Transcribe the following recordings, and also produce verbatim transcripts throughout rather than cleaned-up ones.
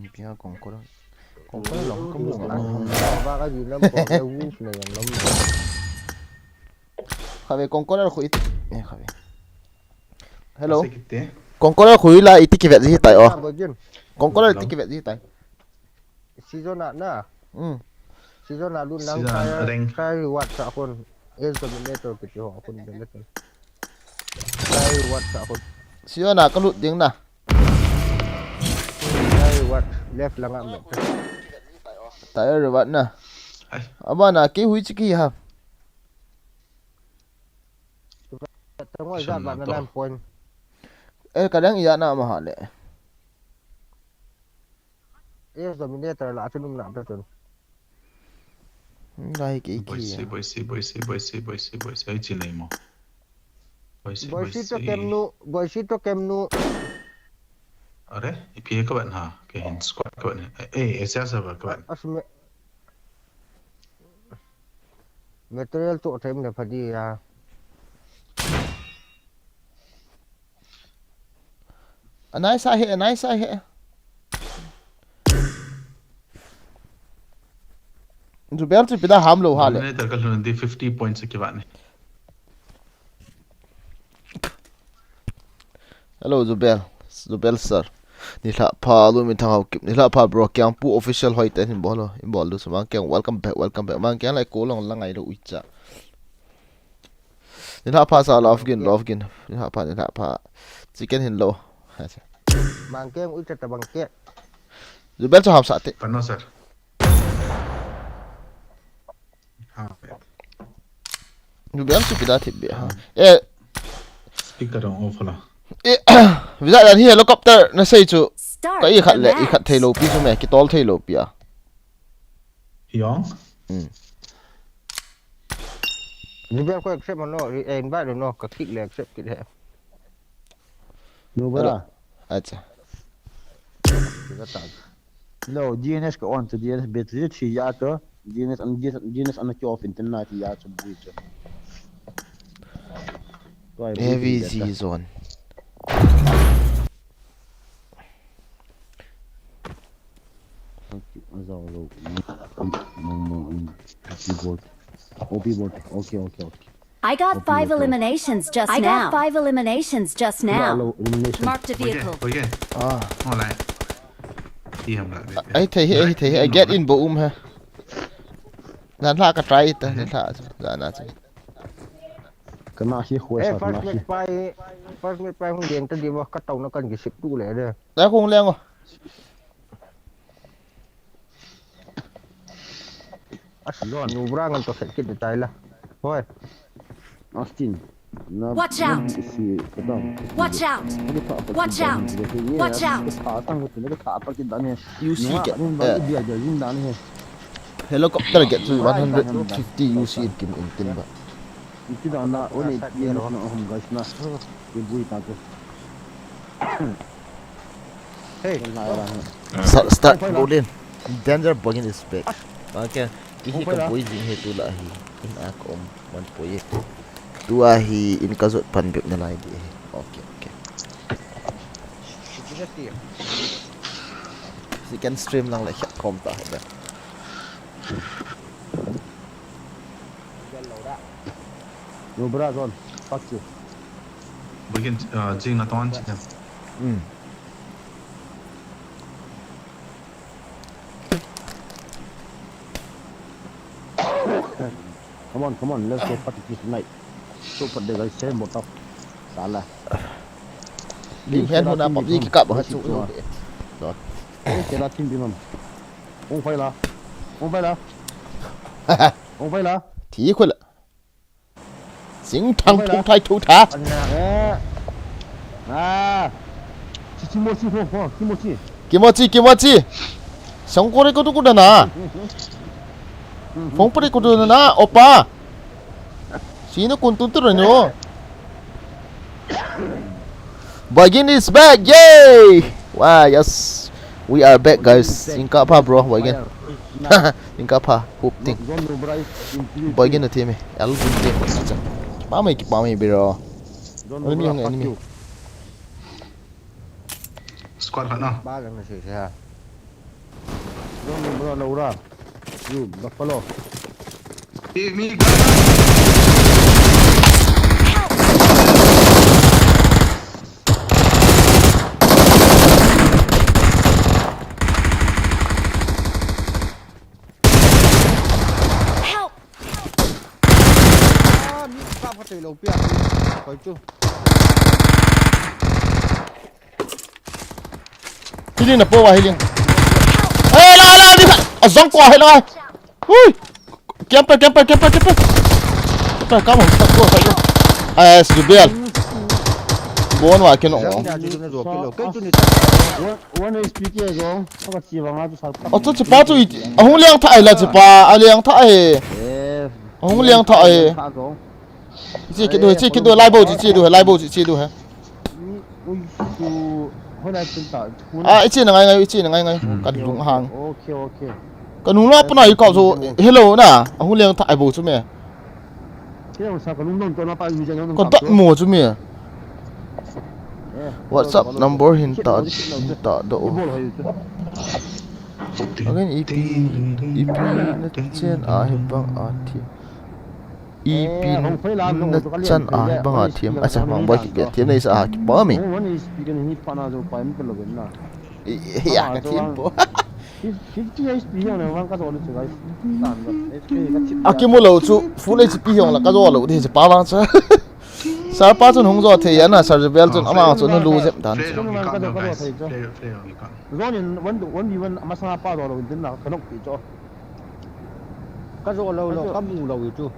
Pia Conqueror. Conqueror long ka mu nga. Ba ka di lam ko le wu na yang lam. Khabe Conqueror khu iti. Eh, khabe. Hello. Conqueror khu la iti kivet ji tai o. Conqueror iti kivet ji tai. Season na na. Hmm. Season na lu nang kaya, kaya reward sa akon. Ace Dominator kiti ho akon Dominator. Kaya reward sa akon. Season na ka lut ding na. Tire reward, left langa me. Tire reward na. Ai. Aba na ke hui chiki ha. Tangoi ja ba na nan point. Eh, ka dang iya na ma ha le. Ace Dominator la chunum na ta chun. Ngai ke ki. Boise, boise, boise, boise, boise, boise. Ai chi nei mo. Boise, boise to kem nu, boise to kem nu. Are, ipi ka ban ha, ke hin squad ka ban. Eh, eh, esa sa ba ka ban. Asme. Material to them le phadi ya. Anai sa he, anai sa he. Jubel chu pida ham lo ha le. Dominator ka lhun di fifty points ki ba ni. Hello, Jubel. Jubel sir. Nilhah pha, Lumi Thanghaokip. Nilhah pha, bro. Kiangpu official hoi ten hin bol lo. Hin bol lo, so Mangkeng, welcome back, welcome back. Mangkeng lai ko long la ngai lo uicha. Nilhah pha sa, love gin, love gin. Nilhah pha, nilhah pha. Chicken hin lo. Mangkeng uicha ta bangke. Jubel chu ham sa te. Pano sir. Ha. Jubel chu pida thip be ha. Eh. Speaker on off la. Eh, visa dan hi helicopter na sei chu. Ka i khat le, i khat thei lo pi chu me, ki tol thei lo pi a. Hiong. Hmm. Jubel ko accept no, eh, invite no, ka click le accept kit he. Jubel. Acha. Lo, D N S ka on to D N S battery thi ya to. D N S an, D N S, D N S an ki off internet ya to bui to. A V Z zone. Mong, mong, mong. O P board. O P board. Okay, okay, okay. I got five eliminations just now. I got five eliminations just now. Marked a vehicle. Boy, boy. Ah. Ngai lai. Ti ham la. Ai thei hi, ai thei hi. I get in bo um ha. Nan la ka try ta, nan la. Za na chu. Kana hi khoi sa na hi. First match pai, first match pai hung den ta di ba ka tau na kan ki sip tu le de. Da khung leng o. As, Nubra ngan to set kit tai la. Hoi. Austin. Watch out! Watch out! Watch out! Watch out! U C get, eh, helicopter get to one hundred fifty U C in kim in tin ba. Iti da na, one eighty na hum guys na. Ibui ta ke. Hey. Sa-, start bowling. Danger, Boigin is back. Okay. Kihi ka bui jing he tu la hi. In a ka um man poi. Tu a hi in ka jot pan bep na lai di he. Okay, okay. Second stream lang le khat kom ta he. Nubra zone. Fuck you. Boigin, uh, jing na ton chi. Hmm. Come on, come on, let's go party tonight. So put the guys same bottom. Sala. Lim hen hona pop ki kap ha chu. Dot. Eh, kena team bi mam. Ong phai la. Ong phai la. Ong phai la. Thi khu la. Sing thang thung thai thu tha. Ana. Ah. Chi, chi mo chi ho, ho, chi mo chi. Kimochi, kimochi. Song kore ko tu ku dana. Phong pore ko tu dana, opa. Sino kun tun tu rano. Boigin is back, yay! Wow, yes. We are back, guys. Singkapha, bro, Boigin. Singkapha, hoop ting. Boigin na team eh. Alvin team. Acha. Kipamai, kipamai, bro. Enemy, enemy. Squad khat na. Ba lang na si siya. Don't bro, Laura. You, Buffalo. Give me gun. Help! Ah, mi kap ka tei lo pia. Koi chu. Healing na po wa healing. Eh, la la ni. A zong ko he la. Hui. Camper, camper, camper, camper. Camper, come on, stop, go, stop, go. Ah, yes, Jubel. Bon wa kino. Zang dia chu na zo kilo. Kai chu ni. One, one H P ke zo. Ka chi wa nga chu sal. O chu chi pa chu i. Ahung liang tha ai la chi pa. A liang tha ai. Eh. Ahung liang tha ai. Tha zo. Chi ki du, chi ki du, lai bo chi, chi du, lai bo chi, chi du he. Ni, ui, chu. Hona chun ta. Ah, ichi na ngai ngai, ichi na ngai ngai. Ka lung hang. Okay, okay. Ka nung la pa na i ka zo. Hello na. Ahung liang tha ai bo chu me. Kaya sa ka lung don to na pa yu jang. Ka dot mo chu me. WhatsApp number hin ta, hin ta do. Bol hai chu. Again, ipi, ipi na chen a hi bang a thi. Ipi na chan a hi bang a thi. A sa bang ba ki ke thi na isa a ki pa mi. One H P kan hi pa na zo pa mi pe lo ben na. I, i, ya ka thi po. Fifty H P yang na wang ka zo ni chu guys. Tan ba. H P ka chip. A ki mu lo chu full H P hong la ka zo lo de pa bang cha. Sir pa chun hung zo thei ana, Sir Jubel chun ama chun lu jep dan. Flare jong ka, guys. Flare, flare jong ka. Zonin one to one v one masanga pa zo lo din na ka nok pi cho. Ka zo lo lo ka mu lo chu.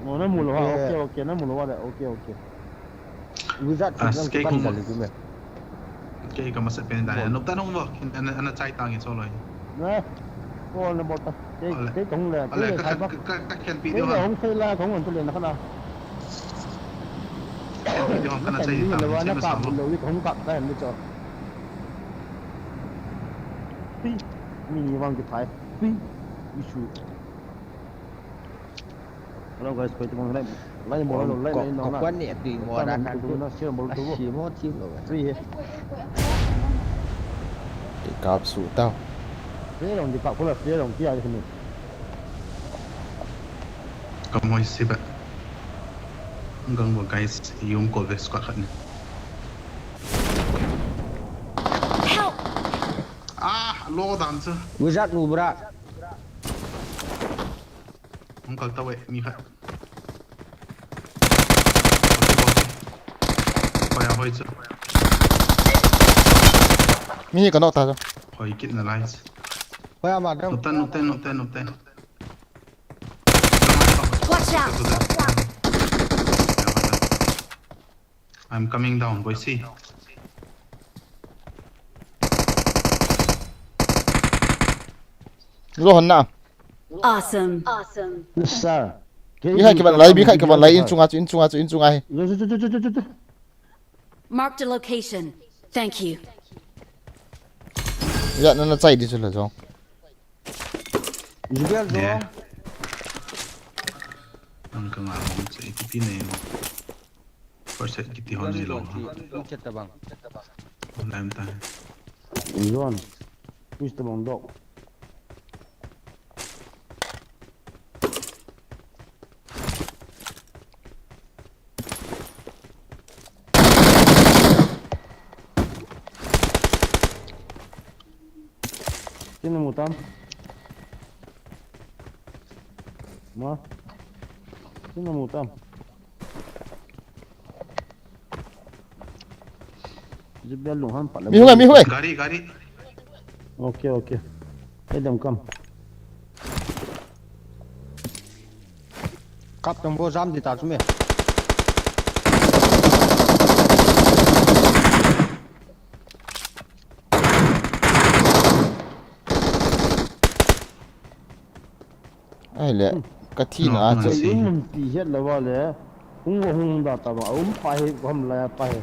No na mu lo ha. Okay, okay, na mu lo wa le. Okay, okay. Wizard. Ah, skate kung. Kei ka masa pen dan. Nop tan hung vak. Ana, ana chai tang in solo. Na. Ko na bol ta. Kei, kei kong le. Ale, ka, ka, ka, ka khen pi de. Kei le hong sei la kong an tu le na kana. Khen pi de hong kana chai tang. Khen pi de na ka lo ni kong ka ka ni cho. Pi. Mi ni wang ki thai. Pi. Isu. Hello guys, koi tabang lai, lai mo lo, lai mo na. Kwan ni ati mo da kan tu. Na share bol tu. Shi mo team lo. Free he. Kap su tao. Free long di kap ko la free long ki ai ni. Ka moi si ba. Gang bo guys, yum ko ve squad khat ni. Help! Ah, lo dan sa. Wizard nu bra. Hung kal ta ve mi khat. Hoi a hoi chu. Mi ka nok ta. Hoi kit na lai. Hoi a ma dam. Nop tan, nop tan, nop tan, nop tan. Watch out! I'm coming down, boy. See. Lo hon na. Awesome. Awesome. Sir. Ni ha ki ban lai, mi khat ki ban lai, in chunga chu, in chunga chu, in chunga hi. Yo, yo, yo, yo, yo, yo, yo. Marked a location. Thank you. Ya, na na chai di chu la jong. Jubel jo. Yeah. Ang ka nga hong che ki pi ne. First set kiti hon ni lo. Chat tabang. Online ta. John. Push tabang dok. Sino mutam? Ma? Sino mutam? Jibel lung han pat le. Mi hung e, mi hung e. Gari, gari. Okay, okay. Hey, dem kam. Kap tang bo jam di ta chu me. Ai le, ka thi na a che. Ei um ti het lo va le. Hung va hung da ta ba, um pa he, gom la pa he.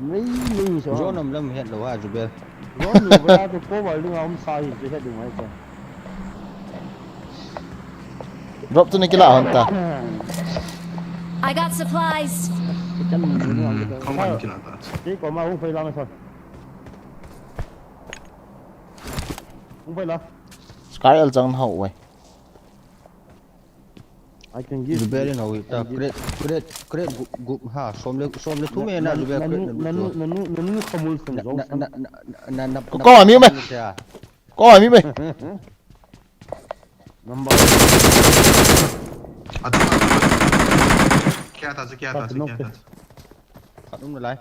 Mei, mei so. Zone um lam het lo ha, Jubel. Zone um ba to ko va lu um sa hi che het ding mai ko. Drop tu ni kila hon ta. I got supplies. Kan ni ni. Kong kan kila ta. Ke ko ma hung phai la ma sa. Hung pai la. Scar el chang hau wai. I can give. Zubel in hau ta, crate, crate, crate gup, gup ha, som le, som le thum e na, Zubel, crate na, na, na, na, na, na, khamul sen jong na, na, na, na, na, na, ko, ko, mi me. Ko, mi me. Number. Ata. Kya tha, kya tha, kya tha? Khat um nalai.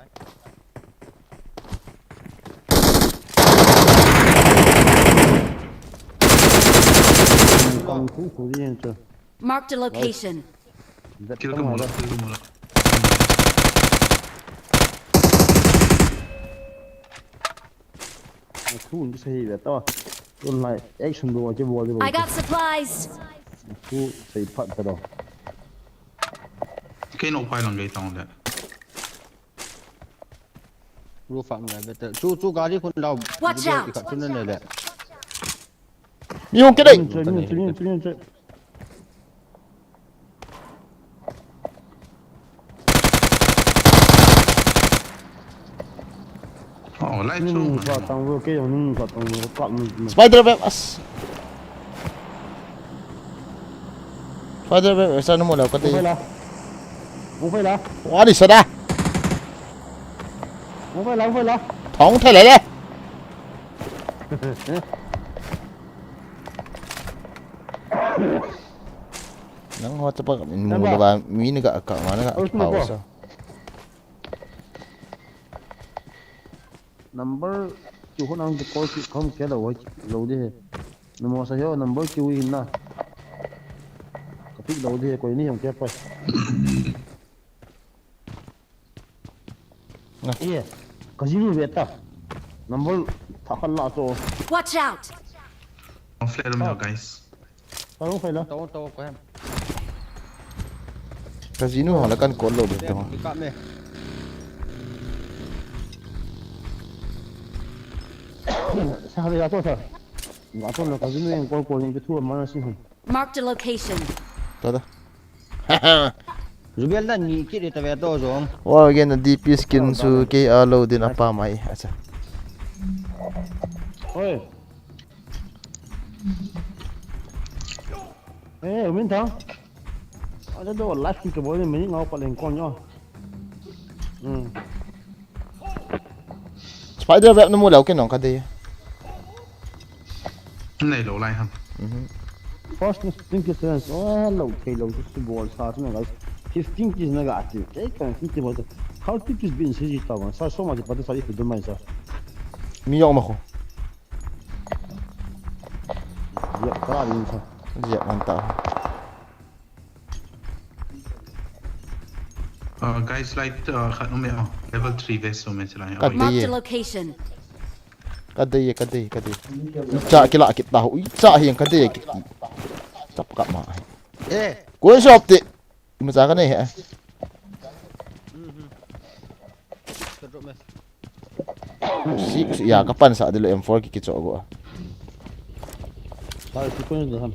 Kong khu khu yen chu. Marked a location. Kill ka mu la, kill ka mu la. Thu ni sei ve to. Tun lai action do che bol de. I got supplies. Thu sei phat ta do. Kei no pai lang kei tong le. Roof a ngai better. Chu, chu gari khun lau. Watch out! Khat chu na ne le. Mi hung kit dei. Choi, mi choi, mi choi, mi choi. Oh, lai chu. Ning sa tang ro ke, ning sa tang ro ka mi. Spider web as. Spider web sa no mo la ka te. Hung phai la. Hung phai la. Wa ni sa da. Hung phai la, hung phai la. Thong thai le le. Nang ho chapa min mu lo ba, mi ni ga ka ma na ga. Oi, pa ko sa. Number chu ho nang call ki khom ke lo, lo de he. Namo sa yo number chu hin na. Ka pick lo de he, koi ni hung ke pa. Nga. Ye. Ka zinu ve ta. Number tha khan la to. Watch out! Ang flare mo, guys. Parang okay lang. Tawo, tawo ko hem. Ka zinu ho la kan call lo de to. Ka me. Sa ha ya to sa. Nga to na ka zinu yang call call ni ke thu ma na sin. Marked a location. Ta da. Zubel na ni kit ta ve to jong. Wa gen na D P skin su ke a lo din a pa mai. Acha. Oi. Eh, Min Thang. Ada do live ki ke bol ni min ngau ko len kon yo. Hmm. Spider web na mu leu ke nong ka de. Nei lo lai ham. Mhm. First ni sting ki sense. Oh, lo thei lo su bol sa tu na guys. Fifteen kills na ga ti. Ke kan fifteen bol. How to kills bin si ji ta wan. Sa so ma ji pa sa if du mai sa. Mi yong ma ko. Ya ka rin sa. Ya man ta. Uh, guys, light, uh, khat um e, oh, level three vest um e, chilai. Ka dei. Marked a location. Ka dei, ka dei, ka dei. Icha kila kit ta ho, icha hiang ka dei kit. Tap ka ma. Eh. Ko shop te. Ima cha ka nei he. Mhm. Ka drop me. Si, si, ya, ka pansa dilo M four ki kicho go. Ka sequence de ham.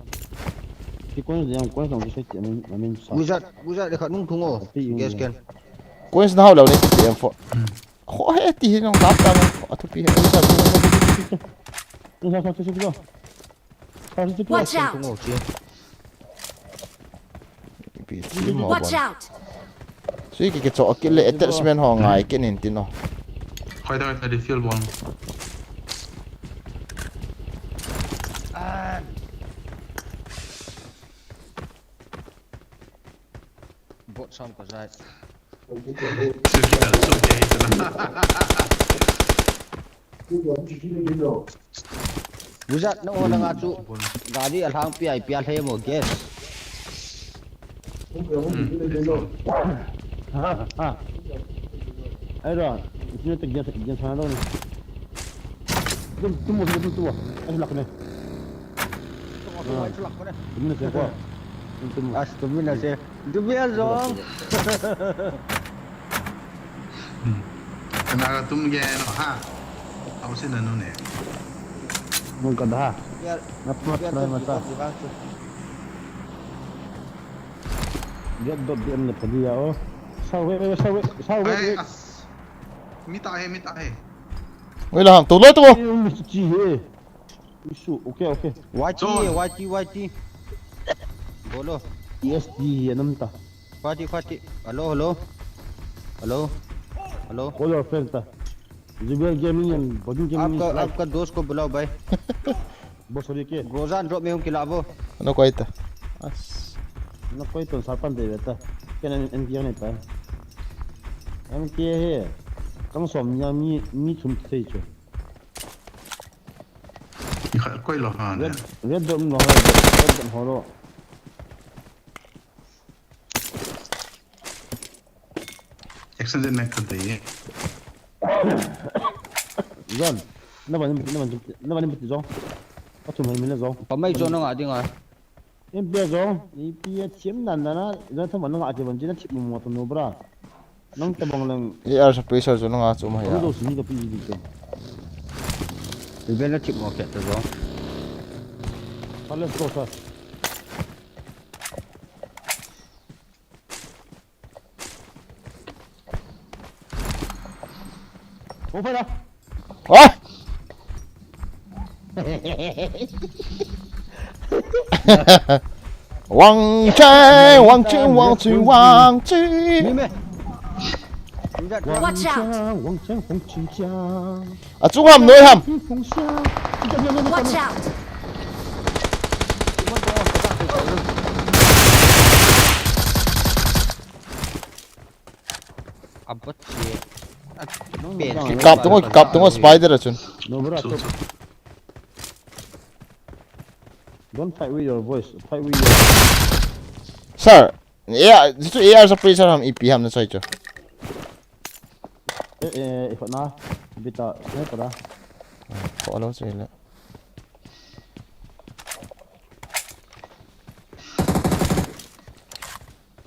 Sequence de ham, coins nong se ti amin, amin sa. Wizard, wizard de khat nung thung o. Pi yung Gas yung. Can. Coins na hau lo ne ti M four. Kho he ti hi nong tap ta mo. Athu pi he. Wizard. Yung sa sa sa sa. Watch out! Watch out! Sui ki kicho kit le attachment ho ngai kit in tin o. Khoi da ka refill bol. Bot sam ka jai. Sui ki da so ke sala. Wizard, na o langa chu gari a lhang pi ai pi a hle mo gas. Hmm. Ha, ha. Ai ro, isne te gas, gas ha lo ni. Tum, tum, tum, tum, tum. Ai lak ne. Tum, tum, ai lak ne. Tum ne se ko. Tum, tum. As, tum ne se. Dubi a zong. Hmm. Kana ka tum ge no ha. Au sin na nu ne. Mun ka da. Dubi a. Nap nap na ma ta. Get dot D M le phadi ya o. Sao ve, sao ve, sao ve. Ai, as. Mi ta he, mi ta he. Oi la, to lo to. Ai, mi chi he. Issue, okay, okay. Y T, John. Y T, Y T. Bolo. E S D hi anam ta. Khati, khati. Hello, hello. Hello. Hello. Call your friend ta. Zubel Gaming and Badu Gaming आपका, is live. आपका दोस्त को बुलाओ भाई। Boss अभी के? Groza drop में हूँ, खिला वो। Ano koi ta? As. Ano koi ta, sarpan de beta. Kena M K नहीं पाए। M K है। कम सो हम यहाँ मी, मी थुम थे चो। Koi lo ha ne. Red, red dot lo ha, red dot ho lo. Extended mag ka dei. John, na ba ni, na ba ni, na ba ni bati John. Ka thum hai mi na John. Pa mai John nga ding a. Em pe John, i pi a thiam nan nan a, John thum nga ke ban jin a thip mo mo to no bra. Nang ta bang lang. A R sa pressure John nga chu ma ya. Ang do si ni ka pi di to. Iben na thip mo ke to John. Let's go, sir. Open up. What? Wang Chai, Wang Chai, Wang Chai, Wang Chai. Watch out! Wang Chai, Wang Chai, Chai. A chung ham, noi ham. Watch out! Abat che. Pen. Kap tung, kap tung spider a chun. No, bro, stop. Don't fight with your voice. Fight with your Sir, yeah, this is A R sa pressure ham ipi ham na choi cho. Eh, eh, if na, bita, sniper da. Ko alo choi le.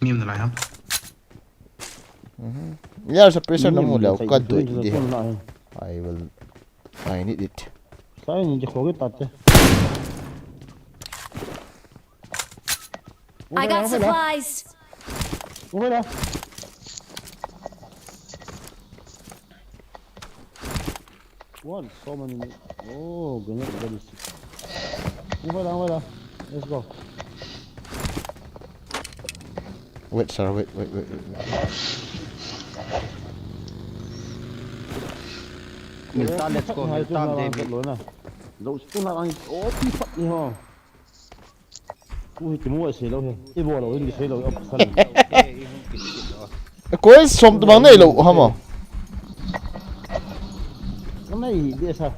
Mim na lai ham. Mhm. Yeah, sa pressure na mu leo ka doi di. I will, I need it. Sai ni je khoge tate. I got supplies. Over there. What? So many. Oh, grenade very sick. Over there, over there. Let's go. Wait, sir, wait, wait, wait, wait, wait. Milta, let's go, milta, David. Lo na. Lo stu na ang, oh, pi pat ni ho. Ui, ti mu a sei lo he. I bol lo, in di sei lo, a pasal. Koi som tu bang nei lo, ha mo. Nei, di sa.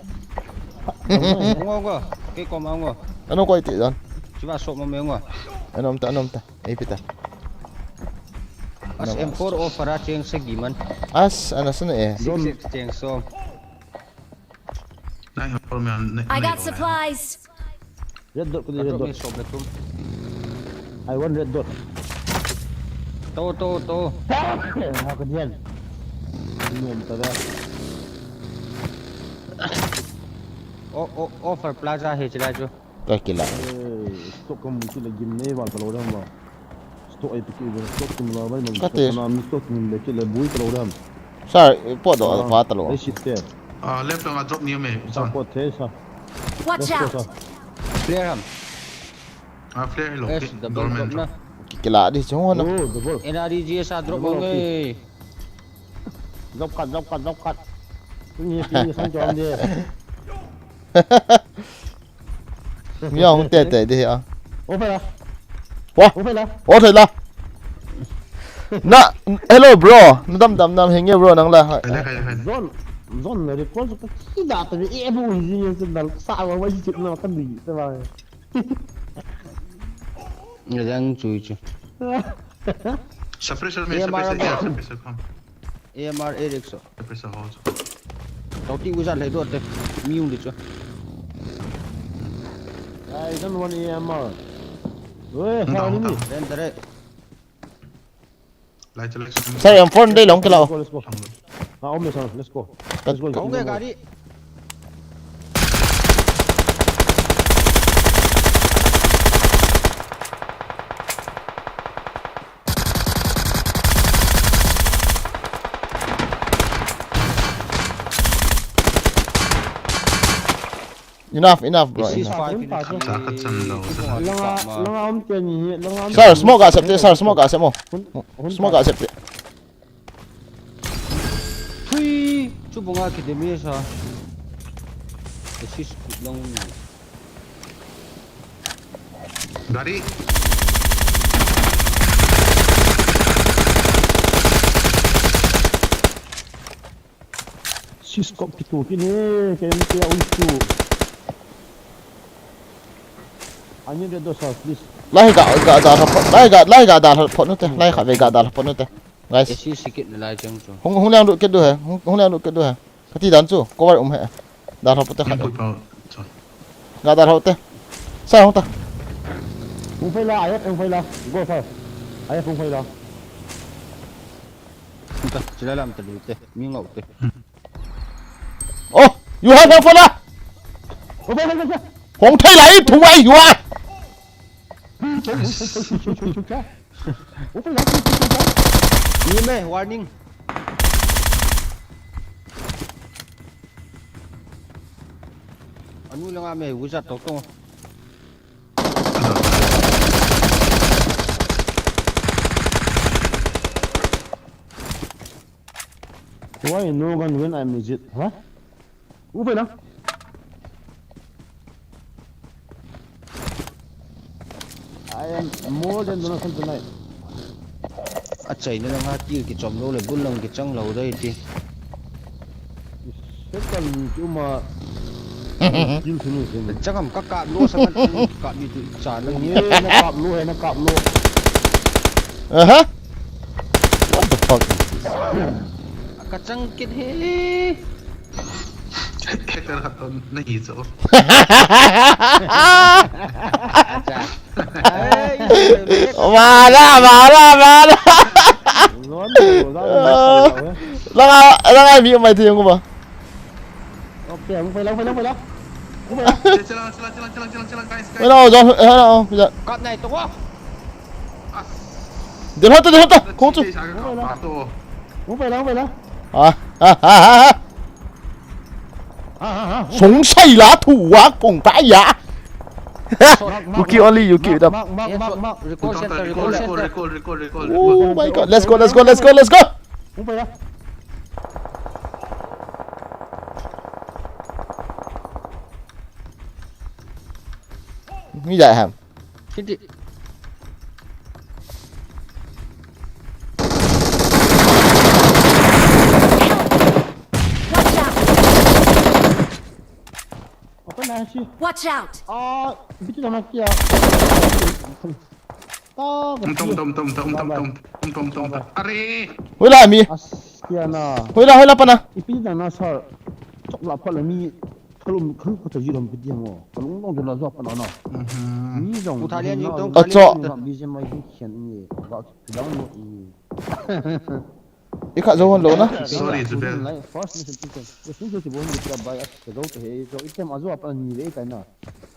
Ngo, ngo. Kei kom a ngo. Ano koi ti dan? Chiba som mo me ngo. Anom ta, anom ta. Ei pita. As M four o para cheng sagi man. As, ana sana eh. Six six cheng som. Nai ha por me an, nai, I got nai supplies. Red dot ko di, red dot. Shop le tum. I want red dot. To, to, to. Ha ko dian. Ni am ta da. O, o, offer plaza he chila chu. Ka kila. Eh, stock kam kila gim nei val ka lo dam ba. Stock ai piki ba, stock tum la ba, man. Ka te. Stock na mi stock tum le kila bui ka lo dam. Sir, po do va ta lo. Ai sit te. Ah, left lang a drop ni me. Sa po the sa. Watch out. Let's go, sir. Flare ham. Ah, flare lo. Yes, double drop na. Kila di chung na. Oh, double. N R E G S a drop mo ngai. Drop cut, drop cut, drop cut. Tung ye, tung ye, sang jom de. Mi a hung tete di a. Open la. Wa. Open la. Open la. Na, hello bro. Na dam dam nam hinge bro nang la. Zone, zone na recall ka kida ta e bu hi ji se dal sa wa wa ji na ka di ta ba. Ngadang chu chu. Suppressor me, suppressor, yeah, suppressor come. A M R A X o. Suppressor ho. Tau ti uza le do te. Mi ung di chu. I don't want A M R. Oi, ha ni mi. Den dare. Lai chale. Sir, M four dei long kila. Let's go, let's go. Ha, om le sa, let's go. Let's go. Kong gari. Enough, enough, bro, enough. Langa, langa um te ni hi, langa um te ni. Sir, smoke ga sep te, sir, smoke ga sep mo. Hun, hun smoke ga sep te. Thui, chu bunga ki demi sa. Assist long ni. Gari. Sis kop kitu kini, K M T a uitu. Ani de dosa, please. Lai ga, ga da la pho, lai ga, lai ga da la pho nu te, lai kha ve ga da la pho nu te. Guys. Esi sikit lai chang chu. Hung, hung liang du ke du he, hung, hung liang du ke du he. Kati dan chu, cover um he. Da la pho te kha. Ga da la pho te. Sa hung ta. Hung phai la, ayat hung phai la. Go far. Ayat hung phai la. Hung ta, sila lam ta du te. Mi ngau te. Oh, you have a phone ah? Hong thei lai thu ai you ah. Ni me warning. Anu langa me wizard tok tok. Why no gun when I'm legit? Huh? Upai na. I am more than donation tonight. Achaina langa kill kichom lou le, bul lang kichang lou dai ti. Second ni ki uma. Kill sunu sunu. Changam ka kap lou sa kan kap ni tu cha na ni. Ni na kap lou he, na kap lou. Aha. What the fuck is this? Ka chang kit he. Hacker khat to na hi cho. Acha. Mara, mara, mara. Langa, langa mi mai thei ko ba. Okay, hung phai lang, phai lang, phai lang. Hung phai lang. Chill, chill, chill, guys, guys. Hello, John, hello, hello. Kap nai to. Dil hota, dil hota. Kong chu. Hung phai lang, hung phai lang. Ah, ah, ah, ah. สงสัยละ thu wa kong pa ya. Mark, mark, Yuki mark, only, Yuki mark, up. Mark, mark, mark, mark. Recall center, recall center. Recall, recall, recall, recall, recall. Oh my God, let's go, let's go, let's go, let's go. Hung phai lang. Mi jai ham. Kiti. Watch out! Apa na si? Watch out! Ah, bitu nama kia. Tom, tom, tom, tom, tom, tom, tom, tom, tom, tom. Are. Hoila mi. Askiana. Hoila, hoila pana. Ipi na na sir. Chok la phala mi. Kalung, kalung ko taji lam piti mo. Kalung dong jela jo pana na. Mhm. Mi dong. Uthalia ni dong. Acho. Bijem mai hin khian ni. Ba dong mo ni. I kha jo hon lou na. Sorry, Zubel. First mission team. Yes, ni jo ti bon ni ka bai as ka jo te he. Jo item ajo apa ni le kai na.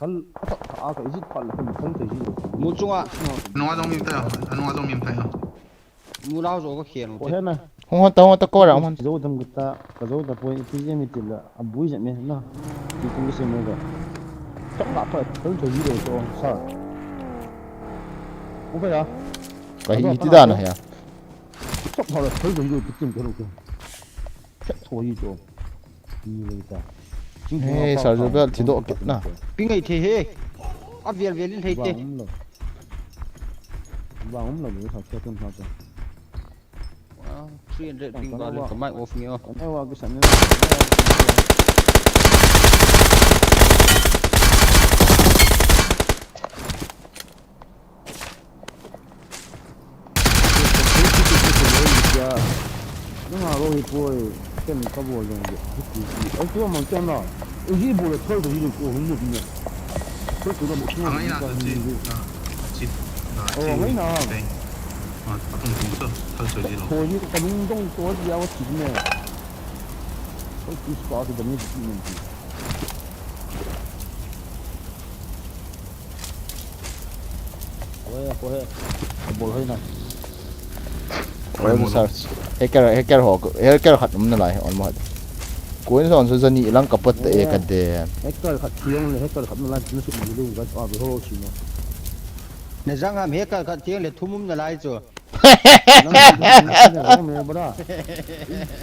Thal, a thak, a ka ijit pal, thal, thal te ji. Mu chunga. Nunga jong mim ta, nunga jong mim ta. Mu lau jo ka khian. Ko he na. Hung hon ta, hung hon ta ko ra, hung hon. Ka jo tam ka ta, ka jo ta point, iti je mi ti la, a bui je me na. Ti kum se mo ga. Thak la pa, thal te ji lo to, sa. Ko ka ya. Ka hi ti da na ya. Thak la, thal te ji lo ti kum ka lo ka. Thak to ji to. Ni le ta. Hey, Sir Zubel, thi doh kit na. Ping ei the he. A vel vel in hei te. Bang um lo. Bang um lo, sa khe tun sa te. Wow, three hundred ping ba le ka mic off nge o. Ai wa ka sa ne. Nunga lo hi poi, ken ka bol jong de. Ai tu mang ken na. Ai hi bol thol de ni ko hung mu ni. Ko ko mo. Angai na to chi. Chi. Oh, angai na. Ah, atung tung to. Thol so ji lo. Ko ni ka nung dong to ji a wa chi ne. Ko chi ko a de ni ni. Ko he, ko he. Bol hoi na. Ko he, sir. Hacker, hacker ho, hacker khat um na lai, almost. Koi son so jani lang ka pat e ka de. Hector khat thiang le, hector khat na lai na sum ni lu ga a be ho si no. Na jang ham hector khat thiang le thum um na lai chu.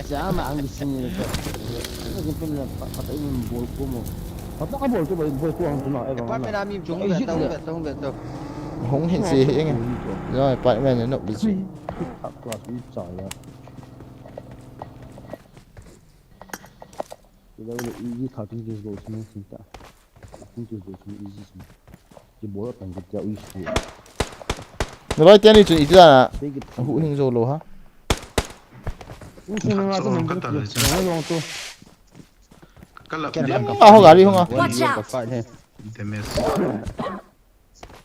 Jama ang sing ni ko. Ni pun na pa pa in bol ko mo. Pa pa bol ko bol ko ang tu na e ba. Pa me na mi chung be tong be tong be tong. Hung hin si hing. Yo pa me ne no bi si. Khat ko si cha ya. Ilo le easy thirteen kills go sini sinta. Thirteen kills go sini easy sini. Ki bol tan ki tia ui si. Na bai tian ni chun iti da. Hu hing zo lo ha. U sini nga tu nang tu. Nga long tu. Kalap. Ah, ho gari ho nga. Watch out. Damage.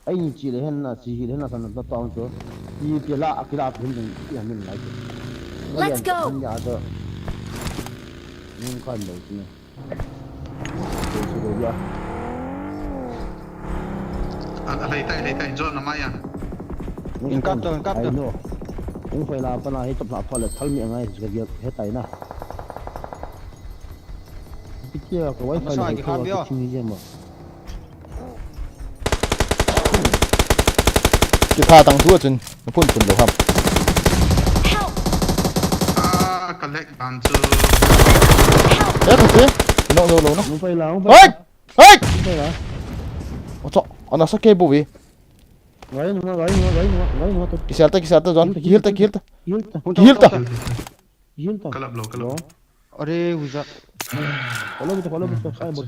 Ai ni chi le hen na, chi hi le hen na san na ta ang chu. Ti ti la, a ki la pin ding, ti han min lai chu. Let's go! An ya chu. Ning kan lo chu. Chu chu ya. A, a lei tai, lei tai, John na ma ya. In kap to, in kap to. Ai no. Ung fai la pa na hi top la pha le thal mi ngai chu ka he tai na. Pi ti ya ka wifi le ki kap yo. Ki ni je ma. Kitha tang thu a chun, na phun phun lo ham. Help! Ah, ka lag dan chu. Help! Eh, ka che. No, no, no, no. Hung pai la, hung pai Hey! la. Hey! Hung pai la. Ocho, ana sa ke bo ve. Vai nunga, vai nunga, vai nunga, vai nunga to. Kisel ta, kisel ta, John. Kihil ta, kihil ta. Kihil ta. Kihil ta. Kihil ta. Kalap lo, kalap lo. Are, huza. Follow bit, follow bit, sai bot.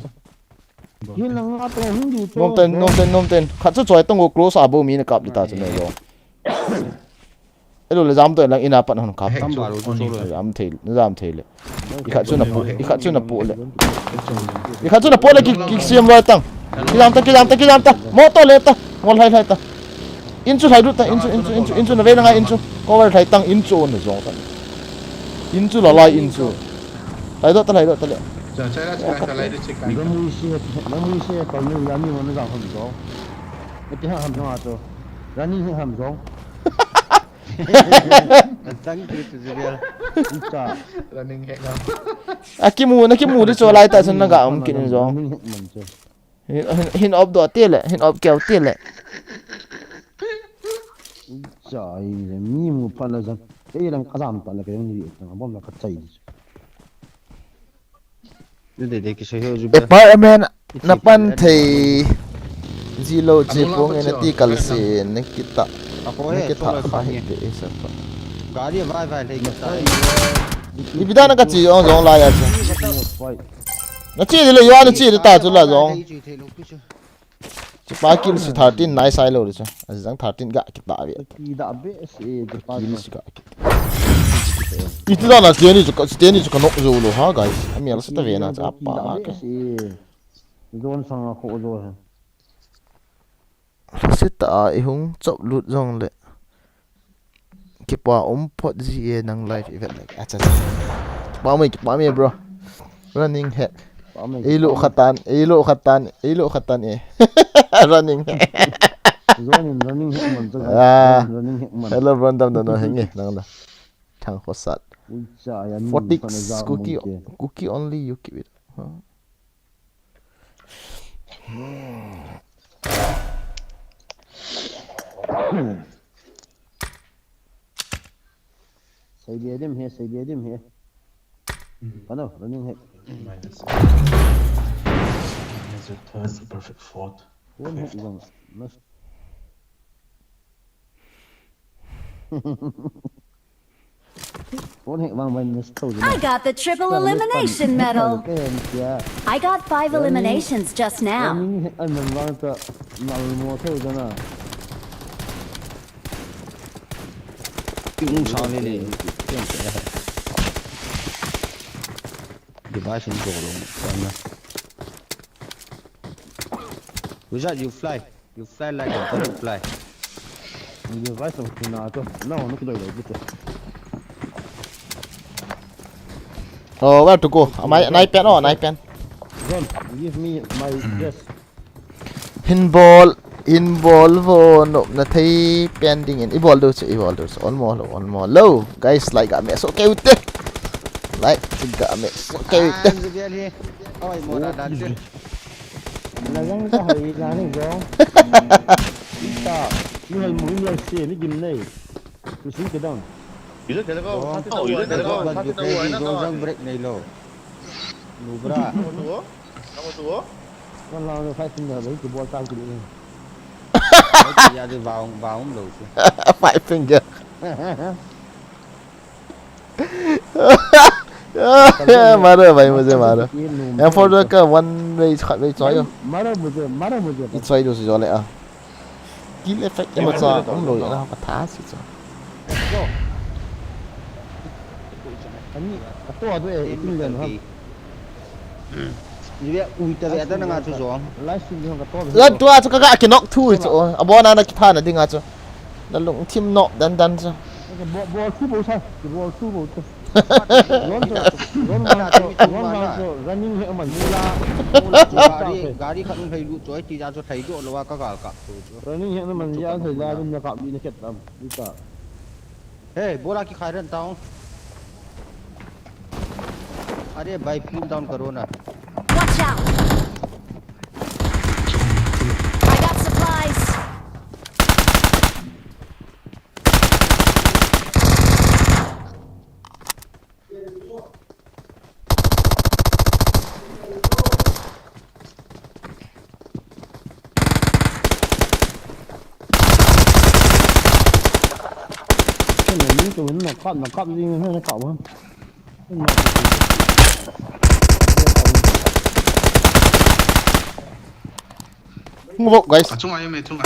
Kihil na nga to, hung di to. Nom ten, nom ten, nom ten. Khat chu choi tang go close a bo mi na kap di ta chu nei lo. Elo le jam to lang ina pat hon kap. Tam ba lo chu lo. Jam thei, jam thei le. I khat chu na pu, i khat chu na pu le. I khat chu na pu le ki, ki siam lo tang. Ki jam ta, ki jam ta, ki jam ta. Mo to le ta. Mo lai lai ta. In chu lai du ta, in chu, in chu, in chu, in chu na ve na nga in chu. Cover lai tang in chu na jong ta. In chu la lai in chu. Lai do ta, lai do ta le. Cha, cha, cha, cha, lai du chik lai. Ga mu si, ga mu si, pa ni ya ni mo na ga hon do. Ati ha ham jong a chu. Running ham jong. Atang tu tu jibel. Icha. Running hack ham. Akimu, nakimu di chu lai ta chun na ga um kit in jong. Running hack man chu. Hin, hin, hin op do ti le, hin op keu ti le. Icha, i le, mi mu pa na jam. Ei lang ka jam ta le, ka jam ni, ka bom la ka chai di. Apartment na pan thei ji lo che pong e na ti kal se na kita. Na kita fa hi te e sa pa. Gari vai vai le kita. Ipi da na ka chi ong jong lai a cha. Na chi di le yo na chi di ta chu la jong. Chi pa kill si thirteen nai sai lo di chu. A jang thirteen ga kita ve. Ki da be se di pa kill si ga kita. Iti da na Steny chu, Steny chu ka nok zo lo ha guys. Ami ala sa ta ve na cha pa ha ka. Zone sang a kho zo he. Sita a i hung chop lut jong le. Kipa um phot ji e nang live event le. Acha, acha. Kipa mai, kipa mai, bro. Running hack. Ei lo khatan, ei lo khatan, ei lo khatan e. Running hack. Join in running hack man to. Ah. Running hack man. Hello, bro, dam dam no henge, nang da. Thang khosat. Forty cookie, cookie only you keep it. Huh? Saibe dim he, saibe dim he. Hello, running hack. Minus. Minus a third, perfect fourth. Phone hack jong. Phone hack vang vang miss thou. I got the triple elimination medal. I got five eliminations just now. Running hack an man vang ta nal mo thou jana. Tiu sang le le. Device in go long. Wizard, you fly. You fly like a butterfly. You fly some kina to. No, no, no, no. Oh, where to go? Am I, an iPad? Oh, an iPad. John, give me my dress. Hin bol, hin bol vo, no, na thei pen ding in. I bol do che, i bol do che. All more lo, all more lo. Guys, like a me so ke ute. Lai, tingkah a me. Kei te. Oi, mora dan che. La jang ka hoi la ni jong. Ita, ni hoi mu ni se ni gim nei. Ni sin ke dang. Ila tele ko, ila tele ko, ila tele ko, ila tele ko, jang break nei lo. Nubra. Kamu tu, kamu tu. Kan la no five finger bai ki bol ta ki ni. Ya de vaung, vaung lo se. Five finger. मारो भाई, मुझे मारो। M four का one way, khat way choi ho. मारो मुझे, मारो मुझे। Choi do si jo le a. Kill effect e ma cha, um lo ya na pa tha si cha. Ani, ato ado e, itin le no. Ni ve, ui ta ve ta na nga chu jo. Live stream ka to. Lan tua chu ka ga ki knock thu chu. Abona na ki tha na dinga chu. Na lungthim nok dan dan chu. Bol, bol thu bo sa, bol thu bo chu. Ron chu, ron chu, ron chu, running he man. Mula, mula chu gari, gari khat hung lhai lut chu, ai ti ja chu lhai doh lou a ka gal kap chu chu. Running he man ya lhai la, na kap li na khet lam, ni ta. Hey, bola ki khai ran tao. Are bhai, pin down karo na. Watch out! I got supplies. Cái này những tụi nó kap, nó kap đi, nó kap hả? Hung vok, guys. Achunga em, achunga.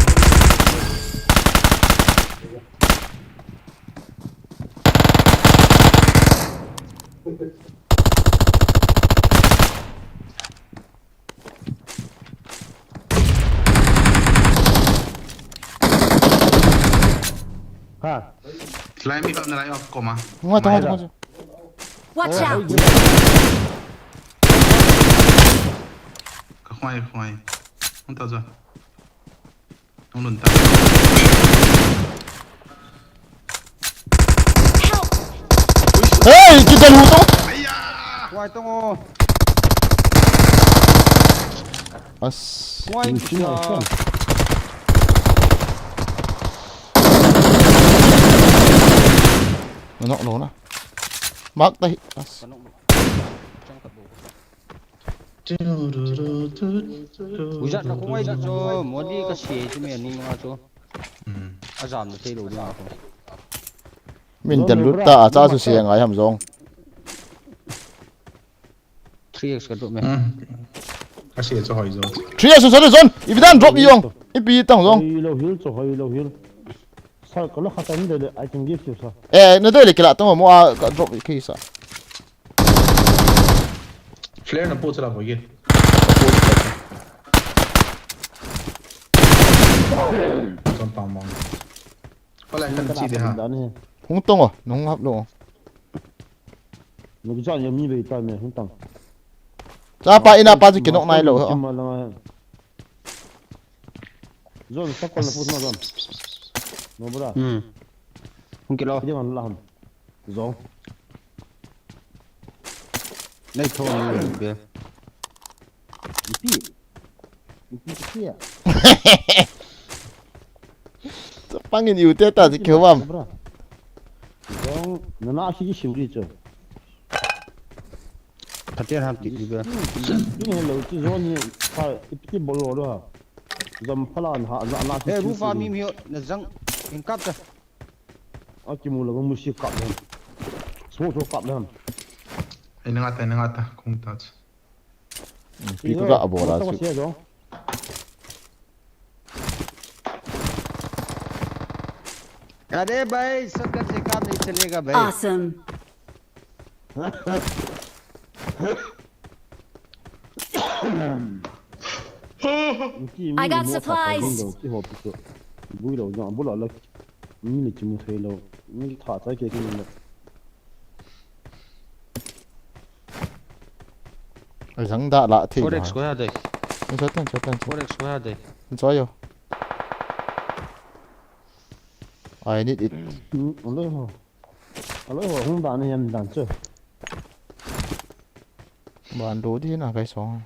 Ha. Lai mi ka na lai of koma. Hung vok, hung vok, hung vok. Watch out! Ka khoi, khoi. Hung ta ja. Hung lun ta. Help! Hey, kita lu to. Aiya! Wai tong o. As. Wai. Nok lo na. Mark ta hi. As. Ujat na khong ai chu, modi ka se chu me nung nga chu. Hmm. Ajam na thei lo ding a khu. Min del lut ta a cha chu se ngai ham jong. Three X ka drop me. Hmm. Ka se chu hoi jong. Three X chu sa le jong. Ipi dan drop i jong. Ipi tang jong. Hoi lo hil chu, hoi lo hil. Sir, ka lo kha tan de le, I can give you, sir. Eh, na de le kila tang mo a ka drop ki sa. Flare na po chala boy. Ton pang mong. Pala kan chi de ha. Hung tong o, nung hap lo. Nung cha yam ni be ta me hung tang. Cha pa ina pa chi kinok nai lo ha. Zone, sa kol na push na zone. No bra. Hmm. Hung kilo. Dia man la ham. Zong. Nei thong ni be. Ipi. Ipi sia. Pangin yu te ta ji kewam. Zong, na na shi ji shi ri cho. Phaten ham ti ti be. Ni hello ti zone ni pa ipi bol lo ha. Zam phalan ha za na shi. Eh, rufa mi mi na zang in kap ta. A kimu la mu shi kap le. Smoke to kap le. Ai na nga ta, na nga ta, kung ta. Pi ko ka abora su. अरे भाई, शॉटगन से काम नहीं चलेगा भाई। Awesome. I got supplies. Bui lo jang, bula la. Ni le kimu thei lo. Ni tha ta ke ke ni. Ai jang da la thei. Four X ko ya de. Ni cho tan, cho tan, cho. Four X ko ya de. Ni cho yo. I need it. Alo ho. Alo ho, hung dan ni yam dan cho. Ban do di na kai song.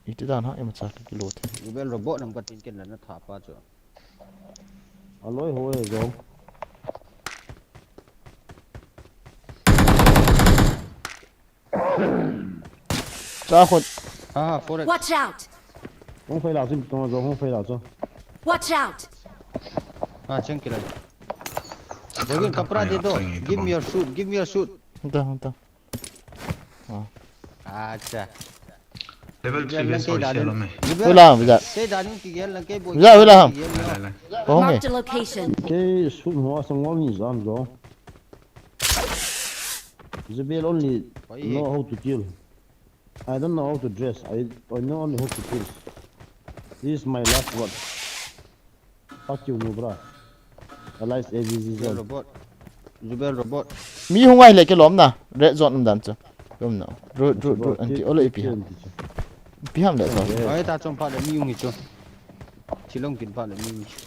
Iti dan ha em cha ki lo the. Rebel robot nam ka tin ken la na tha pa chu. Aloi ho e jong. Cha khut. Ah, four X. Watch out! Hung phei la chu, tong jong hung phei la chu. Watch out! Ah, cheng kilai. Jagin kapra de do. Give me your shoot, give me your shoot. Hung ta, hung ta. Ah. Acha. Level three ve soi se lo me. Hula, visa. Sei dan in kigel lang kei boy. Visa, hula ham. Kigel lang. Lai, lai, lai. Ko hong e. Marked a location. Kei shoot ho sa ngol ni jam jong. Isabel only know how to kill. I don't know how to dress. I, I know only how to kill. This is my last word. Fuck you, Nubra. Alice A V Z Zubel zone. Robot. Zubel robot. Mi hung ai le ke lom na. Red zone um dan chu. Lom na. Ru, ru, ru, anti ole ipi ham. Ipi ham le zone. Ai ta chom pa le mi hung hi chu. Chilong kin pa le mi hung hi chu.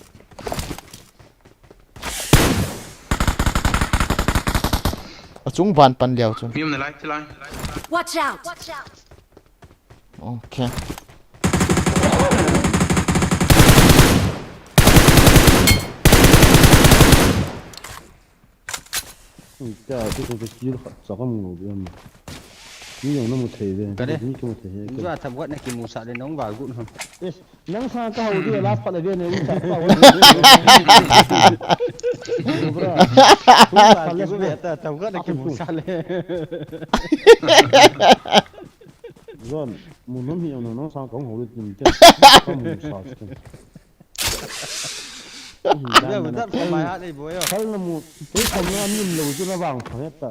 A chung van pan liao chun. Mi um na lai, chi lai. Watch out! Okay. Ui, ta, tu, tu, tu, kill khat sa ka mu lo biam. Mi jong na mu thei ve. Ka de. Mi ka mu thei he. Jua thap wat na ki mu sa le nong va gut hon. Yes. Nang sa ka hau dia last phat again, eh, u sa ka hau. Bro. U sa ki bu ta, ta ka na ki bu sa le. John, mu nom hi nang sa ka hau le tin te. Ka mu sa. Ya, bu ta ko mai ha le bo yo. Kal na mu, te ko na min lo ju na bang pha ta.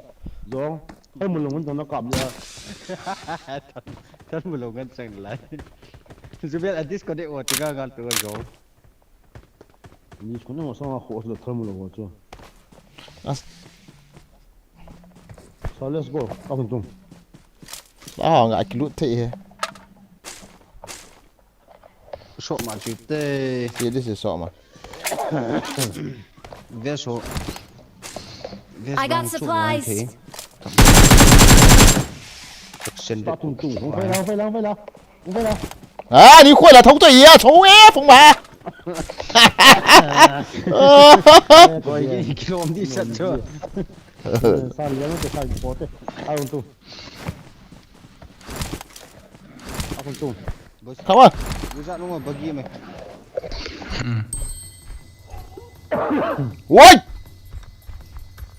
John. Thal mu lo ngan tong na kap dia. Thal mu lo ngan chang lai. Zubel a disconnect o tiga ngal tu go. Disconnect o sanga kho lo thal mu lo chu. As. So let's go. Ka hung tung. Ah, nga kilut thei he. Soma chute. Ye, this is Soma. Veso. Veso I got supplies. Send it. Tung tung. Hung phai la, hung phai la, hung phai la. Hung phai la. Ah, ni khoi la thong to ya, cho e, phong ma. Boy, ni kilom di sat cho. San yang te san ko te. Aung tu. Akon tung. Boys. Thawa. Busa nung bagi mai. Hmm. Wai!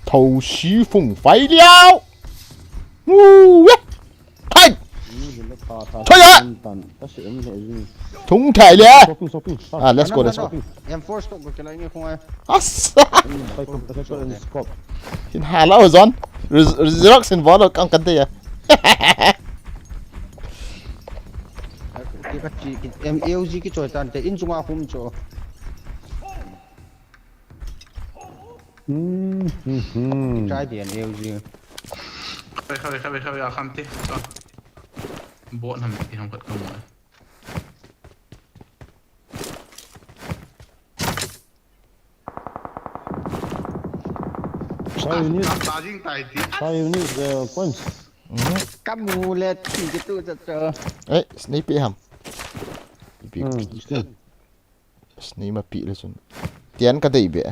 Thou shi fung fai liao. Wu ya. Thai. Ni le pha tha. Thoi ya. Tan. Ta se em le ji. Thung thai le. Shopping, shopping. Ah, let's go, let's go. Em force to ko kela ni khong ai. Asa. Bai ko ta ko scope. Hin hala o John. Res-, Resurrection bol kam kan te ya. Ki ka chi, ki M A O G ki choi tan te in chunga hum cho. Hmm, hmm, hmm. Try the M A O G. Khabe, khabe, khabe, khabe, a kham te. Bot ham ti ham khat kam. Sa unit. Sa unit, uh, points. Mhm. Kamu le, ti ke tu cha cha. Eh, sniper ham. Ipi. Hmm, still. Sniper pi le chun. Tian ka dei be.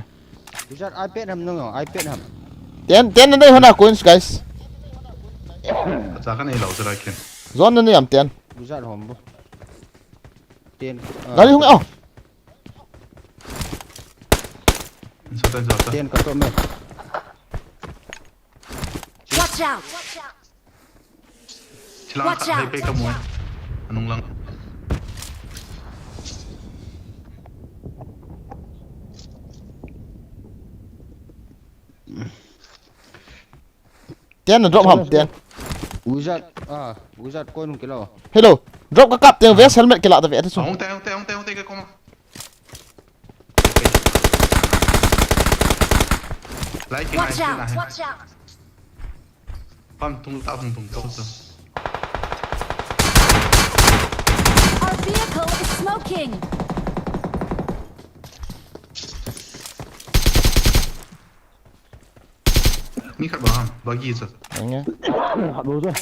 Wizard iPad ham nong, iPad ham. Tian, tian na dei hona coins, guys. Acha ka nei lo cha la ken. Zone na nei am tian. Wizard hom bo. Tian. Gari hung au. Sota, sota. Ten ka to me. Watch out! Chilang. Watch out! Hei pe ka mu. Anung lang. Ten na drop ham, ten. Wizard, ah, wizard koi nung kila. Hello. Drop ka kap ten vest helmet kila ta ve ta chu. Hung te, hung te, hung te, hung te ka koma. Watch out! Watch out! Pam tung ta, tung tung ta. Our vehicle is smoking! Mi khat ba ham, bagi cha. Enge. Hat bo cha.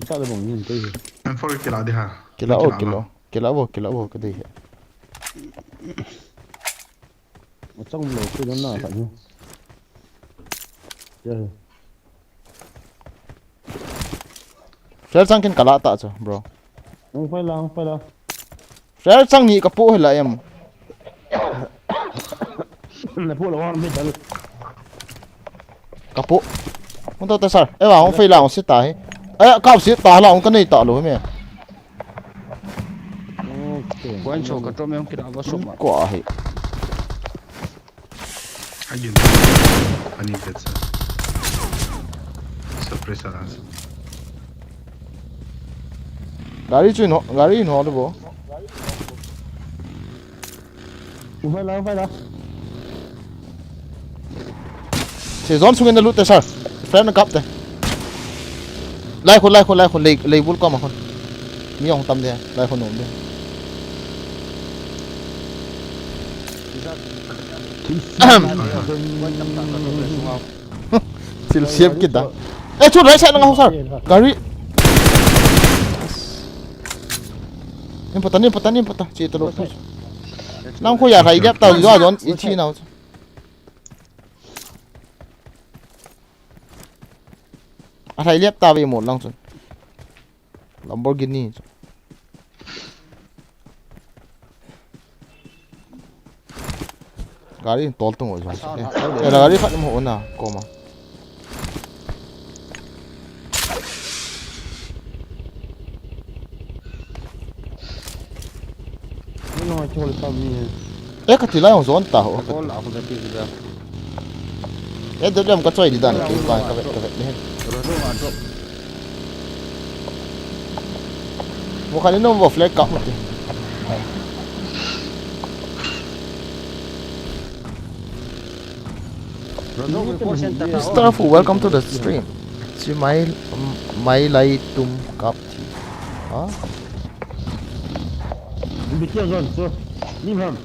Sa le bang yin te hi. M four kila de ha. Kila o, kila. Kila o, kila o, ka de hi. Achang lo, kila na ka ni. Ya. Flare chang kin kala ta chu, bro. Hung fai la, hung fai la. Flare chang ni ka pu hi la em. Na pu la wan mi dal. Ka pu. Hung ta ta sir. E wa, hung fai la, hung si ta hi. E, ka si ta la, hung ka nei ta lo hi me. Okay. Kuan so ka trom em kira ba so ma. Ko a hi. Ayun. Ani pet sa. Surprise a sa. Gari chu no, gari no de bo. Uvai la, uvai la. Se zone sung in na lut te sir. Friend kap te. Lai khu, lai khu, lai khu, lei, lei bul ko ma khu. Mi ong tam de, lai khu nom de. Thil siam kit da. Eh, chu right side na nga ho sir. Gari. Em pata, em pata, em pata. Che to lo. Nang khu ya rai liap ta, yo don i thi nau. A rai liap ta ve mo lang chun. Lamborghini chu. Gari tol tung oi jong. Eh, la gari khat mo na, koma. Ni no chol pa mi. Eh, ka tilai hong zone ta ho. Kol a ko da ti da. Eh, da dam ka choi di dan ki pa ka vet, ka vet ni. Ro ro ma drop. Mo kani no mo flag ka mo ti. Ro ro ko center ta. Staff, welcome to the stream. Si mai, mai lai tum kap thi. Ha? Bitia zone so. Ni ham.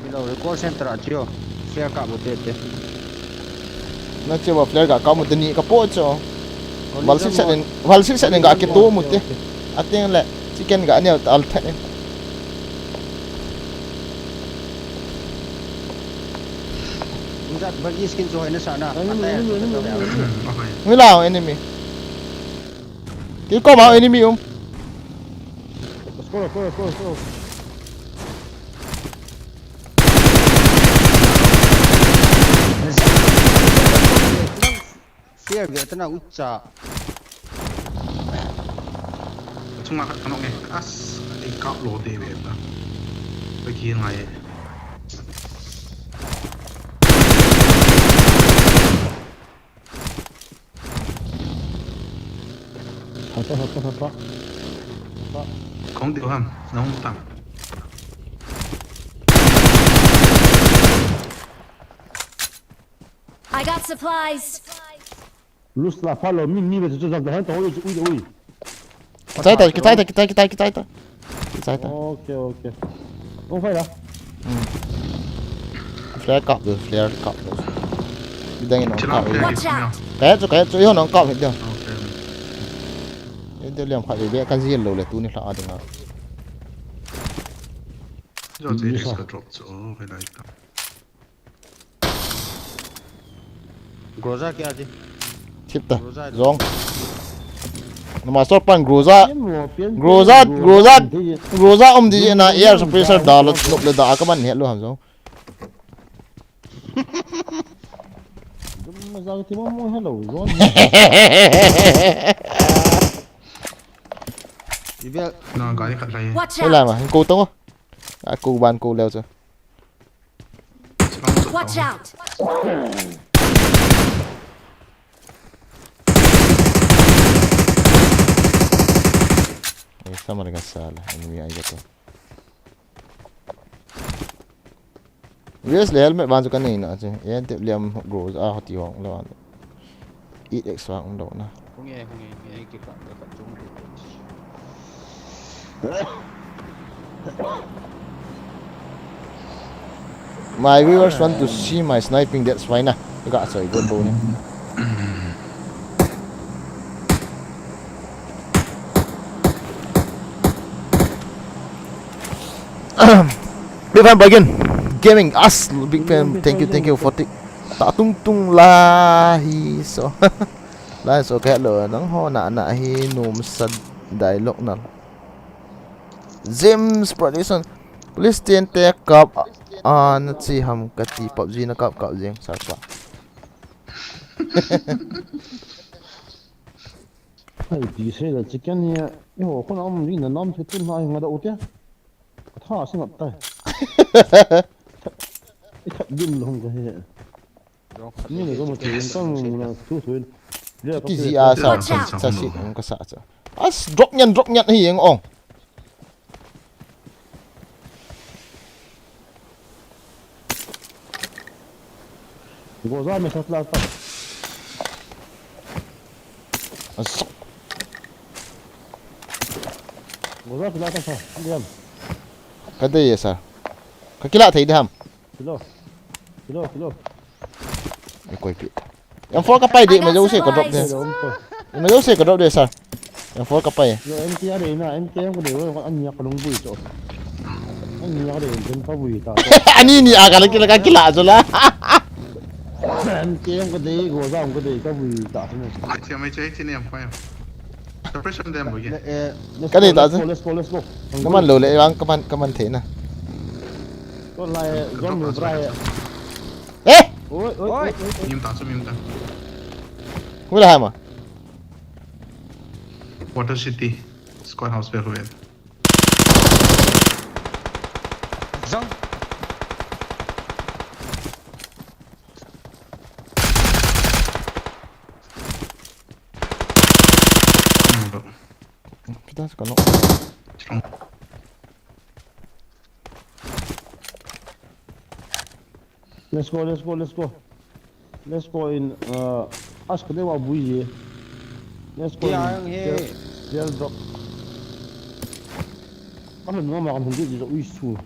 Bilo, call center a chio. Flare ka mu te te. Na che ba flare ka, ka mu te ni ka po cho. Val six set in, val six set in ka ke to mu te. Ateng le, chicken ka ne al the. Injat bagi skin cho hai na sa na. Atai. Ni la enemy. Ki ko ma enemy um. Let's go, let's go, let's go, let's go. Fear ve tana ucha. Chunga khat kanok nge. As, ei kap lo te ve ta. Pe ki ngai. Hapa, hapa, hapa. Hapa. Kong diu ham, nong tang. I got supplies. Lus la follow me, me ve chu chu jam da han to ui ui. Kichai ta, kichai ta, kichai, kichai, kichai ta. Kichai ta. Okay, okay. Hung fai la. Hmm. Flare kap de, flare kap de. Bidang in hung kap. Watch out! Kaya chu, kaya chu, ihon hung kap hit de. Okay. Ide liam khat be kan jil lo le tuni hla a dinga. Jo che risk ka drop chu, oh, hai lai ta. Groza kya ji? Thip ta. Groza. Zong. Na master pan Groza. Pian mo, pian, Groza, pian, Groza, Groza. Groza um di na air suppressor da lo, lo le da ka man he lo ham zong. Dum ma za ti mo mo hello zong. Ibel. Na gari khat lai. Watch out. Ela ma, ko tong. A ko ban ko leo chu. Watch out! Ei, sama le ka sala, enemy ai ka to. Vest le helmet ban chu ka nei na chu. Ei, te liam Groza hoti hong lo an. Eight X vang um lo na. Hung e, hung e, hung e, ki ka, ka chung. My viewers want to see my sniping, that's why na. Ka choi gon bo ni. Big fan Bargain Gaming, as big fan. Thank you, thank you for the ta tung tung la hi so. La so ka lo nang ho na na hi num sa dialogue na. James Production. Police ten te kap a na chi ham ka ti PUBG na kap kap jeng sa pa. Ai, ti sei la chicken hi, i ho khun a um ding na nam se tun lai nga da u te. Ka tha se ngap tai. I that dim lo hung ka he. Ni le ko mo ti ka mu na tu tu. Ti ji a sa. Watch out. Sa si ka sa sa. As drop nyan, drop nyan hi eng ong. Goza me satla ta. Asok. Goza pila ta sa. Diam. Ka dei e, sir. Ka kila thei diham. Kilo. Kilo, kilo. Ni koi pi. M four ka pai de, ma jo se ka drop de. Kilo, um, koi. Ma jo se ka drop de, sir. M four ka pai. Yo, M T R na, M T M ko de, yo, an nya ka lung bui cho. An nya ka de, den pa bui ta. Ani ni a ka la kila, ka kila cho la. M T M ko de, Goza ko de, ka bui ta. Ai, che mai che, che ni am pa. Suppression dem bo ye. Eh, let's Ka ni go, ta let's che. Go, let's go, let's go. Ka man lo le, ang ka man, ka man thei na. Ko lai, zone lo bra ye. Eh! Oi, oi, oi, oi, oi. Mim ta, so mim ta. Hu la ha ma. Water City, Squad House pe hue. Jang. Kita suka nok. Let's go, let's go, let's go. Let's go in, uh, ask them about bui ye. Let's go in. Jail, jail drop. Ano nga ma kan hindi dito uisu.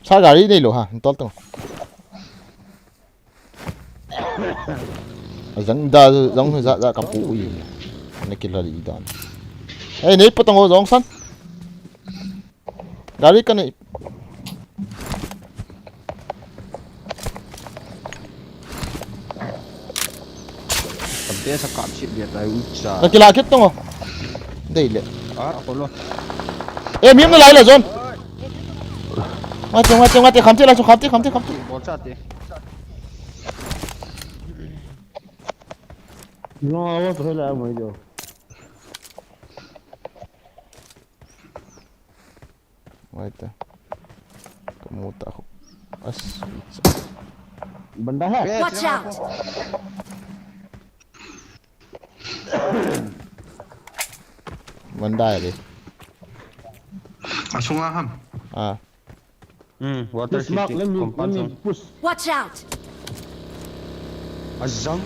Sa gari nei lo ha, tol tong. Jang da, jang da, da ka pu ui. Na kila di dan. Eh, nei potong ho jong san. Gari ka nei. Tabte sa kap chip dia tai ucha. Ka kila kit tong ho. Dei le. Ah, ako lo. Eh, mim na lai la zone. Mate, mate, mate, khamte la, khamte, khamte, khamte. Bol chate. No, awa to la mo jo. Wait. Kamu ta ho. As. Banda hai. Watch out. Banda hai de. Asunga ham. Ah. Hmm, water. Please, Mark, city, let me, compound let me zone. Push. Watch out! Azam.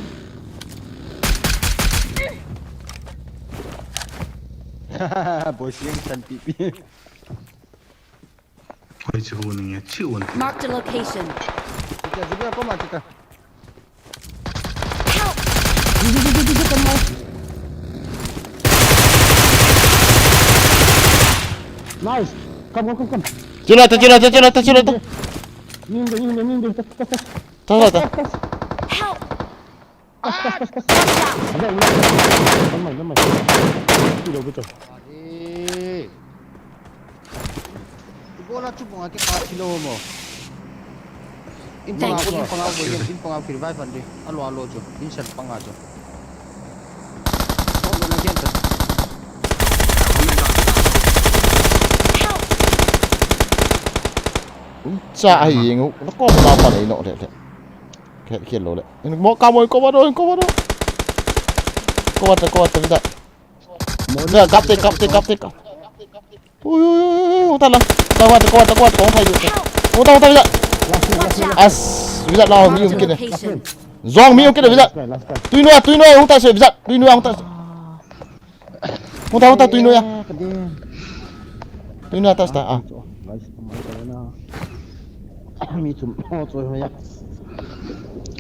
Boss yang san pipi. Oi, chihu ni ya, chihu ni. Marked a location. Tika, tika, koma, tika. Help! Nice. Come, come, come, come. Chila ta, chila ta, chila ta, chila ta. Ning de, ning de, ning de. Tas, tas, tas. Ta, ta, ta. Help! Watch out! Damai, damai. Kilo betul. Are. Ibola chu bunga ke pa kilo mo. In panga, thank you, in panga, in panga ki revive ande. Alo, alo chu. In san panga chu. Oh, na gen ta. Help! Cha ai yeng u. Na ko na pa nei no le le. Ke ke lo le. In mo ka mo ko ba do, ko ba do. Ko ba ta, ko ba ta da. Mo da, kap te, kap te, kap te, kap. Ui, ui, ui, ui, hung tan lang. Hung tan, hung tan, hung tan, hung tan, hung tan, hung tan, hung tan, hung tan. As, Vizat la, mi um kit ne. Zong mi um kit ne, Vizat. Tui noi, tui noi, hung tan se, Vizat. Tui noi, hung tan se. Hung tan, hung tan, tui noi a. Tui noi a, tas ta, ah. Mi tum, oh, choi, ya.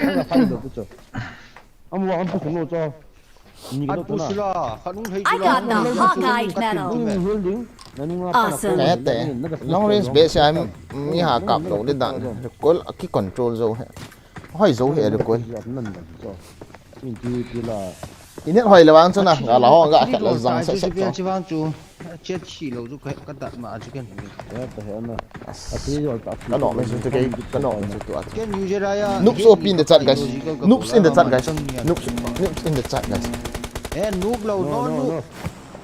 Anga fight lo chu. Amu ang pu sung lo cho. Ni ka do na. Khat nung thei chu la. I got the Hawkeye medal. Nung hel ding. Na nung a pa na. Awesome. Kaya te. Long range base a mi ha kap lo le dan. Recoil ki control jo he. Hoi jo he recoil. Nan nan cho. Inti ti la. Inet hoi le vang chu na. Ga la ho ga khat la jang set set cho. Chi vang chu. Chet chi lo chu ka, ka dat ma chu ken. Ya ta he na. As. A ti jol ta. Ka no me chu tu kei, ka no me chu tu a chu. Ken user a ya. Noobs open the chat, guys. Noobs in the chat, guys. Noobs, noobs in the chat, guys. Eh, noob lo, no, no, no, noob.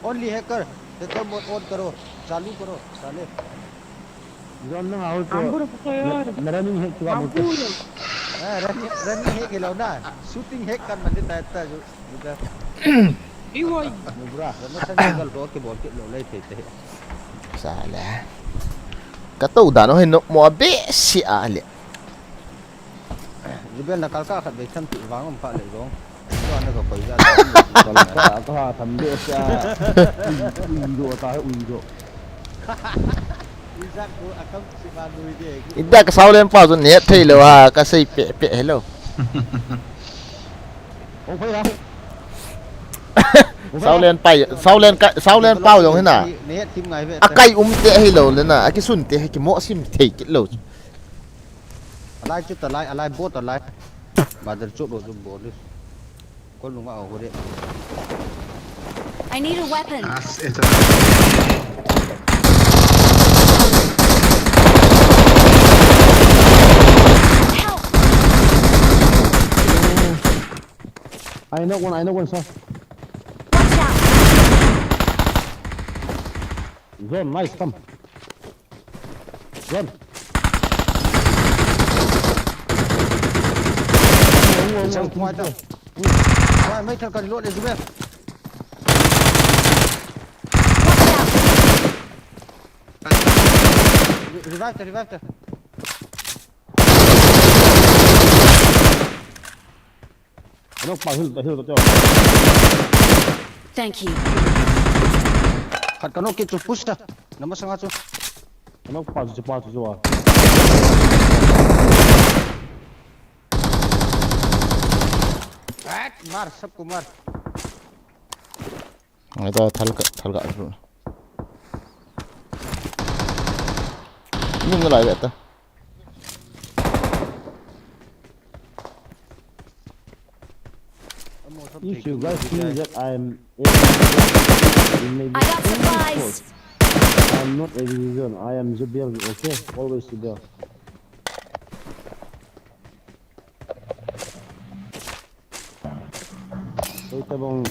Only hacker. Hacker mode on karo. Chalu karo. Sale. John, nang au chu. Ambur ko yo. Na, na running hack chu amu chu. Ambur. Ah, running, running hack lo na. Shooting hack kan man de ta ta chu. Iwoi. Bra, na sa ni gal ko ke bol ke lo lai thei thei. Sale. Ka to da no he no mo be si a le. Jubel na kalka khat be tham ti vang um pha le jong. Ko na ko koi ja. Kalka ka ha tham be si a. Ui, ui do ta he ui do. Ida ka Saulen pau chu net thei lou a, ka sei pe pe hello. Saulen pai, Saulen ka, Saulen pau jong hina. Akai um te hello le na, akisun te he kimo sim thei kit lou. Alai chu ta lai, alai bo ta lai. Mother chu lo chu bo ni. Ko lunga a hore. I need a weapon. Ah, esa. Help! I know one, I know one, sir. Watch out! Zone, nice, come. Run. Mai, mai thal ka reload le, Zubel. Re-, revive ta, revive ta. Ano pa, heal ta, heal ta, heal ta. Thank you. Khat ka knock kit chu, push ta. Nama sanga chu. Ka knock pa chu, pa chu chu a. At, mar, sabko mar. Ai to, thal ka, thal ka. Ning lai ta. If you guys think that I'm a, I got supplies. I'm not a reason. I am Zubel, okay? Always Zubel. Hoita bang.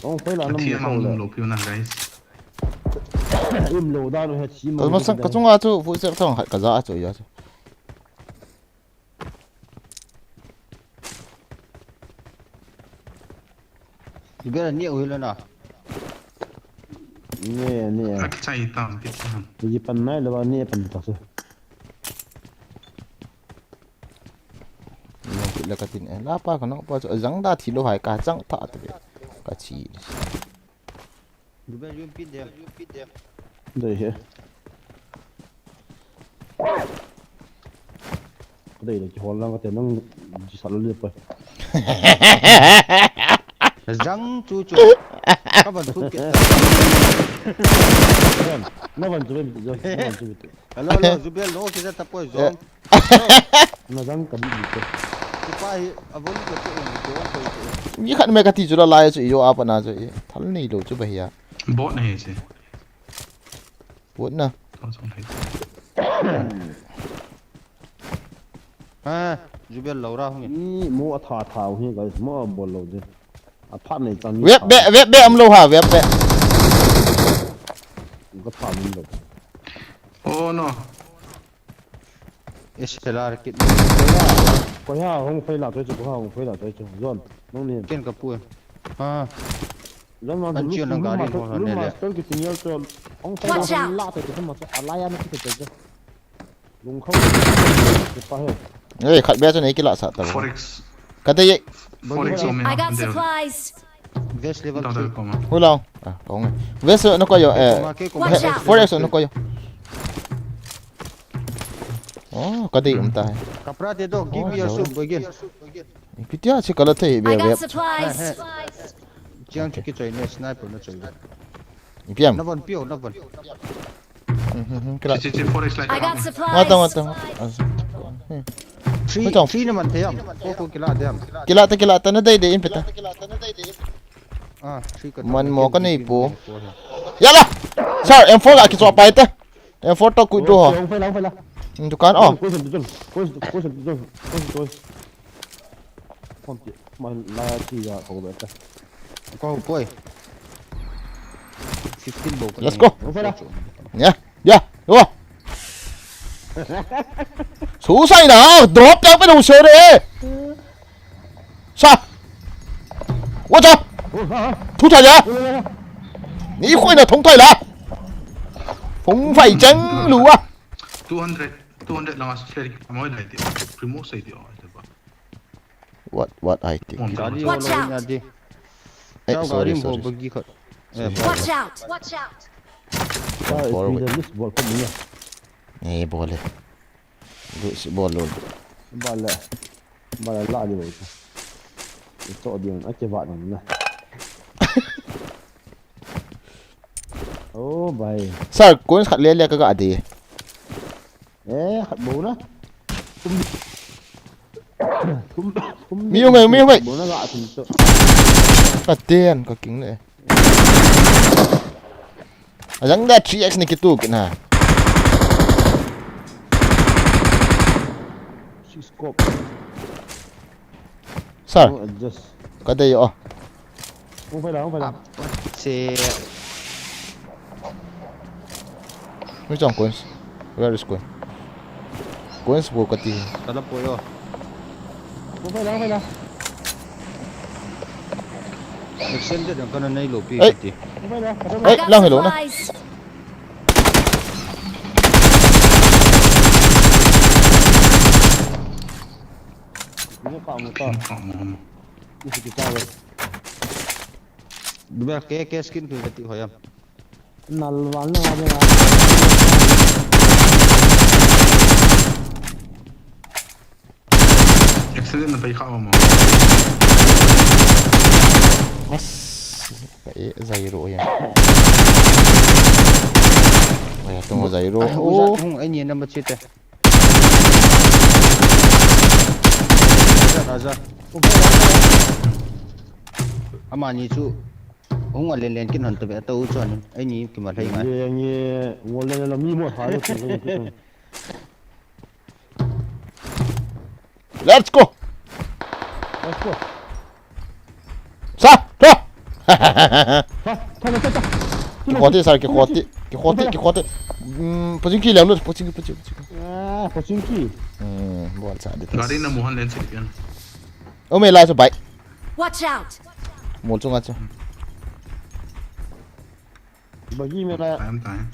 Bang hoila nam. Thi mo amang lo. Lum lo piu na, guys. Im lo dan u het si mo. Ka masang ka chunga chu fu sep thong khat ka ja chu ya chu. Ibe ni u hilo na. Ni, ni. Ka chai tam, ki tam. Ji pan nai lo ni pan ta chu. Long kit le ka tin e. La pa ka nong pa chu jang da thi lo hai ka chang tha te. Ka chi. Dubel yun pin dem. Dei he. Dei le ki hol lang ka te nang ji sa lo le pa. Jang chu chu. Ka ban thu kit. Na ban chu be mi chu. Na ban chu be mi chu. Hello, hello, Zubel, no, kisa tapoi, zong. Na jang ka bi bi te. Kipa hi, a volume ko te, ko, ko, ko. Mi khat me ka ti chu la lai chu, i jo apa na chu, i thal nei lo chu ba hi a. Bot na hi si. Bot na. To song thei. Ha, Zubel lo ra hung. Ni mo a tha tha hung, guys, mo a bol lo de. A phat nei chan ni. Web be, web be am lo ha, web be. Ka phat min lo. Oh no. S L R kit. Ko ya hung phei la toi chu, ko ya hung phei la toi chu. Zon, nang ni. Ken ka pu. Ha. Zon ma. An lu, chiu nang lu gari ma, ho lu ne ma le. Star ki tin yal chu. Hung phei la. Watch out. La toi chu ma chu. Alaya na ki toi chu. Lungkhau. Kipa he. Ei, khat bia chu nei kila sa ta. Four X. Ka dei. Four X om e. I got supplies. Vest level three. Hu lo. Ah, kong. Vest na ko yo, eh. Watch out. Four X na ko yo. Oh, ka dei um ta he. Kapra te do, give me a soup again. Kitia si kala thei be. I got supplies. Chiang chu kichoi ne, sniper na choi. Ipi ham? Na von piu, na von. Hmm, hmm, hmm, kila. Chi, chi, chi, four X light. I got supplies. Ngata, ngata, ngata. Hmm. Three, three na man thei ham. Ko, ko kila thei ham. Kila ta, kila ta, na dei dei in peta. Ah, three ka. Man mo ka nei po. Yala! Sir, M four ka kichoi pai ta. M four to kui to ho. Hung phei la, hung phei la. Dukan oh. Ko sen tu jong. Ko sen tu jong. Ko sen tu jong. Kom ti, ma la ya ti ya ko be ta. Ko poi. Fifteen bo. Let's go. Ko la. Ya, ya. Yo. Su sai na, drop ya pe no se re. Sa. Wa cha. Thu cha ya. Ni khoi na thong thai la. Phung fai chang lu a. Two hundred, two hundred lang as flare ki amoi lai ti. Primo sai ti. What, what I think? Gari ho lo in adi. Eh, sorry, sorry. Bagi khat. Watch out! Watch out! Forward. Eh, bol e. Bol e. Bol e. Bol e la di bol. Ito di ang ake ba nang na. Oh, bai. Sir, kun khat le le ka ga di. Eh, khat bou na. Tum. Tum. Tum. Mi yong ai, mi yong ai. Bou na ga tum to. Ka ten, ka king le. Ajang da three X ni kitu kit na. Six scope. Sir. Ka dei o. Hung phei la, hung phei la. Apa se. Ni chong coins. Where is coin? Coins bo kati. Tala po yo. Hung phei la, hung phei la. Extended ang kana nei lo pi kati. Hung phei la. Ei, lang hello na. Ni ka mo ta. Ni si kita. Dubel ke, ke skin tu kati hoyam. Nalwal na wale. Accident na pai kha mo. Mas, ka e, zai ro ya. Oya, tung zai ro. Oh. Hung, ai ni na ma chite. Aja, aja. Amani chu hung a len len kin han ta be ta u chuan ai ni ki ma hlei ngai. Ye, ye, wall le lo mi mo tha lo. Let's go. Let's go. Sa, to. Ha, tha, tha, tha. Ki khoti, sir, ki khoti, ki khoti, ki khoti. Mm, pochin ki lem lo, pochin ki, pochin ki, pochin ki. Ah, pochin ki. Mm, bon sa de. Gari na muhan len sik pian. O me lai so bike. Watch out! Mol chunga chu. Bagi me la. Time, time.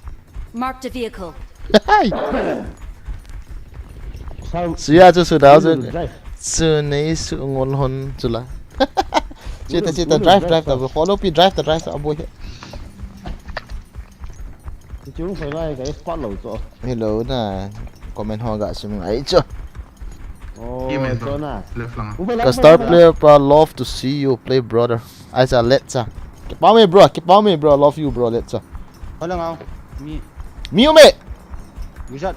Marked a vehicle. Hai. Sao. Suya chu su dau chu. Drive. Su nei su ngol hon chu la. Chita, chita, drive, drive ta, follow pi, drive ta, drive ta, abo he. Chu hung phai lai ka spot lo chu. Hello na. Comment ho ga sim ngai chu. Oh, email chu na. Left lang. Hung phai lai, ka star hung phai lai. Player pra love to see you play brother. Ai cha let cha. Keep on me bro, keep on me bro, love you bro, let cha. Hola ngau. Mi. Mi u me. Wizard.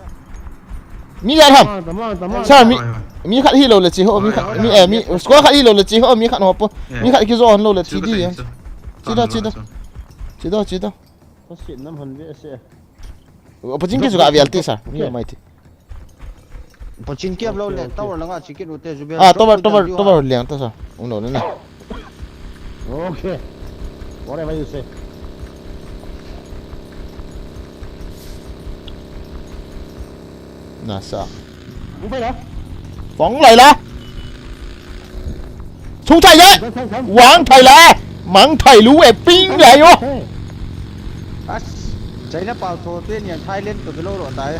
Mi ya ham. Tama, tama, tama. Sir, mi, mi khat hi lo le chi ho, mi khat, mi, eh, mi, squad khat hi lo le chi ho, mi khat ho po. Mi khat ki zo hon lo le chi di. Chi do, chi do. Chi do, chi do. Ko sit nam han ve se. Opportunity chu ka avial ti sir. Mi mai ti. Pochin kiap lo le, tower langa chicken ute Zubel. Ah, tower, tower, tower liang ta sir. Um lo le na. Okay. Whatever you say. Na sa. Hung phai la. Phong lai la. Sung thai le. Thai, thai, thai. Wang thai le. Mang thai lu e ping le yo. Hey. As, China pau tho te nian Thailand to kilo ro tai.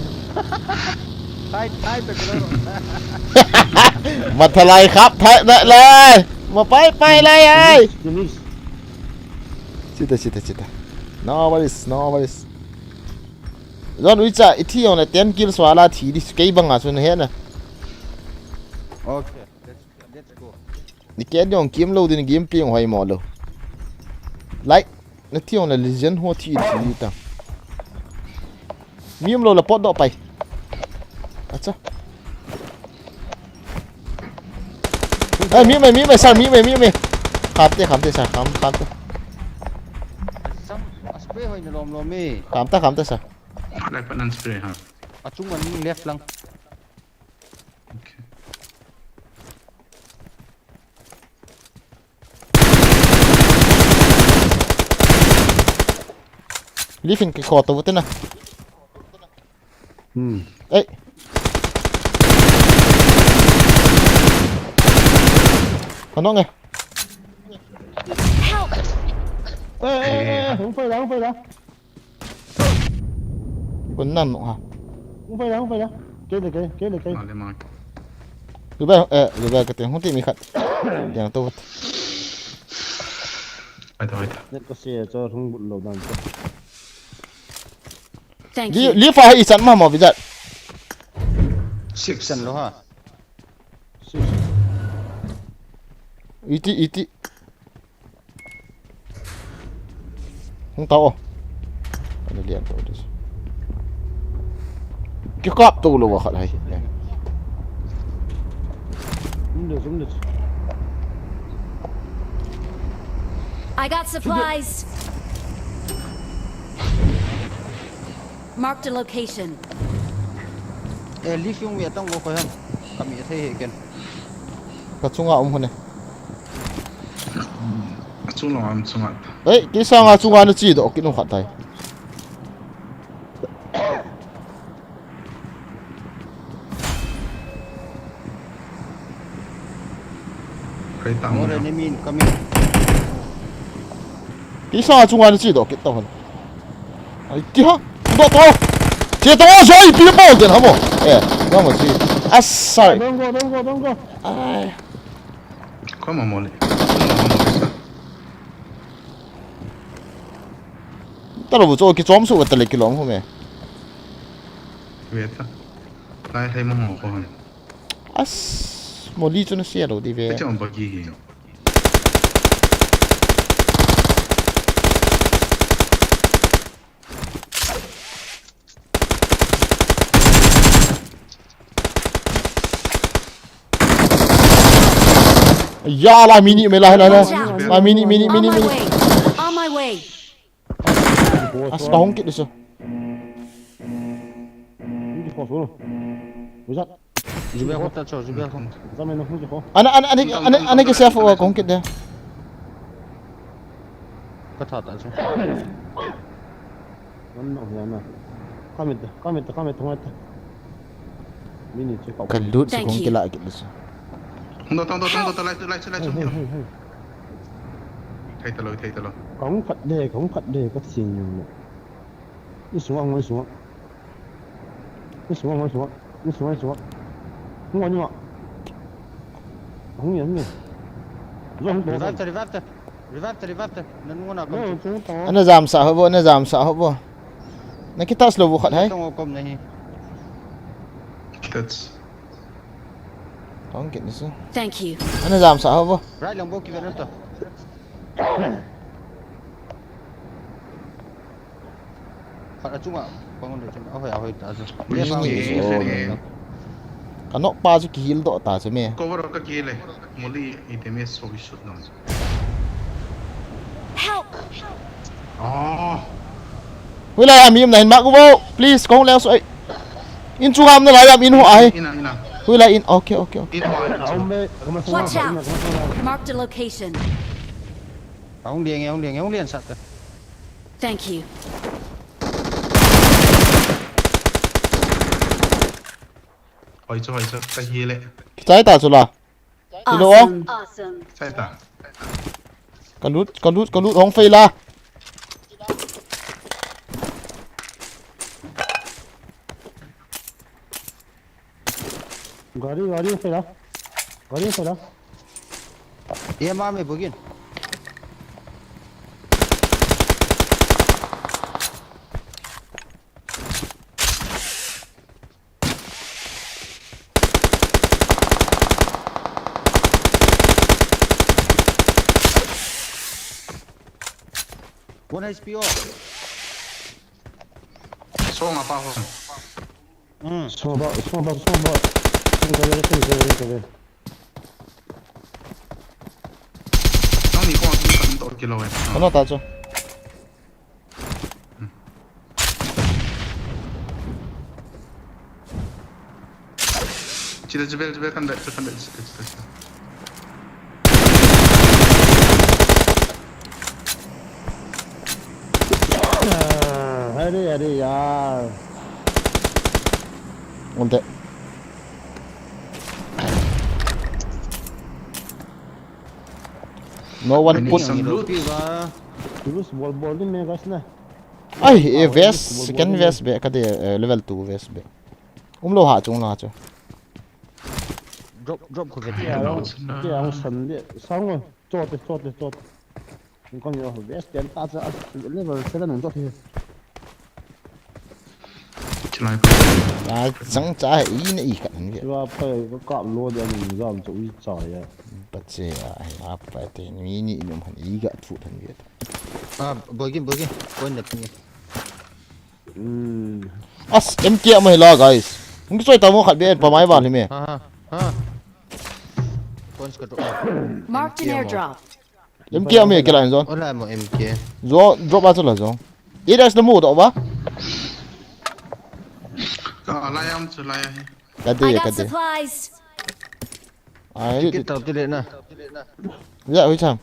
Thai, Thai to kilo ro tai. Ma thalai khap thai le le. Ma pai pai lai ai. Finish. Chita, chita, chita. No worries, no worries. Zon uicha, i thi jong le ten kills wala thi di kei banga chu na he na. Okay, let's, let's go. Ni ke jong kim lo din game pi jong hoi mo lo. Like, na thi jong le legend ho thi di thi ta. Mi um lo le pot doh pai. Acha. Eh, mi mai, mi mai, sir, mi mai, mi mai. Kham te, kham te, sir, kham, kham te. Sam, a spray hoi na lom lom e. Kham ta, kham ta, sir. Lai pat nan spray ha. A chung man left lang. Okay. Living kikho to te na. Hmm. Ei. Ano nge? Help! Eh, eh, eh, eh, hung phai la, hung phai la. Kun nan no ha. Hung phai la, hung phai la. Kei le kei, kei le kei. Male, male. Lu ba, eh, lu ba ka te hung ti mi khat. Yang to. Ai ta, ai ta. Net ko se cho hung but lo dan ko. Thank you. Li, li fa hi chan ma mo bi jat. Six. Chan lo ha. Six. Iti, iti. Hung tao. Ani lian to dis. Ki kap to lo wa khat hai. Sum de, sum de. I got supplies. Marked a location. Eh, li fiung mi atang mo ko ham. Kami athei he ken. Ka chunga um hone. Chung lo am chunga. Ei, ki sanga chunga na chi do, ki nung khat tai. Kai tam. More ni min kami. Ki sanga chunga na chi do, ki to hon. Ai, ki ha? Do to. Chi to, so i pi bol den ha mo. Eh, no mo chi. Ah, sorry. Don't go, don't go, don't go. Ai. Come on, Molly. Come on, Molly. Talo bu cho kichom su ka tale kilom hu me. Ve ta. Lai hai mo ho ko han. As, moli chu na sia lo di ve. Ka chom ba ki hi. Ya la mini me la la la. Watch out. La mini mini On mini my mini. Way. On my way. As ka hung kit disu. Hung kit ko su. Wizard. Jibe ko ta cho, jibe ko. Wizard me no hung kit ko. Ana ana ana ana ana ke safe ko hung kit de. Ka tha ta cho. Wan no ya na. Kamit kamit kamit kamit. Ka lut su kong kila kit su. Hung do, hung do, hung do, lai, lai, lai, lai. Hey, hey, hey, hey. Thei talo, thei talo. Kong khat de, kong khat de, ka sin yung ne. Ni suwa, ni suwa. Ni suwa, ni suwa. Ni suwa, ni suwa. Hung wa, ni wa. Hung yan ne. Zo hung to. Revive ta, revive ta. Revive ta, revive ta. Nanu na kom. Ana jam sa ho bo, ana jam sa ho bo. Na kitas lo bu khat hai. Tong kom nahi. Kitas. Tong kit ni su. Thank you. Ana jam sa ho bo. Right lang bo ki venom to. Khat achunga, pangun le chunga, ahoi, ahoi ta chu. Ka nok pa chu kihil doh ta chu me. Cover ka kihil e. Moli i te me so i sut nang. Help! Ah. Hui lai am im na hin mak u bo. Please, kong leo so ai. In chu ngam na lai am in ho ai. Ina, ina. Hui lai in. Okay, okay, okay. In ho ai. Watch out! Marked a location. Hung liang, hung liang, hung liang sat. Thank you. Hoi chu, hoi chu, ka hi le. Kichai ta chu la. Kilo o. Awesome. Kichai ta. Ka lut, ka lut, ka lut hong fei la. Gari, gari fela. Gari fela. Ye ma me bugin. One H P o. Song apa ho. Hmm. Smoke, smoke, smoke. Smoke, smoke. Nang ni kong, kong, kong, kilo eh. Ano ta chu? Chile, chile, chile, kan da, kan da, chile, chile, chile. अरे, अरे यार। Unte. No one put. Some loot. Terus bol-bol ni me guys na. Ai, e vest, second vest be, kati, eh, level two vest be. Umlo ha chung la chu. Drop, drop ko ke. Kei a hung san de, sang o, chote, chote, chote. Hung kong yo, vest ken ta cha, level seven hung chote. Chilai pa. Ai, chang cha, i na i khat han ve. Chua pa, ka kap lo de, ni jam chu i cha ya. Pa che a, ai, a pa te, mi ni i nom han i ga thu han ve. Ah, boy game, boy game. Point na ping. Hmm. As, M K ama hi la, guys. Hung kichoi ta mo khat be en pa mai val hi me. Ha, ha, ha. Points ka drop. Marked an airdrop. M K ama hi kila en zone. Ola mo M K. Zo, drop a chu la zo. Ida is the mode, over. Ka la yam chu la ya hi. Ka de, I got ka de. Supplies. Ai, kit tau ti le na. Ya, hui cham.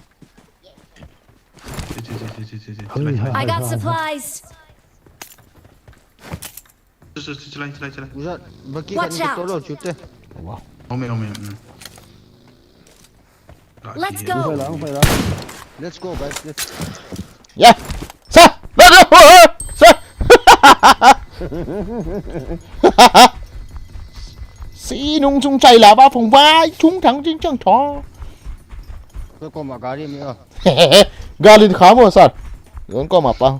Chi, chi, chi, chi, chi, chi, chi, chi, chi, chi, chi. I got supplies. Chi, chi, chi, chi, chi, chi, chi. Uza, baki. Watch out. Kan tolo chute. Wow. Ome, ome, ome. Let's go. Hung pai la, hung pai la. Let's go, guys. Let's. Ya. Sa. Sa. Sa. Si nung chung chai la ba phong bai chung thang jing chang tho. Koi koma gari mi a. Gari kha mo sir. Koi koma pa.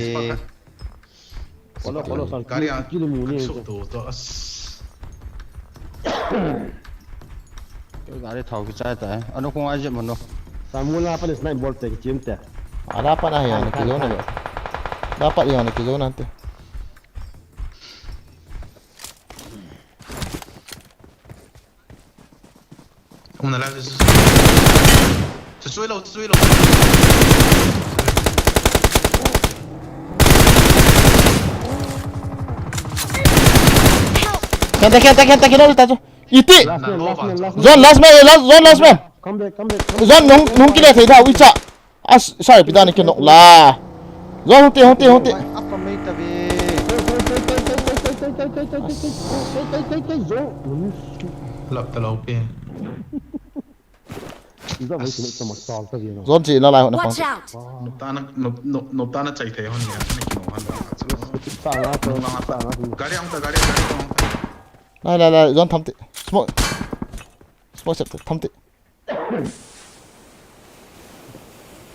Follow, follow, sir. Gari a kill mu ni. Sok to to as. Gari thao kichai tai. Ano kong ai jep mano. Samuel a pan snipe bol te kichim te. Ada pan a hian kijo na. Da pat hian kijo na te. Hung na la. Sa chui lo, sa chui lo. Kan taken, taken, taken, taken. Iti. Last man, last man, last man. Zone last man, last, zone last man. Come back, come back, come back. Zone nung, nung kile thei thau icha. As, sorry, pidani kinok la. Zone hung ti, hung ti, hung ti. Apa mai ta ve. Kai, kai, kai, kai, kai, kai, kai, kai, kai, zo. Lap ta lo pe. Iza vai kine chama chal ta vina. Zon chi la lai hona pang. Watch out! Noptana, nop, nop, noptana chai thei hon ya. Ni kino hon. Sa na to, sa na to. Gari ang ta, gari, gari ang ta. Lai lai lai, zon tham ti. Smoke. Smoke set tham ti.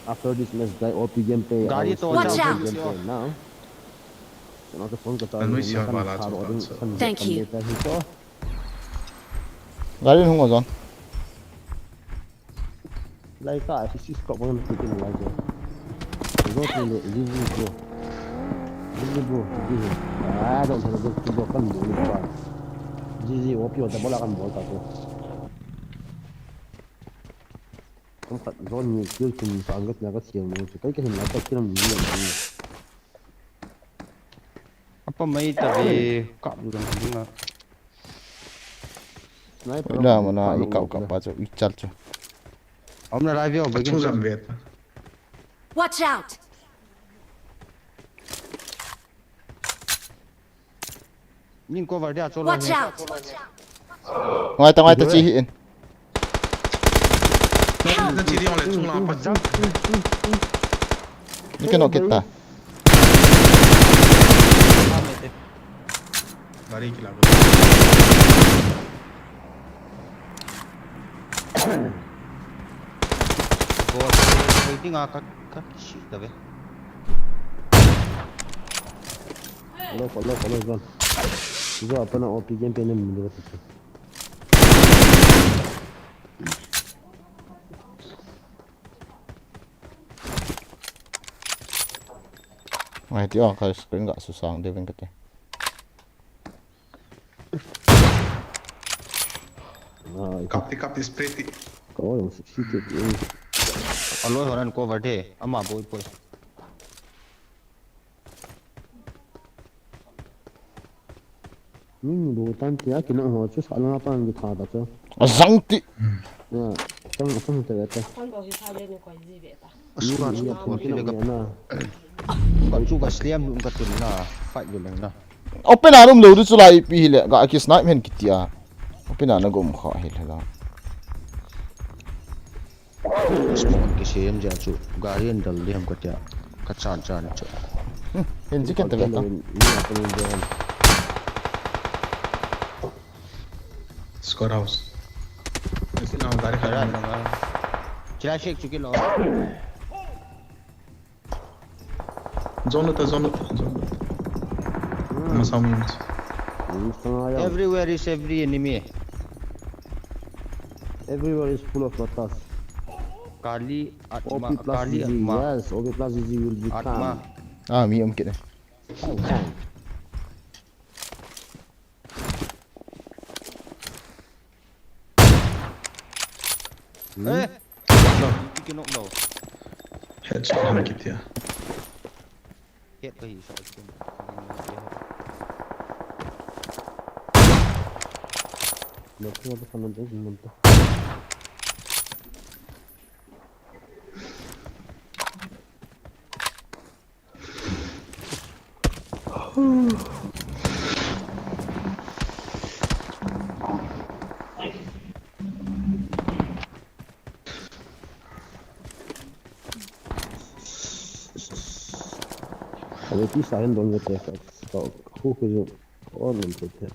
After this match, guy, O P gameplay. Gari I will to stream Watch O P out. Gameplay now. Kena ke phone kata. Anu siapa lah tu. Thank you. Gari hung zon. Lai ka, si si kau pun tu kena lai je. Go to the G G bro. G G bro, G G. Ah, don't tell the bro kan bol pa. G G, O P o ta bola kan bol ta ko. Kan khat zon ni kill tum sa ngat na ka siang mo. Kai ka hin la ka kill mo ni. Apa mai ta ve kap du dang ding a. Sniper. Ina mana i kap kap pa chu i chal chu. Om na live yo Chung bagin. Jam vet. Watch out! Nin cover dia cholo. Watch out! Ngai ta ngai ta chi hi in. Na chi di ong le chung la pa. Ni keno kit ta. Gari kila. Go. Waiting a ka ka shi ta ve. Follow, follow, follow, zone. Zone, apa na O P game pe ni mo. Ngai ti ong ka screen ga susang de veng ka te. Ah, Kap ti, kap ti, spray ti. kau yang sixty K. Aloi horan cover de. Ama boi boi. Min bu tan tia kina ho chu sa la pan ki tha ta chu. Azang ti. Ya, tang tang ta ta. Kon bau hi sa le ni koi ji ve ta. Asuka chu Ni ko kina le ka na. ka chu ka sliam dun ka tun na. Fight le na. Open a um lo du chu lai pi hi le ga ki snipe hen ki tia. Open a na gom kha hi le la. Smoke kisem ja chu. Gari an dal le ham ka tia. Ka chan chan chu. Hin ji ken ta ve ta. Squad house. Isi na gari Kara kara. na nga. Chila shek chu ki lo. Zone ta, zone ta, zone ta. Masam. Ni sa ya. Everywhere is every enemy. Everywhere is full of ratas. Kali O Atma, P plus Kali G G, Atma. Yes, O P plus G G will be Atma. come. Ah, mi um kit ne. Bang. Eh. Tiki nok lo. Headshot hana kitia. Ket ka hi sa kin. Lo ko ba kan de mun ta. Abe pi sa hen don nge te ka ka hu ke jo on nge te.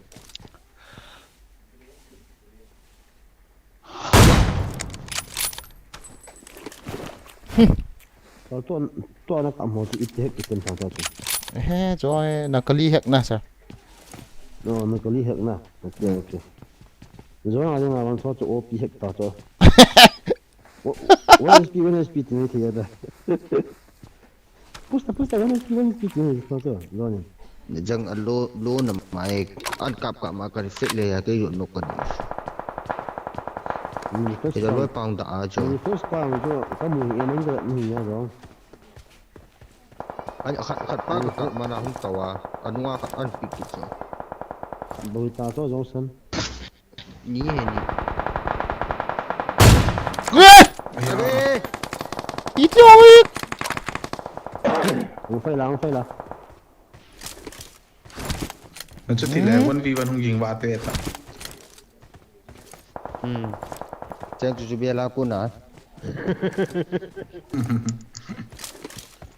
Ka to to na ka mo ti ite ke ten ta ta. He, joy na kali hek na sir. No, na kali hek na. Okay, okay. Zo na ma wan so to O P hek ta to. One H P, one H P ti ni thei da. Pusta, pusta, one H P, one H P ti ni thei to. Zo ni. Jang a lo lo na mai an kap kap ma ka reflect le ya ke yo no ka ni. Ni first Ke lo time. Pang da a jo. Ni first time jo ka mu ni man ga ni ya zo. An khat khat pa ka kap mana hung tawa. Anunga ka an pick ki jo. Boi ta to zo san. Ni he ni. Eh! Eh, Iti awik! Ang fai la, ang fai la. Chuti le one v one hung ging vate ta. Hmm. Cheng chu chu bia la ku na.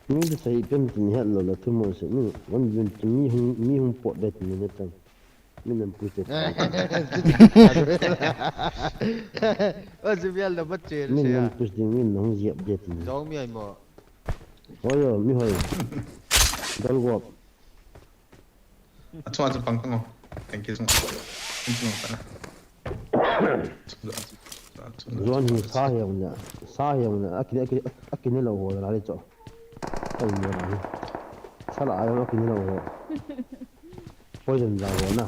Mi le sai pen tin het lo la thu mo se mi. One v one tin mi hung, mi hung pot det ni ne tan. Mi nan push det. O chu bia la bat che. Mi nan push ding, mi nan hung ziap det ni. Jong mi ai mo. Hoi yo, mi hoi. Dal go. Achung, achung, pang, pang, oh. Thank you, achung. Achung, achung. Achung, achung, achung. Zon hi sa hiam na, sa hiam na, akin, akin, akin lo ho la le cho. Ai mo na. Sa la ai akin lo ho. Poison la ho na.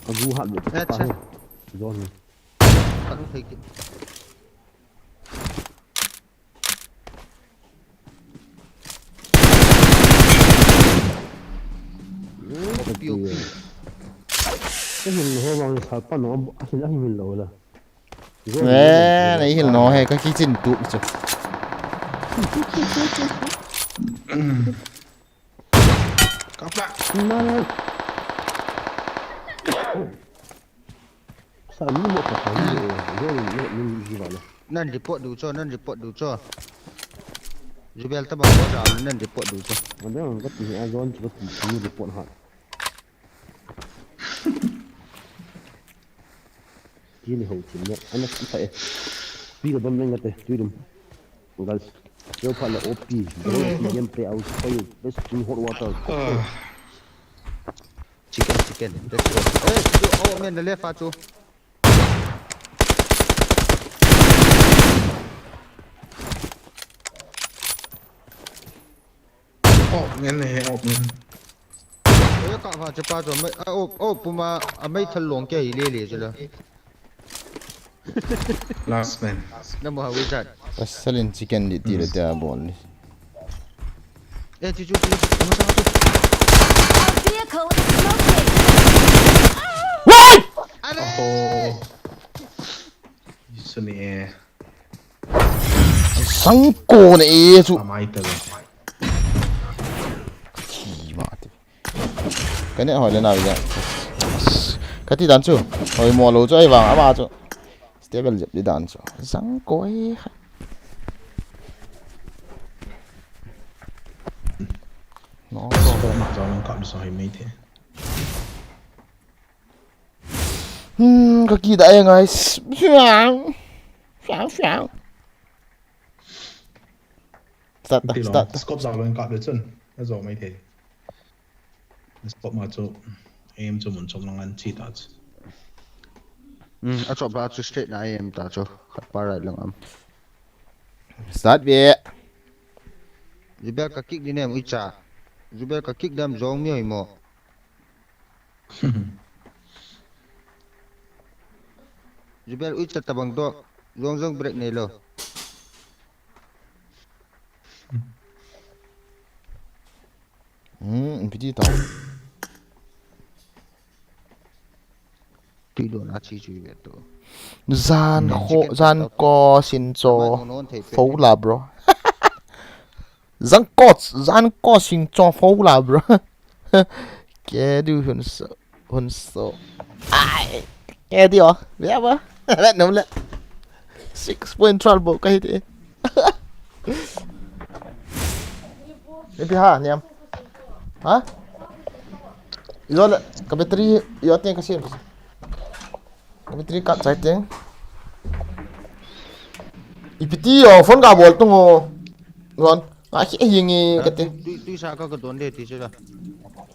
Agu ha le. Acha. Zon hi. Kan thei ki. Ka hin ho bang sa pa no, a hin, a hin lo la. Ne, na hin no he, ka ki chin tu chu. Kapla. Sa mi mo ka sa mi, eh, zon ni, ni, ni, ni, ni. Nan report du cho, nan report du cho. Jubel ta bang ko da, nan report du cho. Ada ka ti a zon chu ka ti ni report ha. Ti ni ho ti ne, ana ti sa e. Pi ka bam nang te, tu dum. Guys, yo pha la O P, the whole team game play out for you. Let's drink hot water. Chicken, chicken. Let's go. Hey, oh man, the left achu. Oh man, hey, oh man. Oi, ka va che pa cho, mai, a, o, o, puma, a mai thal long ke hi le le che la. Last man. Na mo ha wizard. Pasalin chicken di ti le te a bol ni. Eh, chu, chu, chu, chu, chu, chu. Our vehicle is smoking. Wai! Are! Oh. Isu ni e. Sangko ne e chu. Amai ta le. Ki ma ti. Ka ne hoi le na ja. Ka ti dan chu. Hoi mo lo chu ai vang ama chu. Stable jep di dan chu. Sangko e. No. Score ma jong ka sa hai mai the. Hmm, ka ki da e, guys. Fiang. Fiang, fiang. Start ta, start ta. Scope sa lo ka de chun. A jo mai the. Scope ma chu aim chu mun chom lang an chi ta chu. Hmm, a chop ba chu straight na aim ta chu. Khat pa right lang am. Start ve. Jubel ka kick di nem uicha. Jubel ka kick dam jong mi hoi mo. Jubel uicha tabang do. Jong jong break nei lo. Hmm, piti ta. Tui don a chi chu ve to. Zan kho, zan ko sin cho. Fo la, bro. Zan ko, zan ko sin cho fo la, bro. Ke du hun so, hun so. Ai. Ke di o. Ve ba. Ve nom le. Six point twelve bo ka hi ti. Ipi ha, niam. Ha? Ilo le, ka battery, yo teng ka sim. Ka battery kat chai teng. Ipi ti yo, phone ka bol tung o. Ron, nga khi hingi ka te. Tui, tui sa ka ka don de ti chu la.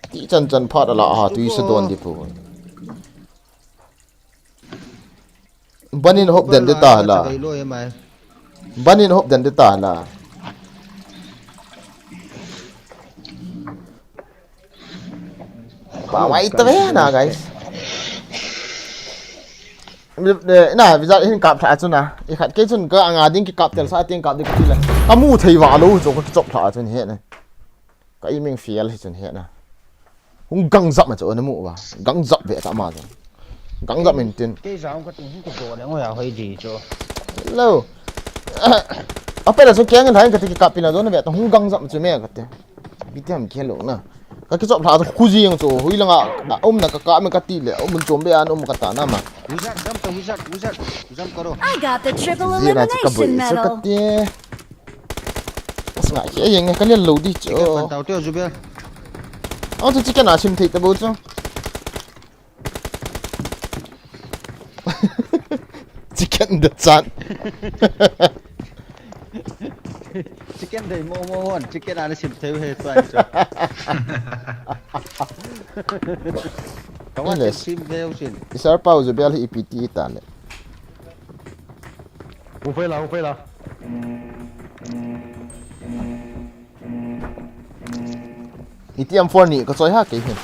Ti chan chan phat ala ha, tui sa don di pu. Banin hop den de ta la. Banin hop den de ta la. Pa mai ta ve na, guys. Na, visa hin kap tha chu na. I khat ke chun ka anga ding ki kap tel sa ting kap ding ki la. Ka mu thei va lo chu ka ki chop tha chun he na. Ka aiming fail hi chun he na. Hung gang jap ma chu na mu va. Gang jap ve ta ma chu. Gang jap min tin. Ke jam ka tin hung ko do le ngoi a hoi di chu. Lo. A pe la chu keng lai ka ti ki kap pin la do na ve ta hung gang jap ma chu me ka te. Bi ti ham ke lo na. Ka kichop lha khu jing chu, hui langa, a, umna ka ka me ka ti le, um chom be an um ka ta na ma. Wizard, jump to wizard, wizard, jump karo. I got the triple Zira chu ka boi elimination chu ka medal. Ti. As nga ke yeng ka le lo di chu. Chicken pan tau teo, Zubel. Ang chu chicken a sim thei ta bo chu. Chicken da chan. Chicken dei mo mo hon, chicken ana sim thei he tua chu. Kawa Yes. Sim thei usin. Isar pau Zubel hi ipiti ta le. Hung fei la, hung fei la. Iti M four ni ka choi ha kei hin.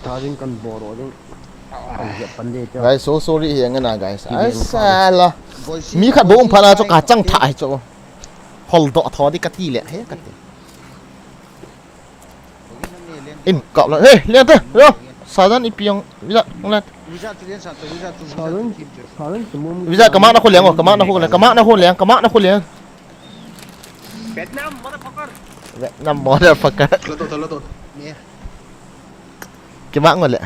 Tha jing kan bor o jing. Kan jep pan de cha. Guys, so sorry hi ngana guys. Ai sala. Mi khat bo um pha na chu ka chang tha ai chu. Hol do tho di ka ti le he ka ti. In kap la. Hey, lian te. Yo. Sadan ipi ang. Visa, nglan. Visa tu lian sa tu, visa tu, visa tu Sadan, team tu. Sadan tu mum. Visa, kamak na khu liang, kamak na khu liang, kamak na khu liang, kamak na khu liang. Vietnam, motherfucker. Vietnam, motherfucker. Lato, lato. Yeah. Kimak ngole.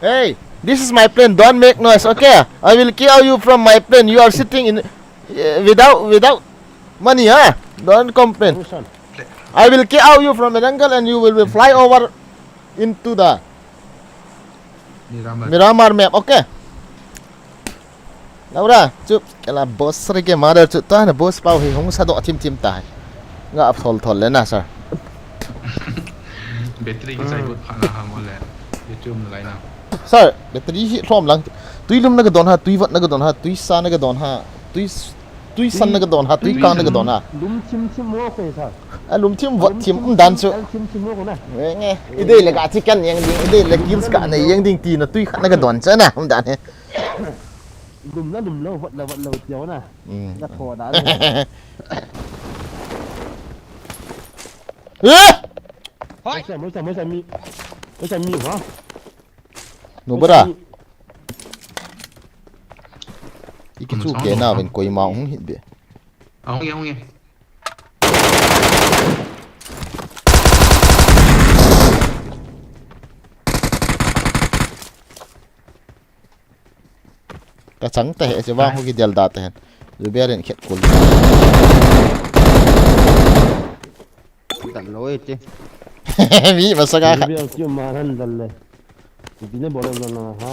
Hey, this is my plane. Don't make noise, okay? I will kick out you from my plane. You are sitting in, eh, without, without money, huh? Don't complain. Busan. I will kick out you from the jungle and you will, will fly over into the Miramar. Miramar map, okay? Laura, chup, kala boss re ke mother chu ta na boss pau hi hung sa do thim thim ta. Nga ap thol thol le na, sir. Battery ki chai bot pha na ha mo le. YouTube na lai na. Sir, battery hi thom lang. Tui lum na ka don ha, tui vat na ka don ha, tui sa na ka don ha, tui s-, tui san na ka don ha, tui kang na ka don ha. Lum thim thim mo ko sa. A lum thim vat thim um dan chu. Lum thim thim mo ko na. Nge, nge. I dei le ka chicken yang ding, i dei le kills ka na yang ding ti na tui khat na ka don cha na um dan he. Lum na lum lo, vat na vat lo ti na. Mm. Na tho da. Eh! Hoi. Moisa, moisa, moisa mi. Moisa mi ha. No bara. Iki chu ke na ven koi ma hung hit be. Ahung ye, ahung ye. Ka chang ta he, che vang ho ki del da ta hen. Zubia ren khet kul. Dan lo e te. Mi masanga kha. Zubia ki ma han dal le. Bine bol na ha.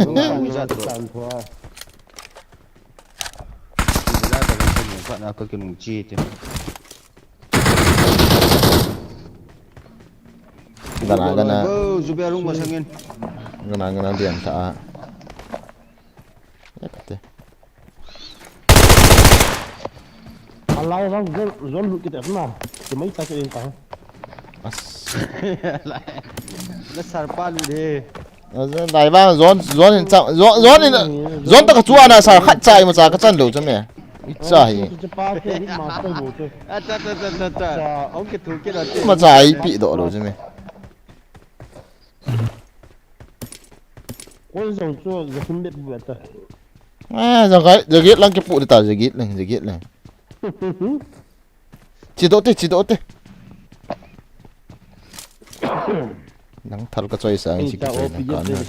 Lo mi ja to. Tan thua. Ki la da ka mu ka na ka ki nung chi te. Gana, gana. Bo, Zubia lung masangin. Gana, gana dian ta. Ya kate. Alai bang zon, zon lut kita na. Kemai ta ke ta. As. Na sar pa lut he. Lai vang zon, zon in chang, zon, zon in, zon ta ka chu ana sar khat cha ima cha ka chan lo cha me. I cha hi. Chu pa ke ni master bo chu. A cha cha cha cha cha. Cha, ong ke thu ke la. Ima cha i pi do lo cha me. Kon zong chu za thum bet bu ta. Ah, za gai, za get lang ke pu ta, za get lang, za get lang. Chi do te, chi do te. Nang thal ka choi sang chi ka choi na ka na.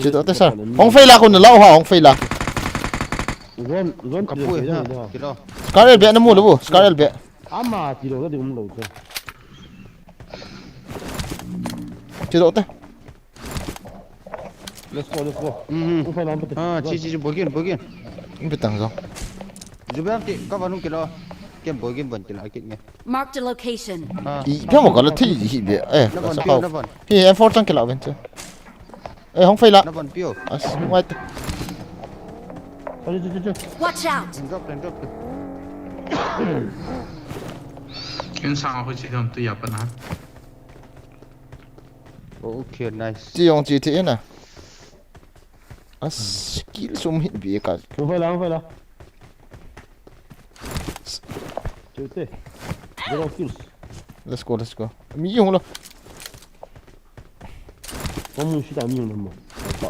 Chi do te sir. Hong fei la kun la ha, hong fei la. Zon, zon ka pu ha. Scar el be na mu lo bu, scar el be. Ama ti lo na di um lo te. Chi do te. Let's go, let's go. Mhm. Ung phai lam pate. Ah, chi, chi, chi, bogin, bogin. Ung pitang zo. Zubel ti, ka vanung kilo. Kem bogin ban kilo, akit nge. Marked a location. Ah. I, pia mo kala thi hi be. Eh, na van, sa pio, kau. Na van. Hi, M four tang kilo ben che. Eh, hong fai la. Na van pio. As, wait. Sorry, sorry, sorry. Watch out! Drop, drop. Ken sang ho chi dam tu ya pa na. Okay, nice. Chi yong chi thi na. A skill sum hit bi ka. Hung fai la, hung fai la. Chute. Zero kills. Let's go, let's go. Mi yong lo. Ko mu shi ta mi yong mo. Ai ta.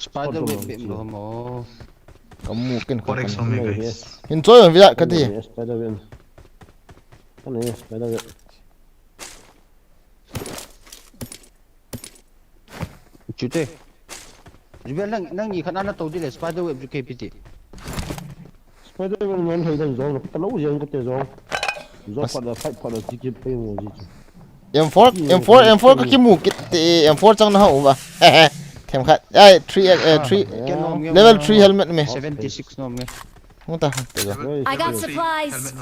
Spider web bem lo mo. Kamu ken ka. Four X som e guys. Enjoy on via ka ti. Spider web. Kana spider web. Chute. Jibel nang nang i khana na to dile spider web ju K P T. Spider web non hoi dan zong ka lo yang ka te zong. Zong pa da fight pa da tiki pe mo ji. M four, M four, M four ka kimu kit te, M four chang na ha uva. Them khat. Ai, three, eh, three. Level three helmet me. Seventy six nom nge. Hung ta, te ga. I got supplies.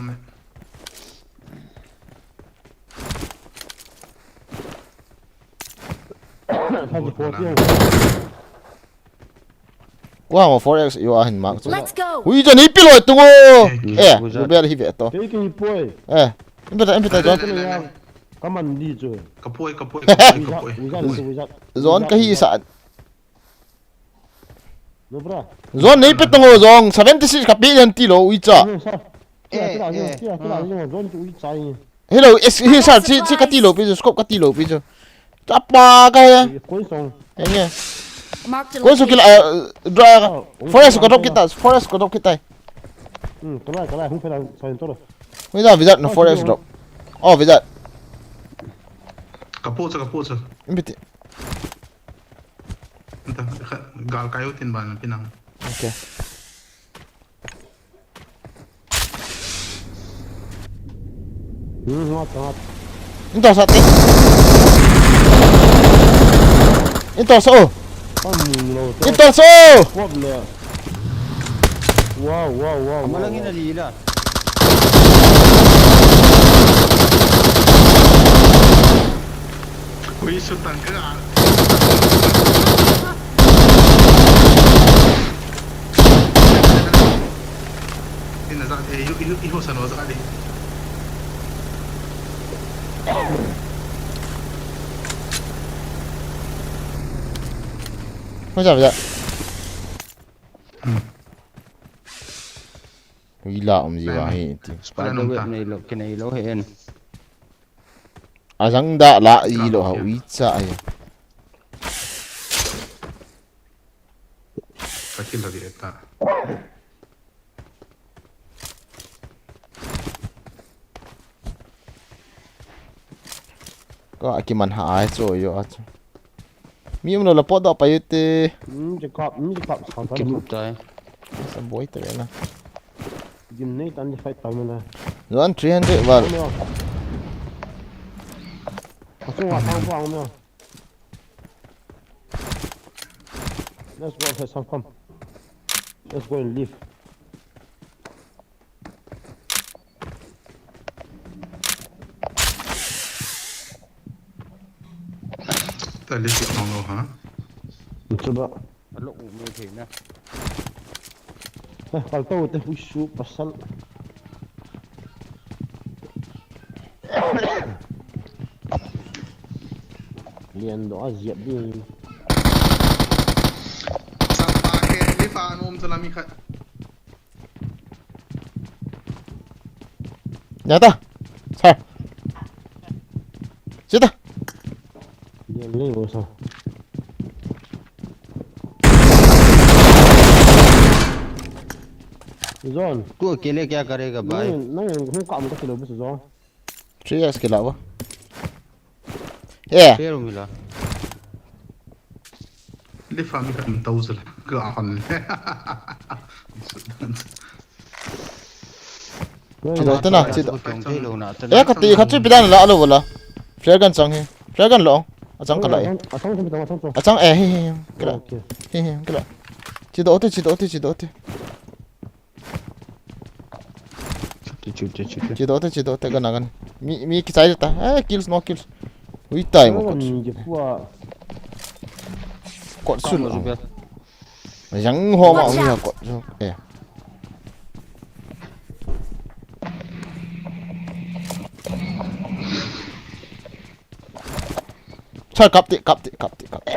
Wa mo four X yo a hin mark. Let's go. Ui, jan ipi lo tungo. Eh, yo bel hi ve to. Kei kei poi. Eh, impeta, impeta John. Kaman di chu. Kapoi, kapoi, kapoi, kapoi. Wizard, wizard. John ka hi sa. No bra. John nei pe tungo John, seventy six ka pi yan ti lo ui cha. No sa. Kila kila kila kila John chu ui chai. Hello, is he sir, chi chi ka ti lo pi chu, scope ka ti lo pi chu. Chapa ka ya. Koi song. Enge. Marked a Koi su kila location. Dra. Forest ko drop kita, forest ko drop kita. Hmm, kala kala hung pela sa to. Ui da wizard no forest drop. Oh, wizard. Kapo sa, kapo sa. Impiti. Anta, gal kayo tin ba na pinang. Okay. Hmm, ngat ngat. Into sa ti. Into sa oh. Pamung lo. Into sa oh. Pop le. Wow, wow, wow. Malang ina lila. Ui, sutang ka. Ina za, eh, iho, iho, iho sa no za di. Koi sa wizard. Ui la um ji wa hi ti. Spider web nei lo, ke nei lo he en. Ajang da la i lo ha ui cha ai. Ka kill lagi eta. Ko akiman ha ai cho yo a cho. Mi um lo la pot do pa yu te. Hmm, je kap, hmm, je kap sa ta. Kim tai. Sa boi te na. Gim nei tan di fight ta mena. Zone three hundred val. Asu wa tang pa mo. Let's go, let's come. Let's go and leave. Ta le si kong lo ha. Chuba. Alo u me thei na. Kal to te hui su pasal. Lian do a ziap di. Sapa ke, di fa nom sa lami khat. Nya ta. Sa. Sita. Lian le bo sa. Zone. तू अकेले क्या करेगा भाई? Nang nang hung kam ka kilo bu zone. Three X kila ba. Yeah. Pero mila. Lifa mi kan tau zala. Ka hon. Chido tana, chido. Kong thei lo na ta. Eh, kati, kati pidan la alo wala. Flare gun chang he. Flare gun lo. Achang kala eh. Atang atang atang. Achang eh, he he. Kila. Okay. He he, kila. Chido te, chido te, chido te. Chido te, chido te. Chido te, chido te, gana gana. Mi, mi kichai ta. Eh, kills, no kills. Ui tai mo kot. Ni je kwa. Kot sul. Yang ho ma ui ha kot. Eh. Sir, kap ti, kap ti, kap ti, kap ti.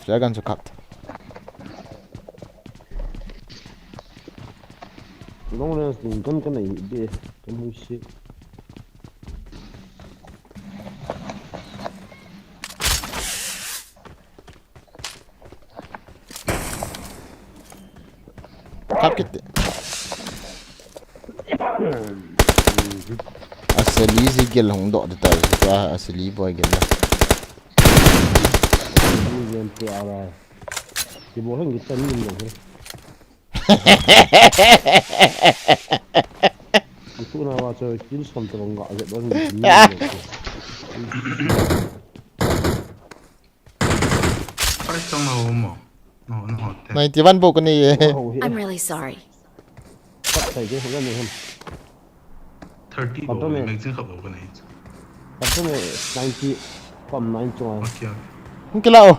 Flare gun chu kap ti. Long range din kan kan ai be kan hui si. Hap kit. Asali ji gel hung doh de ta, ta asali boy gel la. Ni jen pe ara. Ki bo hang ki chan ni lo. Ki tu na wa cho kill som to bang ga je don ni lo. Ai, tong na ho mo. No, no, hotel. Ninety-one bou ka nei e. Wow, he. I'm really sorry. Kat sai ke, hoga ni hum. Thirty bou, Patron ne. Magazine khat bou ka nei. Patron ne ninety, kom nine chunga. Okay, okay. Hung kila o.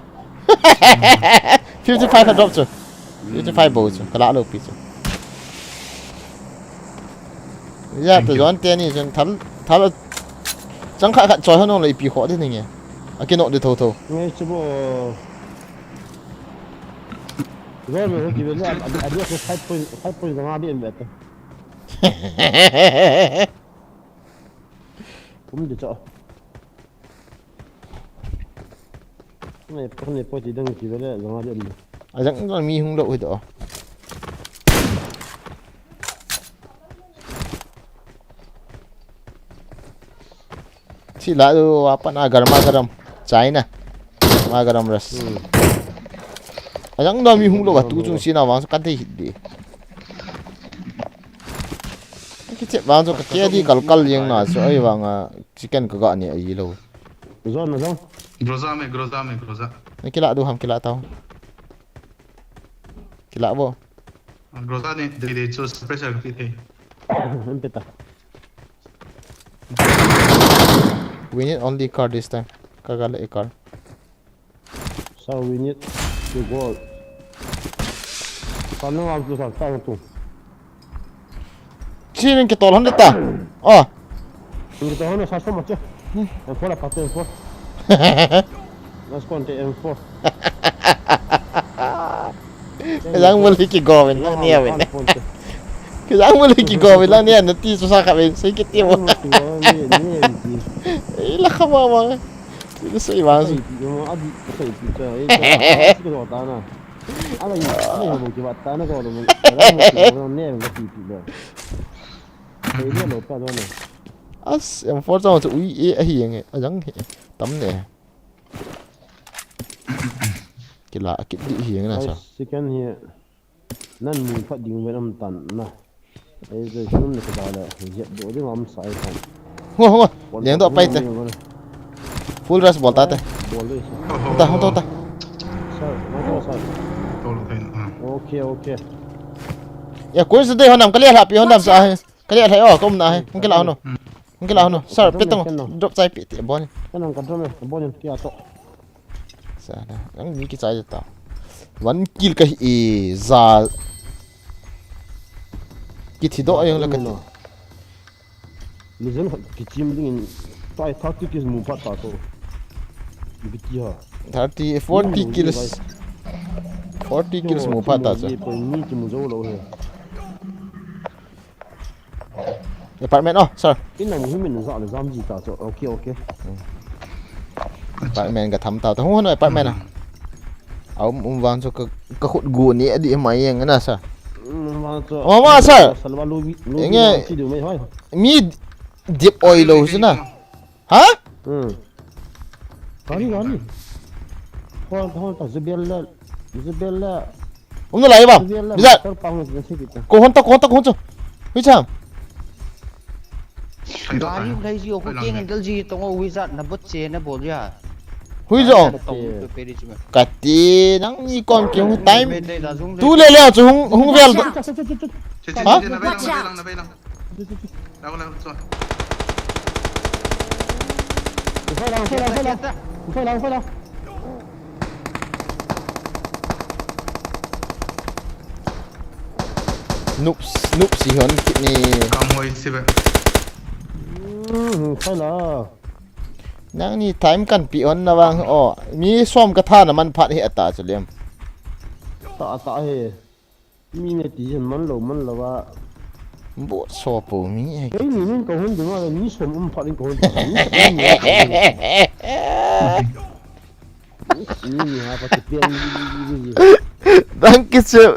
Fifty-five a drop chu. Fifty-five bou chu. Kala lo pi chu. Ya, thank you. Te jon te ni jon thal, thal. Chang khat khat choi hon lo ipi kho de ni nge. A kino de tho tho. Ngai chu bo. Ro ro ki be la, a, a, a, five point, five point nga di em be ta. Kum di cho. Nei, nei, poti dang ki vele, zanga de lu. A jang jang mi hung lo hi do. Si la do apa na garma garam. China. Garma garam ras. Hmm. A jang do mi hung lo ka tu chung si na wang ka de hi de. Ki che wang so ka ke di kal kal yeng na so ai wang a chicken ka ga ni ai lo. Zon na zon. Groza me, groza me, groza. Na kila du ham kila tau. Kila bo. Groza ni, de de chu special ka ti thei. Em pe ta. We need only car this time. Ka ga le car. So we need to go. Ka no am tu sa ta tu. Chi ning ki tol hon ta. Oh. Ning ki tol hon sa so ma che. M four la pa te M four. Let's go on to M four. Ka jang mul hi ki go ven lang ni a ven. Ka jang mul hi ki go ven lang ni a na ti su sa ka ven sai ki ti mo. Ei la kha ma ma. Ti sai ma su. Sai ti mo a di sai ti cha. Ei ta. Ala yi, ala yi mo ki ba ta na ko lo mo. Ala mo ki lo ne mo ki ti lo. Ei le lo pa lo ne. As, M four chang chu ui e a hi nge, a jang he. Tam ne. Kila, kit di hi nge na sa. Ai, second hi. Nan mu phat ding ven am tan na. Ei, ei, sunum ne ka da le. Jet do ding am sa ai tan. Hua, hua. Leng do pai te. Full rush bol ta te. Bol de. Hota, hota, hota. Sir, hota, sir. Tol kai na. Okay, okay. Ya, koi se de honam, kali la pi honam sa. Kali la, oh, kom na he. Hung kila hono. Hung kila hono. Sir, pe tong. Drop chai pi ti bon. Kanang ka drop me, bon ki ato. Sa na. Ang mi ki chai ta. One kill ka hi e za. Ki thi do ayong la ka ti. Legend khat kichim dingin tai thirty kills mu phat ta to. Biti ha. Thirty, forty kills. Forty kills mu phat ta chu. Ni kimu jou lou he. Apartment, oh, sir. In lang hi min za le jam ji ta chu. Okay, okay. Apartment ka tham ta. Hung hon apartment a. A um, um vang chu ka, ka khut gu ni a di mai yang na sa. Um vang chu. Oh, ma sir. Salwa lu bi, lu bi. Enge. Chi du mai hoi. Mi dip oi lo chu na. Ha? Hmm. Gari, gari. Hol, hol ta, Zubel la, Zubel la. Um na lai ba. Zubel la. Bisa. Motor pa hon, sikit ta. Ko hon ta, ko hon ta, ko hon ta. Hui cham. Gari lai ji o ko keng dal ji tong o hui jat na bot che na bol ya. Hui jo. Kati nang ni kon ke hung time. Tu le le chu hung hung vel. Ha? Watch out. Noobs, noobs hi hon kit ni. Kam hoi si be. Hmm, khai la. Nang ni time kan pi hon na vang o. Mi som ka tha na man phat hi ata chu lem. Ta ta he. Mi ne ti jen man lo, man lo a. Bo so po mi he. Kei ni nin ka hon ding a, mi som um phat in ka hon ding. Mi som um phat in. Danke schön.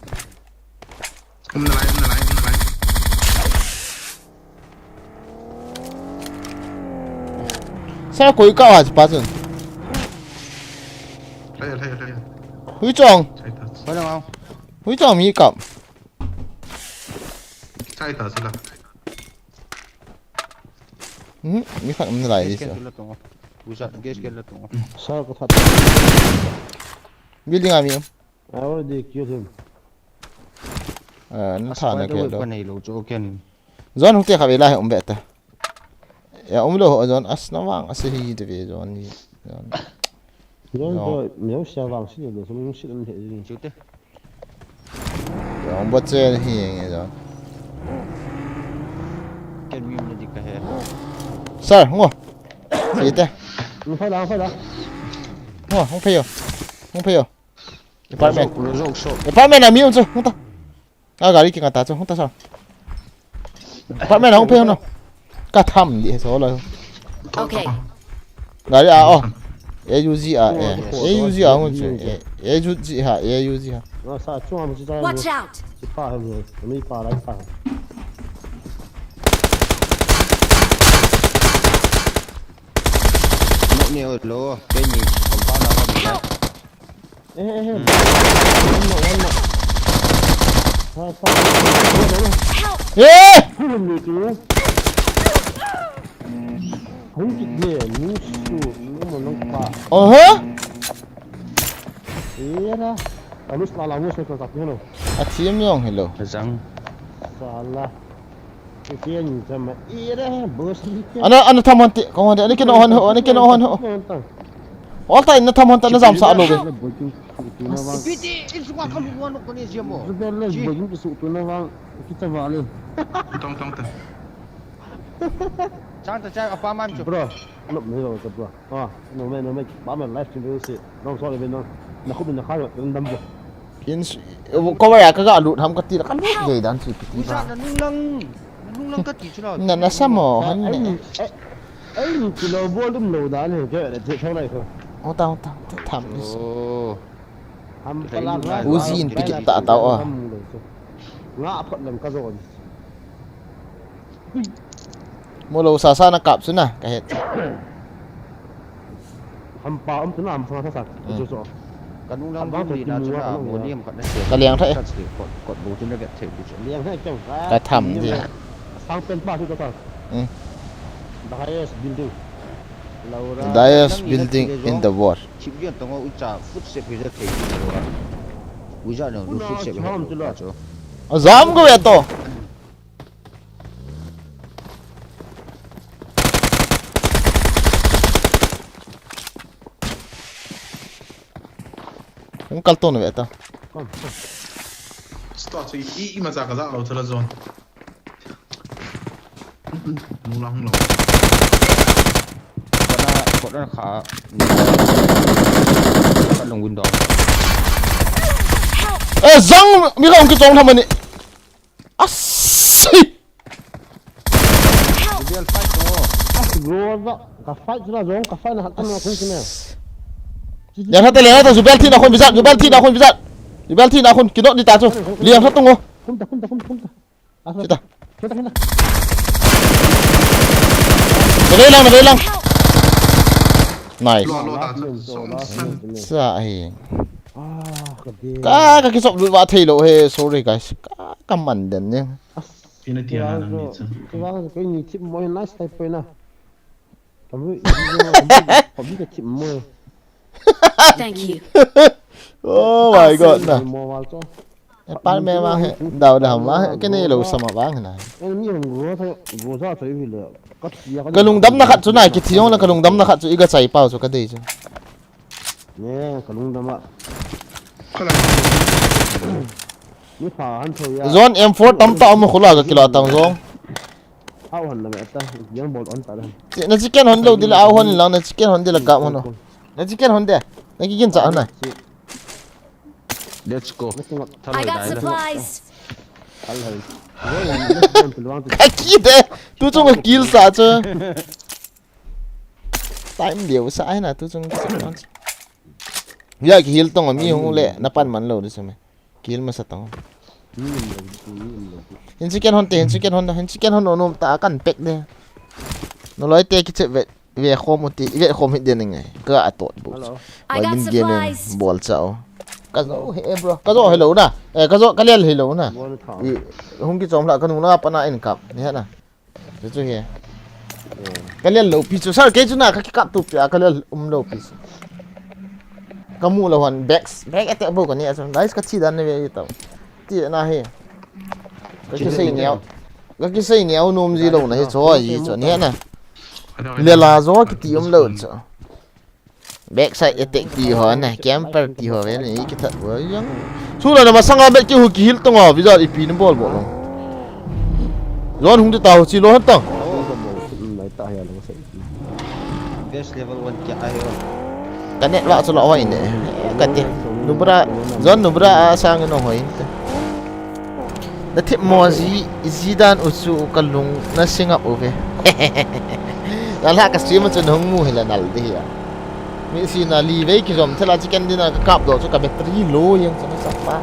Um nalai, um nalai, um nalai. Sa koi ka wa pa chun. Lhai, lhai, lhai. Hui chong. Chai ta. Hui chong mi kap. Chai ta sila. Hmm, mi khat um nalai di sa. Gas can la tung. Busa, gas can la tung. Sa ka that. Building a mi um. I already killed him. Ah, na tha na ke lo. Nei lo chu ken. Zon hung te kha ve la he um be ta. Ya um lo ho zon as na wang as hi de ve zon ni. Zon. Zon do, meu sia wang si lo, sum si lo he ni. Chu te. Ya um bo che hi nge zon. Ken mi um na di ka he. Sir, ngo. Si te. Hung phai la, hung phai la. Ngo, hung phai yo. Hung phai yo. Apartment. Lo zok, lo zok, so. Apartment a mi um chu, hung ta. A gari kingah ta chu, hung ta sa. Apartment a hung phei hung no. Ka tham di he so lo. Okay. Gari a, oh. A U G a, eh. A U G a hung chu, eh. A U G ha, A U G ha. Watch out! Kipa ha mi, mi pa lai pa. Nok ni o lo, kei ni compound a ka mi. Help! Eh, eh, eh. Hmm. One more, one more. Ha, pa. Help! Eh! Hum ni tu. Hum kit ni, musu, ni mo nong pa. Oho! Era. Anus la la mus ko tak ni no. A team yong hello. Zang. Sala. Ana, ana tham hon te, kong hon te, ana kino hon ho, ana kino hon ho. All time na tham hon ta na jam sa lo be. Tong, tong, tong. Chang ta chang apa man chu. Bro, no me lo, bro. Ah, no me, no me, ba me live stream se. No, sorry, no. Na khu na kha yo, dam bo. In, cover a ka ga lut ham ka ti la, ka lut gei dan chu piti ba. Usa, na nung lang, na nung lang ka ti chu la. Na, na sa mo, han ne. Ai, ai, ni kilo bol dum lo dan he, ke, le, te, thong lai ko. Ota, ota, te tham ni. Oh. Ham pala nga. Uzi in piti ta ta, oh. Nga phot lem ka zo. Mo lo sa sa na kap chu na, ka het. Hampa um chu na, hampa sa sa. Hmm. Chu chu. Ka nung lang dum li na chu na, mo niam khat na se. Ka liang thei. Ka se, kot, kot bu chu na get thei bu chu. Liang thei chang. Ka tham di. Sang pen pa chu ta sa. Hmm. The highest building. Laura. The highest building in the world. Chip yon tong u cha footstep hi thei di lo a. U ja no, footstep hi lo chu. A jam ko ya to. Hung kal to na ve ta. Sto chu i, i, i ma cha ka ja lo thala zone. Hung la hung lo. Kona, kona kha. Ka long window. Eh, jang mi ka hung ki chong tham ani. Asi! Jubel fight ko. As, bro, ka fight na zong, ka fight na hakkan na kung sine. Liang hata, liang hata, Jubel thi na khun, Bijat, Jubel thi na khun, Bijat. Jubel thi na khun, kinot ni ta chu. Liang hata ngo. Khum ta, khum ta, khum ta, khum ta. Asa. Kita. Kita, kita. Nave lang, nave lang. Nice. Lo, lo, ta chu. Last man, so last man. Sa hi. Ah, ka de. Ka, ka kisop lut va thei lo he, sorry guys. Ka, ka man den ne. As. Ina tia na ni chu. Kei vang, kei ni tip mo, nice type na. Kamu, kamu, kamu ka tip mo. Thank you. Oh my God, na. Mo wal to. Apartment vang hi, dau dam vang hi, kei neilou sam a vang hi na. Enemy hung go tho, go sa tho hi le. Ka tia ka Ka lungdamna khat chu na, kithi jong le ka lungdamna khat chu i ga chai pau chu ka dei chu. Ne, ka lungdam a. Ni pha han tho ya. Zone M four tam ta um khu la ka kila tang zong. Au han la me ta, yang bol on ta da. Chi-, na chicken hon lo di la au hon lang, na chicken hon di la gam hon. Na chicken hon de. Na ki kin cha hon na. Let's go. I got supplies. Thal hai. Thal hai. Thal hai. Aki de. Tu chung ka kill sa chu. Time liu sa ai na tu chung ka sa. Ya ki heal tong mi hung le na pan man lo di sa me. Kill masa tong. Hin chicken hon te, hin chicken hon, hin chicken hon nom ta kan pek de. No loi te ki che ve, ve khom u ti, ve khom hi de ni ngai. Ka a tot bu. Hello. I got supplies. Bol chao. Ka zo he bro. Ka zo hello na. Eh, ka zo ka lel hello na. Hung ki chom la ka nu na pa na in kap. Ni ha na. Chu chu hi. Ka lel lo pi chu sir, kei chu na ka ki kap tu pi a ka lel um lo pi chu. Ka mu lo han back, back attack bo ka ni a chu. Guys, ka thi dan ne ve tau. Ti na hi. Ka ki sei niau. Ka ki sei niau nom ji lo na hi chu hi chu ni na. Le la zo ki ti um lo chu. Backside attack ti ho na, camper ti ho ve ni ki that bo yang. Sula na masanga bet ki hu ki heal tong a, visa ipi ni bol bol. Zon hung ti ta ho chi lo han tang. Best level one kya hai ho. Ka net wa chu lo hoi ne. Ka ti. Nubra, zon nubra a sang no hoi. Na thip mo ji, ji dan u chu ka lung na sing up u ve. La la ka stream chu nung mu hi la nal di ya. Mi si na li ve ki zom thela chicken dinner ka kap do chu ka battery low yang chu na sa pa.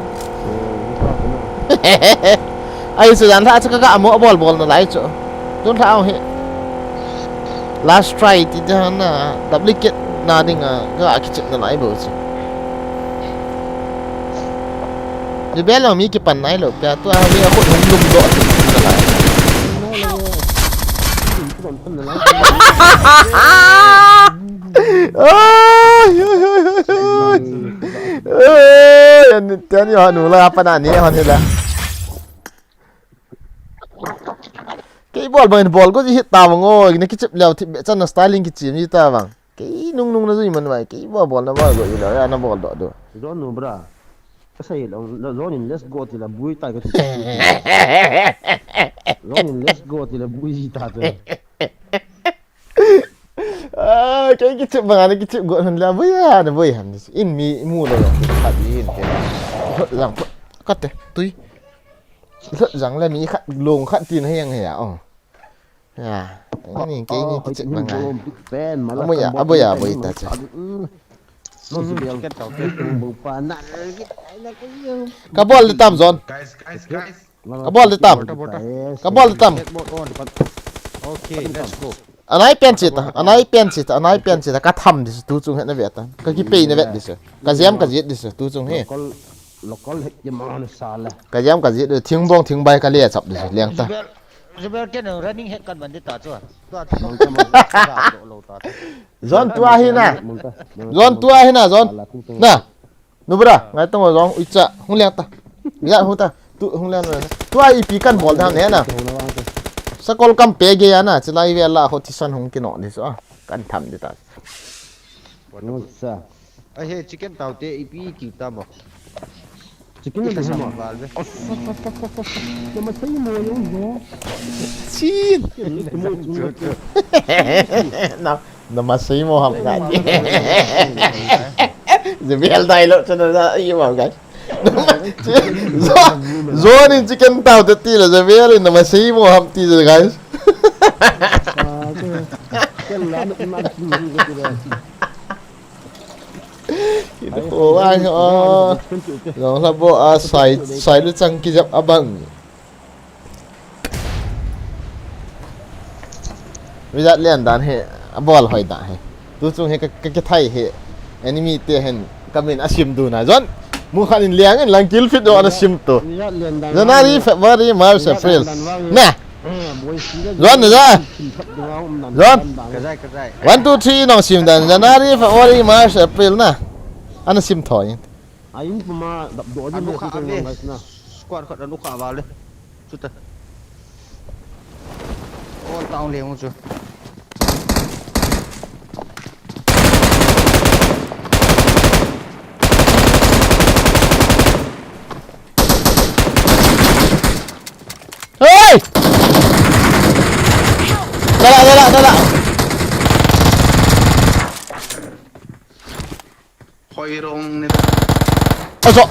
Ai chu dan la chu ka ka mo bol bol na lai chu. Tun la hi. Last try ti dan na duplicate na ding a ka ki chip na lai bo chu. Ni bel mi ki pan nai lo pia tu a mi a khut hung lum do tu na lai. Ai, ai, ai, ai, ai. Ai, ani, ani, hanu la pa na ni, hanu la. Kei bol bang bol ko ji hit ta bang o, na ki chip leo thi be chan na styling ki chim ji ta bang. Kei nung nung na jui man vai, kei bol bol na bol go ilo ya na bol do do. Zon nu bra. Ka sai lo, zon in let's go ti la bui ta ka ti. Zon in let's go ti la bui ji ta te. Ah, kei ki chip bang ani ki chip go han la bui ya na bui han. In mi mu lo lo. Ka di in ke. Lang ka te tui. Zot jang le mi khat long khat tin he yang he ya. Oh. Ya. Ni kei ni ki chip bang ani. Amu ya, abu ya, abu ta cha. Ka bol le tam zon. Guys, guys, guys. Ka bol le tam. Ka bol le tam. Okay, let's go. Anai pen chi ta, anai pen chi ta, anai pen chi ta, ka tham di tu chung he na ve ta. Ka ki pei na ve di se. Ka jam ka jit di se, tu chung he. Local, local he ki mang sa la. Ka jam ka jit di, thing bong, thing bai ka le chap di se, leng ta. Jubel, Jubel ke no running he kan man di ta chu. Tu a, tu a, tu a, tu a, tu a, tu a. Zon tua hi na. Zon tua hi na, zon. Na. Nubra, ngai tong zong, uicha, hung liang ta. Biya hung ta, tu hung liang na. Tua ipi kan bol dang ne na. Sakol kam pe ge ya na, chilai ve la ho thisan hung kino ni so. Kan tham di ta. Sa. Ai he chicken tau te ipi ki ta mo. Chicken ni mo. Gal ve. Nama sei mo yung zo. Chin. Na, nama sei mo ham na. Jebel dialogue chana na, iyo mo, guys. Zo, zo ni chicken tau te ti la, Jebel ni nama sei mo ham ti, guys. Ken la na ma. Kidoko vang o. Long la bo a sai, sai lu chang kijap abang. Vijat lian dan he, abol hoi dan he. Tu chung he ka, ka, ka thai he. Enemy te hen, ka min asim du na. Zon, mu khan in liang in lang kill feed do ana sim tu. January, February, March, April. Na. Zon, zon. Zon. Kazai, kazai. One, two, three, nong sim dan. January, February, March, April na. Ana sim thoi. Ain puma dap do. Anu kha ave. Guys na. Squad khat anu kha vale. Chuta. All town le mu chu. Hey! Dala, dala, dala. Hoi rong ne. Aso.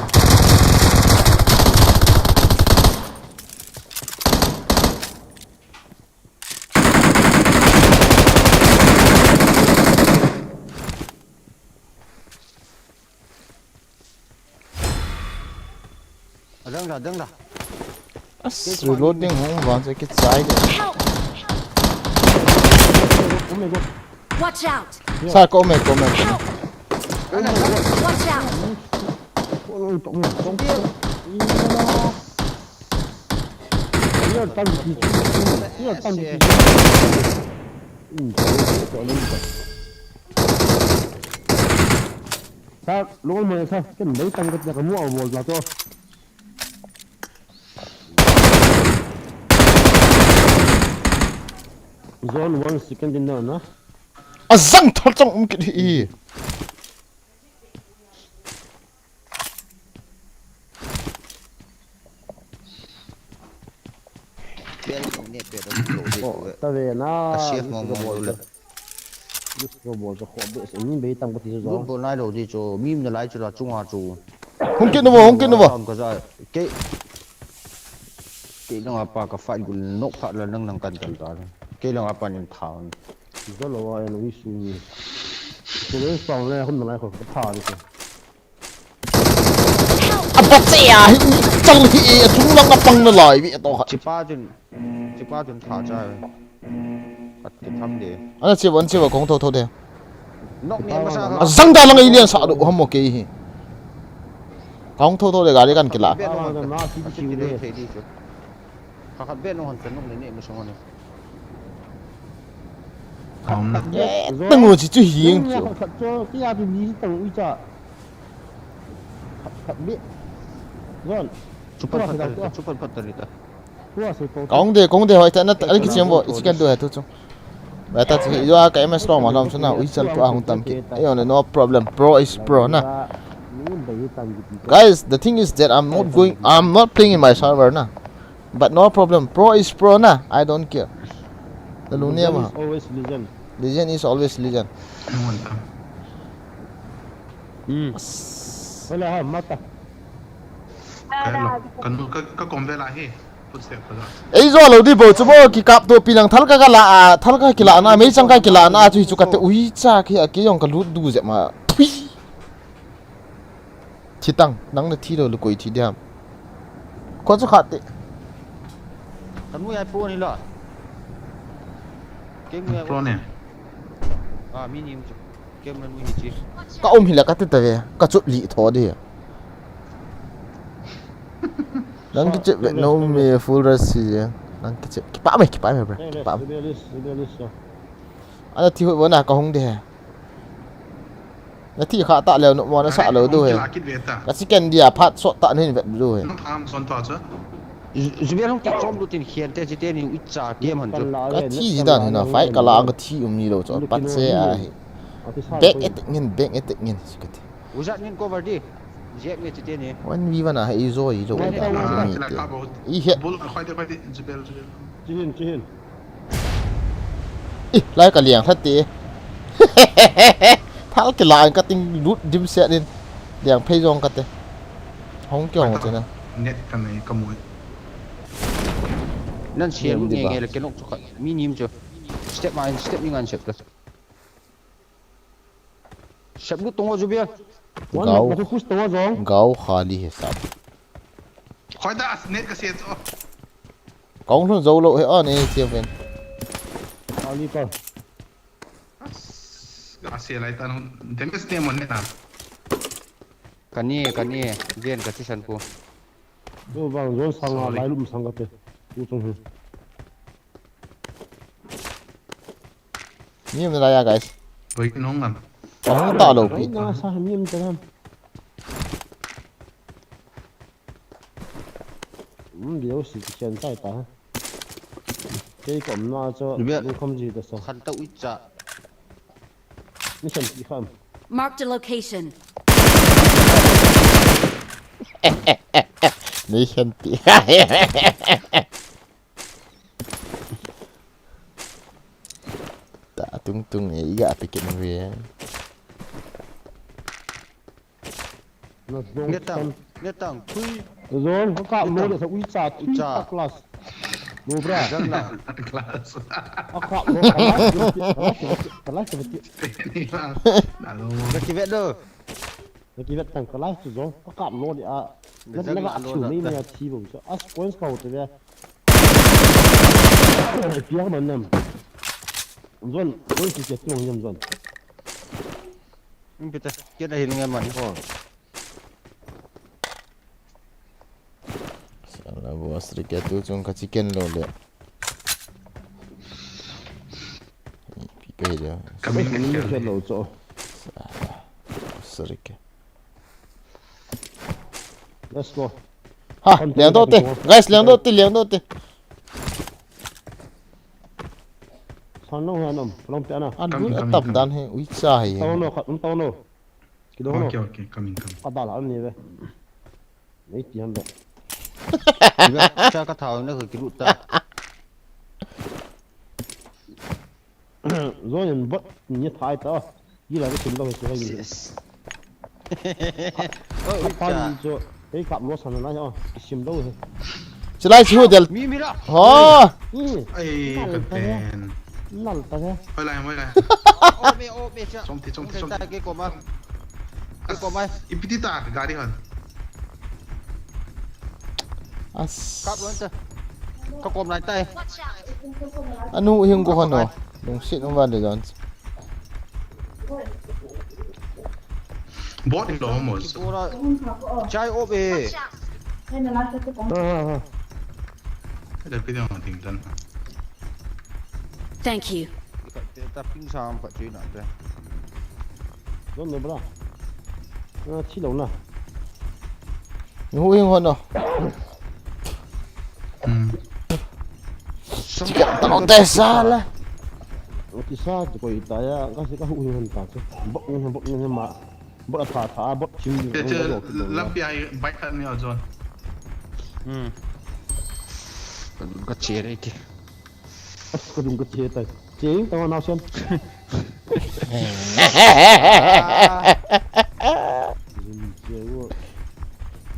Adang la, adang la. As, reloading hung vang se kit sai de. Help! Watch out! Sa ko me, ko me, ko me. Help! Watch out! Sa, lol mo sa, ken dai tang ka ka mu a bol la to. Zone one second in na na. Azang thal chang um kit hi. Pen ne pe da lo de. Oh, ta ve na. Ka chef mo mo lo le. Lut ko bol sa kho be se, min bei tam ka ti sa zo. Lut bol nai lo di chu, mi na lai chu la chunga chu. Hung kit nu vo, hung kit nu vo. Sam ka za. Ke. Ke nang apa ka fight gul nok pha la nang nang kan tal ta. Ke nang apa nin tha. Zo lo wa en wi su ni. Ko le sa le hun na lai ko ka tha ni ko. A bat se a, hi chang hi, a chung lang a pang na lai, wi a to kha. Chipa chun, chipa chun tha cha. Kat ti tham de. Ana chiba, ana chiba, kong tho tho de. Nok ni ma sa. A zang da lang i lian sa do ham mo ke hi. Kong tho tho de gari kan kila. Be no han ta. Kha khat be no han ta nok ni ne ma sa ni. Kong na. Tang wo chi chu hi yeng chu. Khat cho, ki ya bi ni tang ui cha. Khat, khat beh. Zon. Super pat ta, super pat ta lita. Tua se to. Kong de, kong de hoi ta na, ali ki chem bo, ichi kan do hai tu chu. Ba ta chi, yo ka M S long ma lom chu na, ui chal tu a hung tam ki. Ei on no problem. Pro is pro na. Guys, the thing is that I'm not going, I'm not playing in my server na. But no problem. Pro is pro na. I don't care. The Lunia ma. Always legend. Legend is always legend. Hmm. Wala ha, mata. Ka, ka, ka, ka kom vela hi. Footstep ka la. Ei zo lo di bo chu bo ki kap to pi lang thal ka ka la, a, thal ka ki la na, mei chang ka ki la na, chu hi chu ka te ui cha ki a ki yong ka lut du je ma. Thui. Thi tang, nang na thi lo, lu koi thi diam. Ko chu khat te. Kan mu yai po ni la. Ke mu yai pro ne. A, mi ni mu chu. Ke mu ni chi. Ka um hi la ka te ta ve, ka chup li tho de. Nang ki chep ve, no me full rush si je. Nang ki chep. Ki pa me, ki pa me, bro. Ki pa me. Ana thi hoi bo na ka hung de he. Na thi kha ta leo no mo na sa lo du he. Ka si ken dia phat sot ta nin vet du he. Nang tham son ta cha. Zu-, Zubel hung ki chom lu tin khian te chi te ni u cha game han chu. Ka thi ji dan hi na fight ka la ka thi um ni lo chu. Pat se a hi. Back attack ngin, back attack ngin si ka thi. Uzat ngin cover di. Jack ne chi te ni. One v one a hi zo i lo. One v one. I he. Bul khoi de khoi de Zubel Zubel. Chi hin, chi hin. Ih, lai ka liang that te. Thal kila ang ka ting lut dim se nin. Liang phei jong ka te. Hong ke hong chena. Net ka nei ka mui. Nan sial nge nge le ke nok chu kha. Mi nim chu. Step ma in, step ni ngan step ta. Sep lut tong o Zubel. Gau. Gau khali he sap. Khoi da, net ka se chu. Kong lhun zo lo he a ni che ven. Khali ka. As, ka se lai tan damage te mon ne na. Ka ni, ka ni, gen ka chi san ko. Tu bang zon sang a lai lum sang ka te. Tu chung he. Ni um lai ya, guys. Boi ki nong lam. Ahung ta lo pi. Na sa ni um ta lam. Hmm, video si kichen chai ta. Kei kom na cho, Bia. Lu kom ji da so. Khan ta ui cha. Ni sen ti kham. Marked a location. Ni sen ti. Ta tung tung e, iga pikin ve. Na zong Ngetang, san. Ngetang, thui. Zong, ka kap lo Ngetang. Le sa ui cha, ui cha. Class. No bra. Zang na. Class. A kap lo, ka lai, ka lai, ka lai, ka lai. Ni la. Na lo. Ka kivet do. Na kivet tang ka lai chu zong. Ka kap lo le a. Na, na ga chu nei mai a thi bo chu. As points ka ho te ve. Piang man nam. Zon, zon si ke tuang yam zon. Pita, kit a hin ngai man ko. Sala boss rike tu chung ka chicken lo le. Pi pe le. Kamin Ni ke lo cho. Sala ke. Let's go. Ha, Kon liang tu do te. Guys, liang do te, liang do te. San nong ha nom, long pe na. An Coming, ui coming, atam coming. Dan he, ui cha he. Tao no, khat um tao no. Kilo no. Okay, okay, coming, coming. Ka dal an ni ve. Nei ti han do. Ibe cha ka thau na ka kiru ta. Zon in bot ni thai ta. Yi la ka sim lo he chu ha yi. Yes. Oh, Ka pa cha. Ni chu. Hei kap lo san na ya. Sim lo he. Chilai chu del. Mi mi la. Ho. Hmm. Ai, Nal ka ta he. Pen. Nal ta he. Hoi lai, hoi lai. Oh, me, oh, me cha. Chom ti, chom ti, chom ti. Ke ko ma. Ke ko ma. Ipiti ta gari han. As. Kap lo cha. Ka kom lai tai. Anu hing ko hano. Lungsit um van le jan. Bot in lo mo. Bora. Chai op e. Ah, ah, ah. Ada pidang ting tan. Thank you. Ta ping sam pa chui na te. Don no bra. Ah, chi lo na. Ni hu hing hon no. Hmm. Chika tang te sala. O ti sa tu ko ita ya, ka se ka hu hing hon ta che. Bok ni bok ni ma. Bot a tha tha, bot chim ni. Che, che, lampi ai bike khat ni a John. Hmm. Ka dun ka che re ke. Ka dun ka che tai. Che, tao nao siam.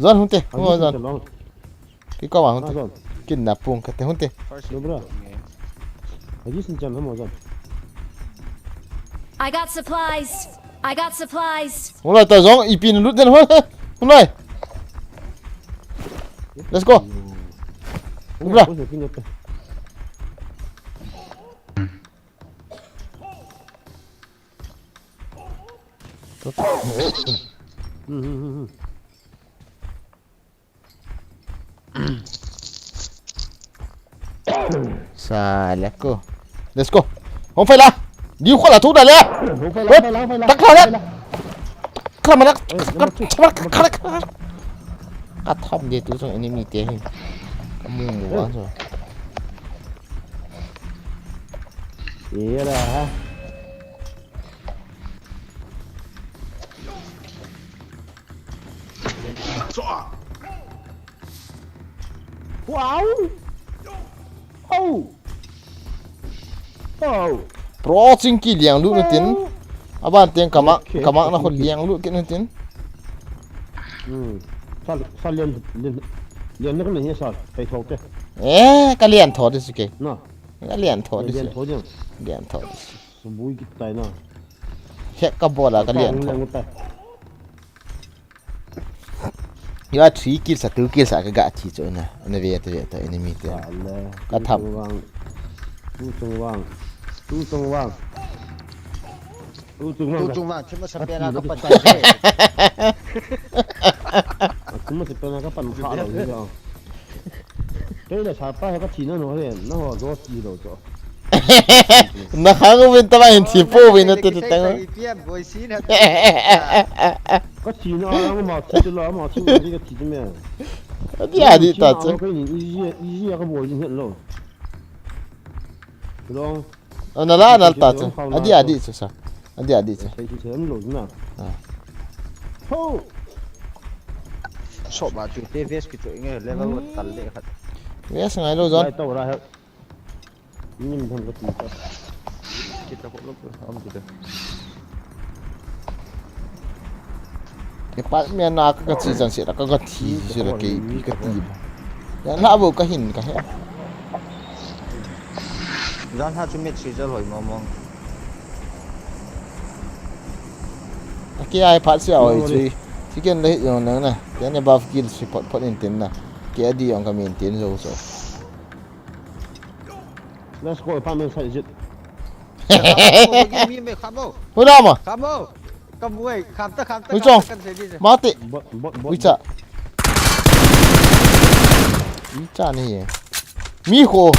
John, hung te, hung John. Kiko wa hung te. Kin na pung ka te hung te. First Dobra. Agi sin chan hamo John. I got supplies. I got supplies. Hung lai ta John, ipin lut den hung. Hung lai. Let's go. Dobra. Sa le ko. Let's go. Hung phai la. Diu kho la thu da le. Hung phai la, hung phai la, hung phai la. Tak kha le. Kha ma la. Kha ma la, kha la, kha la. Ka tham de tu song enemy te hi. Ka mu mu wa so. Ye la ha. Wow. Oh. Oh. Pro ching ki liang lu na tin. Aban teng kama, okay, kama na ko liang lu ki na tin. Hmm. Sa, sa lian, lian, lian na ko ni sa, kai thok te. Eh, ka lian tho de su ke. Na. Ka lian tho de su. Lian tho de. Lian tho de su. Subui ki tai na. Hek ka bola ka lian tho. Lian tai. Yo, three kills a, two kills a ka ga thi chu na. Ana ve ta ve ta enemy te. Ka tham. Tu chung vang. Tu chung vang. Tu chung vang. Tu chung vang. Tu chung vang. Thima sa pena ka pan ta. Thima sa pena ka pan kha lo ni. Kei la sa pa he ka thi na no he. Na ho zo ti lo cho. Na khang uvin tama hin thi po uvin na te te tang. Ka thi na ang ma thi la ma thi ni ka thi me. Adi adi ta chu. Easy, easy ka bol jing het lo. Long. Ana la, ana ta chu. Adi adi chu sa. Adi adi chu. Sai chu sai an lo na. Ah. Ho. Shop a chu te vest kichu nge level wat tal le khat. Vest ngai lo John. Lai to ra he. Nim thang ka ti ta. Kita ko lo ko am kita. Ke pa mi na ka ka chi chan se la ka ka thi se la ke pi ka ti ba. Ya la bo ka hin ka he. Jan ha chu met si jal hoi mo mo. Ke ai phat sia hoi chu. Chicken le yong nang na. Ke ne buff kill si pot pot in tin na. Ke adi yong ka min tin zo zo. Let's go, apartment side, is it? Khamo, bagi mi me, khamo. Hui da ma. Khamo. Kamu ai, kham ta, kham ta, Hui kham ta, chong. Kan se di se. Mate. Bot, bot, bot, Hui cha. Bot. Mi cha ni ye. Mi kho.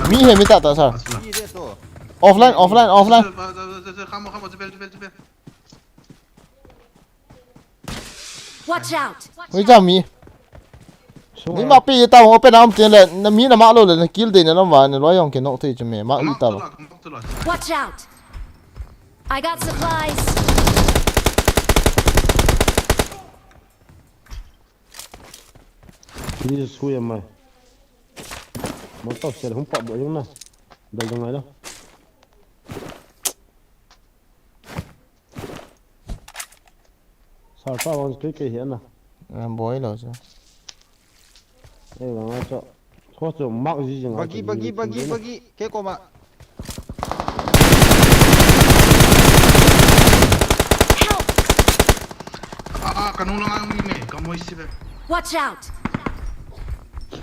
Mi he mi ta ta sa. Di de to. Offline, offline, offline. Khamo, khamo, jebel, jebel, jebel. Watch out! Hui cha mi. Sure. Ni ma pi ta open arm tin le, na mi na ma lo le, na kill de na lam va, na loi yong ke nok thei chu me, ma u ta ba. Watch out! I got supplies! Ni sui mai. Mo to sel hum pa bo yung na. Dal dang ai lo. Sar pa wan kei kei hian a. An boi lo chu. Ei, vang a chu. Kho chu mark ji jing a. Bagi, chu bagi, ji bagi, chu bagi. Ke koma. Ah, ka nung lang ang ni me, ka moi si be. Watch out!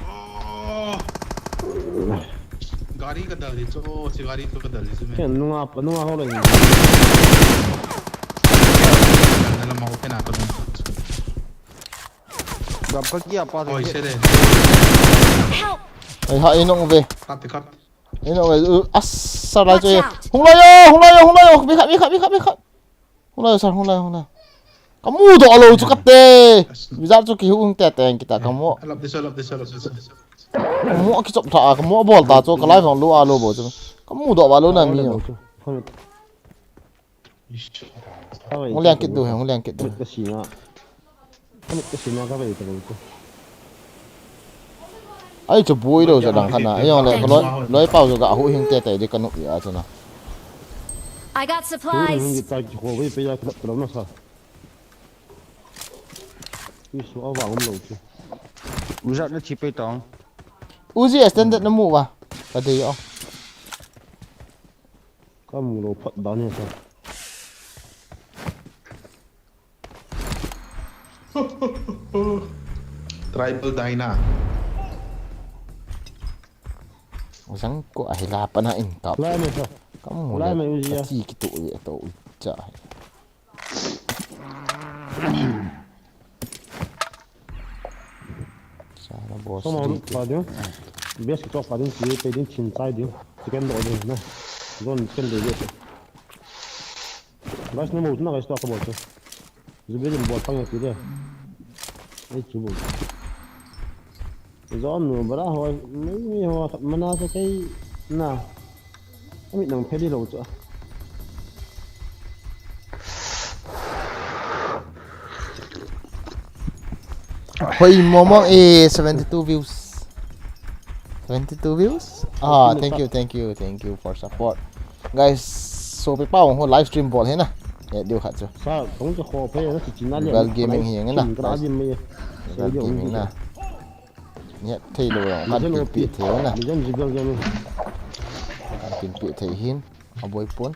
Oh. Gari ka dal hi chu, oh, si gari chu ka dal hi chu me. Ken nunga, nunga ho le. Na la ma ko kena ka nung. Gap ka kia pa. Oi, se de. Help! Ai ha, inong ve. Kat, kat. Inong ve, uh, asa lai chu. Watch out! Hung lai yo, hung lai yo, hung lai yo. Bi khat, bi khat, bi khat, bi khat. Hung lai, sir, hung lai, hung lai. Ka mu doh lou chu kate. Wizard chu kihung tete kita ka mu. I love this, I love this, I love this. Ka mu kichop tha, ka mu bol ta chu, ka lai jong lou a lou bou chu. Ka mu doh va lou na mi. Hung liang kit diu he, hung liang kit diu. Ka sina. Ka sina ka vei ta lou chu. Ai chu bui lou chu dang khat na. Ai jong le ka loi, loi pau chu ka hu hing tete di ka nu ya chu na. I got supplies. Hung ta ki kho vei pe ya ka lou na sa. Isu a vang um lou chu. Wizard na thi pe tong. Uzi extended na mu va. Ka dei o. Ka mu lou phat dan he sa. Tribal Dyna. Jang ko ahi la pana in kap. Lai mai sa. Ka mu le. Lai mai Uzi a. Ka thi kitu ye to u cha. Sana boss. Sama di. Pa ding. Best kichop pa ding, si pe ding, chin chai ding. Chicken doh ding na. Zone chicken de de. Guys, na mo na guys, to ka bol chu. Zubir in bol pang ya ti de. Ai chu bol. Zone nu bara ho, mai mi ho, mana sa kai na. Amit nang phedi lou chu. Hoi, Momong, eh, seventy-two views. Seventy-two views? Ah, thank you, thank you, thank you for support. Guys, so pi pau ho live stream bol he na. Eh, diu khat chu. Sa, tong chu kho phe na chi chi na le. Rebel Gaming hi na. Rebel Gaming na. Ni thei lou, kan pi thei na. Kan pi thei hin. Aboi pon.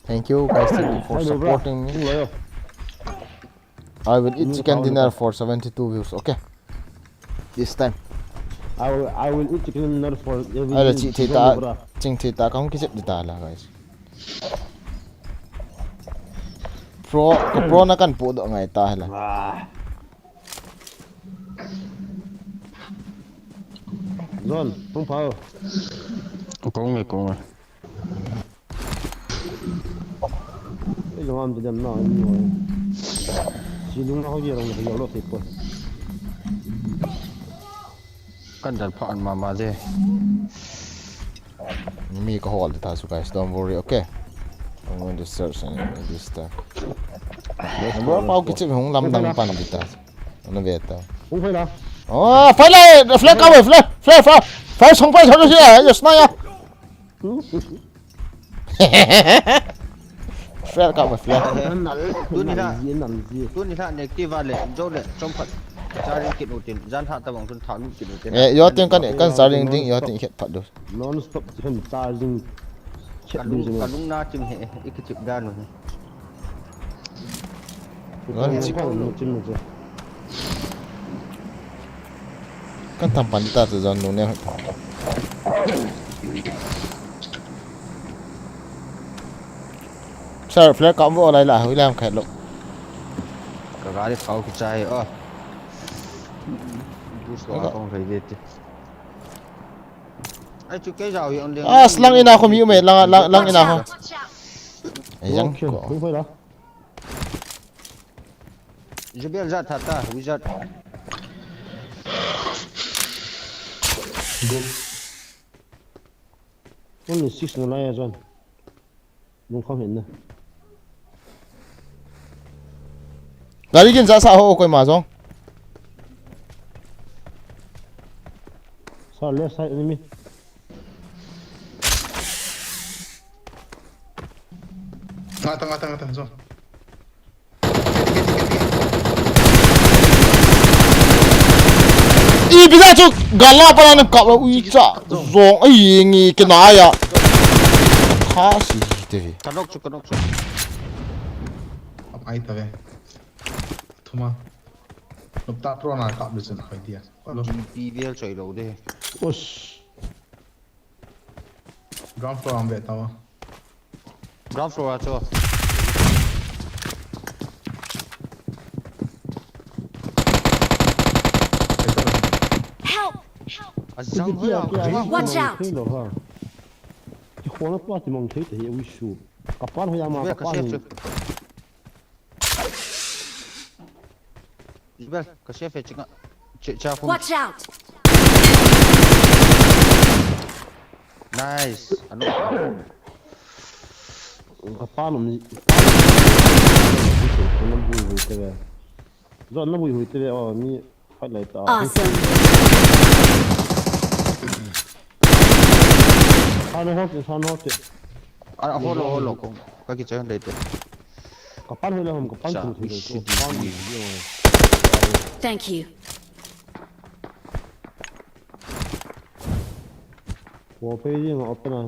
Thank you guys, thank you for supporting me. I will eat chicken dinner for seventy-two views, okay? This time. I will, I will eat chicken dinner for every. Ai la chi thei ta, ching thei ta, kong ki sep di ta la, guys. Pro, pro na kan pu doh ngai ta la. John, hung pha o. Kong e, kong e. Ei, jong am ti dem na, ni o. Si lung na ho ji rong na, ho lo te po. Kan dal pha an mama je. Mi ka hol ta su guys, don't worry, okay? I'm going to search and register. Bro, pau kichi hung lam dang pan di ta. Ana ve ta. Hung phai la. Oh, phai la, flag ka, flag, flag, flag. Flag song phai, song phai, yes na ya. Flag ka ma flag. Tuni la, tuni la negative a le, jo le, chom khat. Charging kit utin, jan ha ta bang tun tha lut kit utin. Eh, yo tin kan, kan charging ding, yo tin khet phat du. Non stop chen charging. Kalung, kalung na chim he, iki chip dan he. Kan tham pan ta chu jon nu ne. Sir, flag ka vo lai la, hui lam khat lo. Ka gari kau ki chai, oh. Bus ko kong khai de ti. Ai chu ke jao hi on de. Ah, slang ina ko mi me, lang, lang, lang ina ko. Ai yang ko. Jubel jat tha ta, wizard. Good. Only six na lai a jon. Lung kham hin na. Gari kin ja sa ho koi ma jong. Sa left side enemy. Ngata, ngata, ngata, jong. Ipi ja chu gala pa na kap la ui cha. Jong ai ngi kina ya. Kha si te vi. Ka nok chu, ka nok chu. Ap ai ta ve. Thuma. Nop ta pro na kap lu chen khoi dia. Pi bial choi lo de. Ush. Ground floor a um ve tao. Ground floor a chu. Help! A jang hoi a. Watch out! Ki khona pa ti mang thei te hi ui su. Ka pan hoi a ma ka pan. Jubel, ka safe e chinga. Che, cha phone. Watch out! Nice. Ano? Ka pa lo ni. Na bui hui te ve. Zo na bui hui te ve, oh, ni fight lai ta. Awesome. Sa no hote, sa no hote. Ah, holo, holo, ko. Ka ki chan dai te. Ka pan holo hom, ka pan. Thank you. Wo pe yin open a.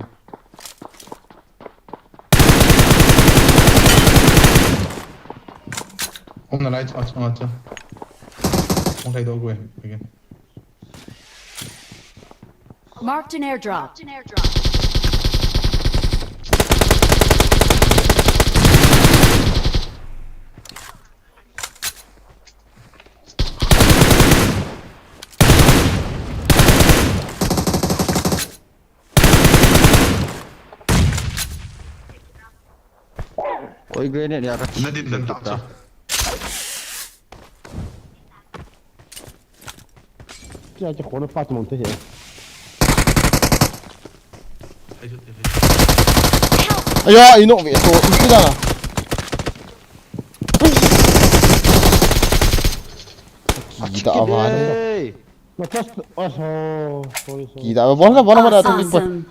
Hom na lai cha cha cha. Hom kai do gwe again. Marked an airdrop. Oi, grenade ya ka. Na din dan ta. Kya kya khona pa tumang te he. Aya, ino ve to, iti da. Kita awan. Hey. Na just, oh, sorry, sorry. Kita, bola, bola, bola, tu. Awesome.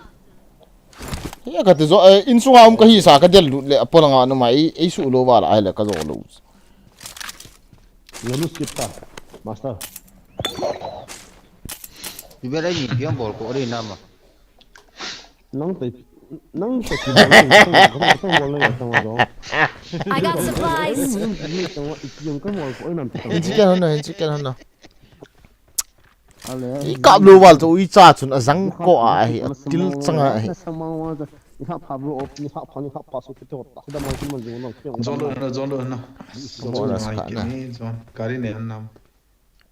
Hiya kati jo, eh, insunga um kahi sa kadel lut le, apolanga numei, ei su lo vala, ahile kajo lo. Nanu skip ta, master. Ibe lai ni piang bol ko ri nama. Nang te, nang te ki bol, nang te bol na ya tama jo. I got supplies. Nang te bol ko nam te. Hinchi ken hon no, hinchi ken hon no. Ale. I kap lo val to i cha chun a jang ko a hi, a til chang a hi. Ni kha pha bro, ni kha pha, ni kha pha su te to ta. Sida man man jong lo. Jolo na, jolo na. Mo na ska na. Ni jong. Kari ne nam.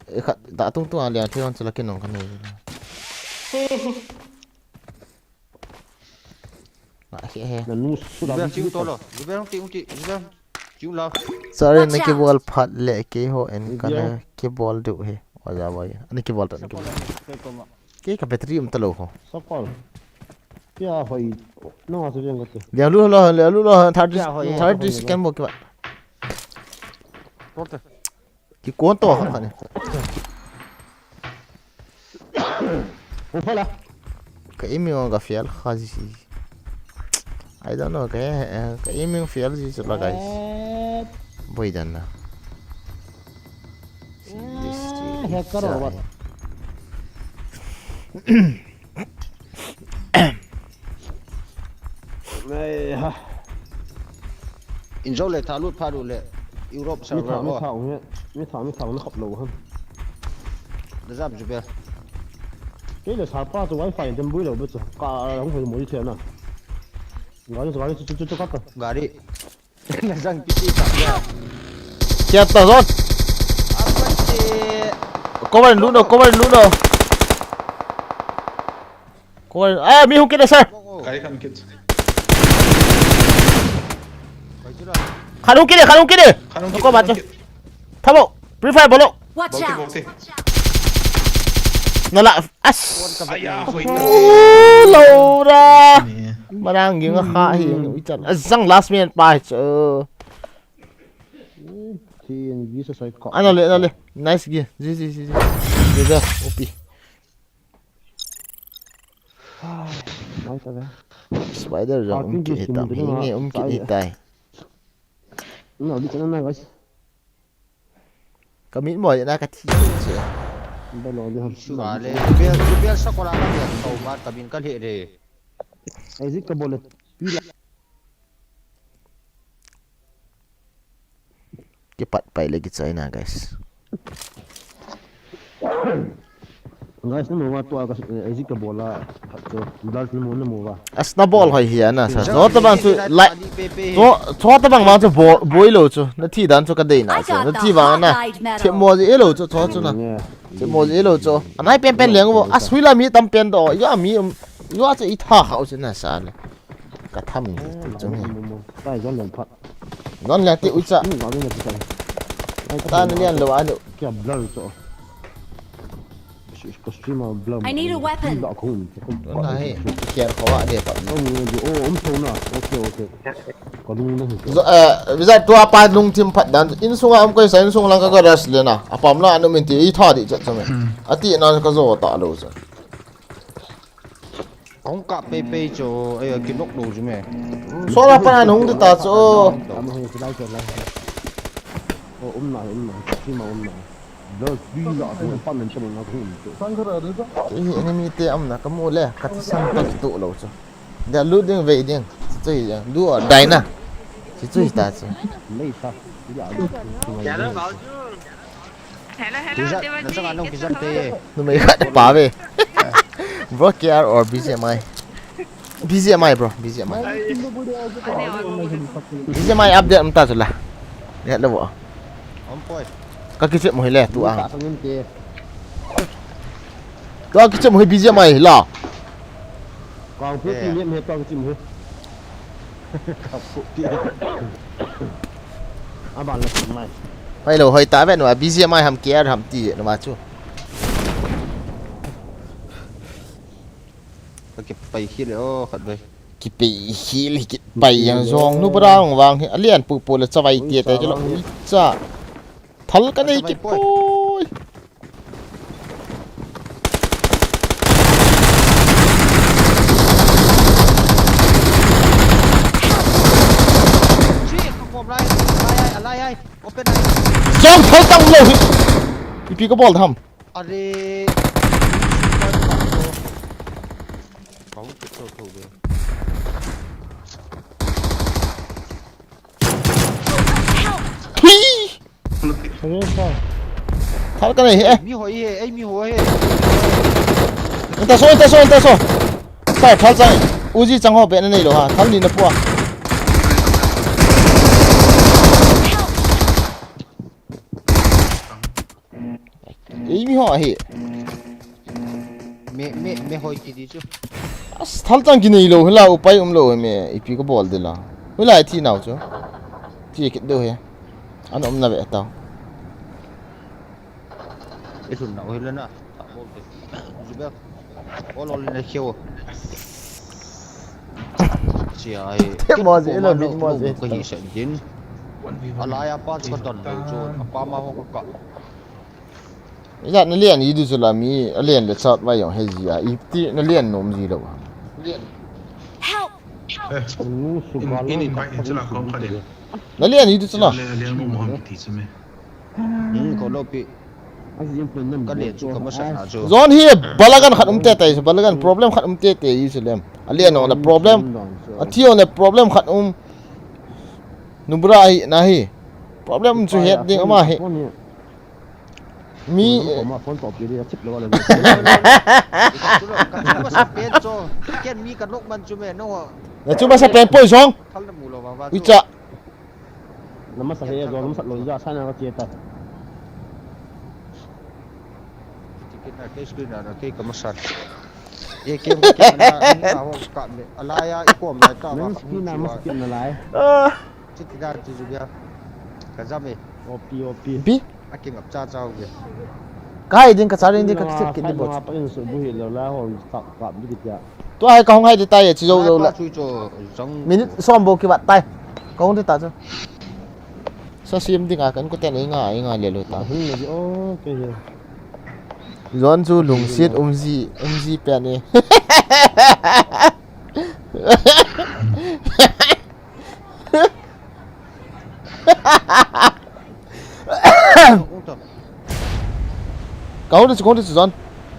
E kha da tung tung a lian thei hon chala ke nong ka ne. Nanu su da. Jiber, chiu to lo. Jiber, ti, ti, Jiber, chiu lo. Sorry, na kibol phat le keiho en kana kibol du he. Hoja boy. Ani kibol ta, ani kibol. Kei ka battery um talou ho. Sakol. Kya hoi? No, asu jeng kate. Liang lu lo, liang lu lo, thirty, Kya hoi? Thirty second bol kiba. Rote. Kikon to ha kane. Upala. Ka aiming ka fail kha ji. I don't know, ka, eh, ka aiming fail ji chula, guys. Eh. Boi dan na. Ah, hacker or what? Ai ha. Injo le tha lut pha lut le Europe server. Mi tha, mi tha, mi tha, mi tha na khop lou ham. Da jam ju be. Kei le sa pa chu wifi dem bui lou be chu. Ka hung hoi mo di the na. Gari chu, gari chu, chu, chu, chu, ka. Gari. Na jang kiti ka ya. Kya ta zot? Apa che? Cover lu no, cover lu no. Cover. Ah, mi hung kit sir. Kai kan kit. Khan hung kit, khan hung kit. Khan hung kit, cover khan hung kit. Thabo. Free fire bolo. Watch out. Nala. As. Aya, hoi. Oh, Laura. Ni. Marang ging a kha hi, ui chan. Azang last man pa hi chu. Chin, Jesus, I caught. Ano le, ano le. Nice gi. Ji, ji, ji, ji. Ji da, upi. Ah, nice, okay. Spider jong um kit hita. Hinge um kit hitai. No, di chana na, guys. Ka mit mo na ka thi che. Ba lo di ham. Sure le. Bel, bel sa ko la ka bel. Ko ba ka bin ka le re. Ai zik ka bol le. Pila. Kipat pai le kichai na, guys. Guys, na mo wa to ka, eh, zik ka bol a. Cho, dal na mo, na mo wa. As na bol hoi hi ana sa. Zo ta bang chu lai. Zo, zo ta bang bang chu bo-, boi lou chu. Na thi dan chu ka dei na chu. Na thi bang na. Thep mo ji e lou chu, zo chu na. Thep mo ji e lou chu. Anai pen pen leng bo. As hui la mi tam pen do. Ya mi, um, ya chu i tha khau chu na sa le. Ka tham in chung hi. Mo, mo, mo. Tai zon len phat. Zon len ti uicha. Ni ga ni na ti. Ai ta na lian lo anu. Kya blur cho. Ka stream a blur. I need a weapon. Ni ga khun. Na hi. Kya ko wa de pa. Om ni di. Oh, om so na. Okay, okay. Ka lung na hi. Zo, eh, visa tua pa lung thim phat dan. Insunga om koi sa insung lang ka ga rush le na. Apam la anu min ti i tha di chat chame. Ati na ka zo ta lo sa. Hung kap pei pei chu, eh, kinok lou chu me. Solar panel hung di ta chu. Ama hung silai chu lai. Oh, um na, um na, stream a um na. Blur screen la, hung pan nen chu na hung chu. Hi enemy te um na, ka mu le, ka thisan ka kitoh lou chu. Dia lut ding vei ding. Chu chu hi, do or die na. Chu chu hi ta chu. Lei sa. Hello, hello, Kizat, na chang anong kizat te. Numei khat pa ve. Bro, K R or B G M I? B G M I, bro, B G M I. B G M I update um ta chu la. Ni hat le bo. Om poi. Ka kichep mo hi le tu a. Tu a kichep mo hi B G M I la. Kang pu ti ni me tu a kichep mo hi. Aban la mai. Hoi lo, hoi ta ve nu a, B G M I ham K R ham ti nu ma chu. Ka kipai hi le o khat ve. Kipai hi le kipai yang zong nu barang vang hi alian pu pu le chavai ti te chu lo cha. Thal ka nei kipoi. Zong thal tang lo hi. Ipi ka bol tham. Are. Kau ke to to de. Thui. Thal ka nei he. Mi hoi he, ei mi hoi he. Anta so, anta so, anta so. Sai thal chang. Uzi chang ho be na nei lo ha. Thal ni na pua. Ei mi ho ahi. Me, me, me hoi kiti chu. As thal chang kinei lo hila upai um lo me ipi ka bol de la. Hila thi nau chu. Thi kit do he. An um na ve tau. Sun na, oh, hilana. Zubel. Ol ol na kheo. Sia ai. Te mo je, elo bit mo je. Ka hi sa din. Alai a pa chu ka don lo chu. A pa ma ho ka. Ijat na lian i du chu la mi, a lian le chat vai jong he ji a. Iti na lian nom ji lo. Help! Eh, in, in invite in chu la kom kha de. Na lian i du chu la. Lian, lian mo mo ham ti chu me. Hmm, ko lo pi. Ka lian chu ka masa na chu. Zon hi balagan khat um tete, balagan problem khat um tete i chu lem. A lian ong la problem. A thi ong la problem khat um. Nubra hi na hi. Problem chu het ding ama hi. Mi, eh, ma phone to pi dia chip lo le. Ka chu masa pen chu. Ken mi ka nok man chu me no. Na chu masa pen poi zong. Thal na mu lo va va. Ui chu. Cha. Na masa he zong, na masa lo ja sa na ka che ta. Ticket na ke screen na ke ka masa. Ye kem ke na na ho ka me. Alai a i kom lai ta va. Nang skin na masa kin na lai. Ah. Chiti dan chu chu bia. Ka jam e. O P, O P. Pi? A kingap cha cha u bia. Ka hai ding ka cha ding ding ka kichep kit di bot. Pa in su bu hi lo la ho ka ka bi kit ya. Tua hai ka hung hai di tai chi zo zo la. Chu chu jong. Minute som bo ki bat tai. Ka hung di ta chu. Sa sim ding a kan ko ten nga nga le lo ta. Hung le o ke he. Zon chu lungsit umji umji pe ni. Ka hung de chu, ka hung de chu, Zon.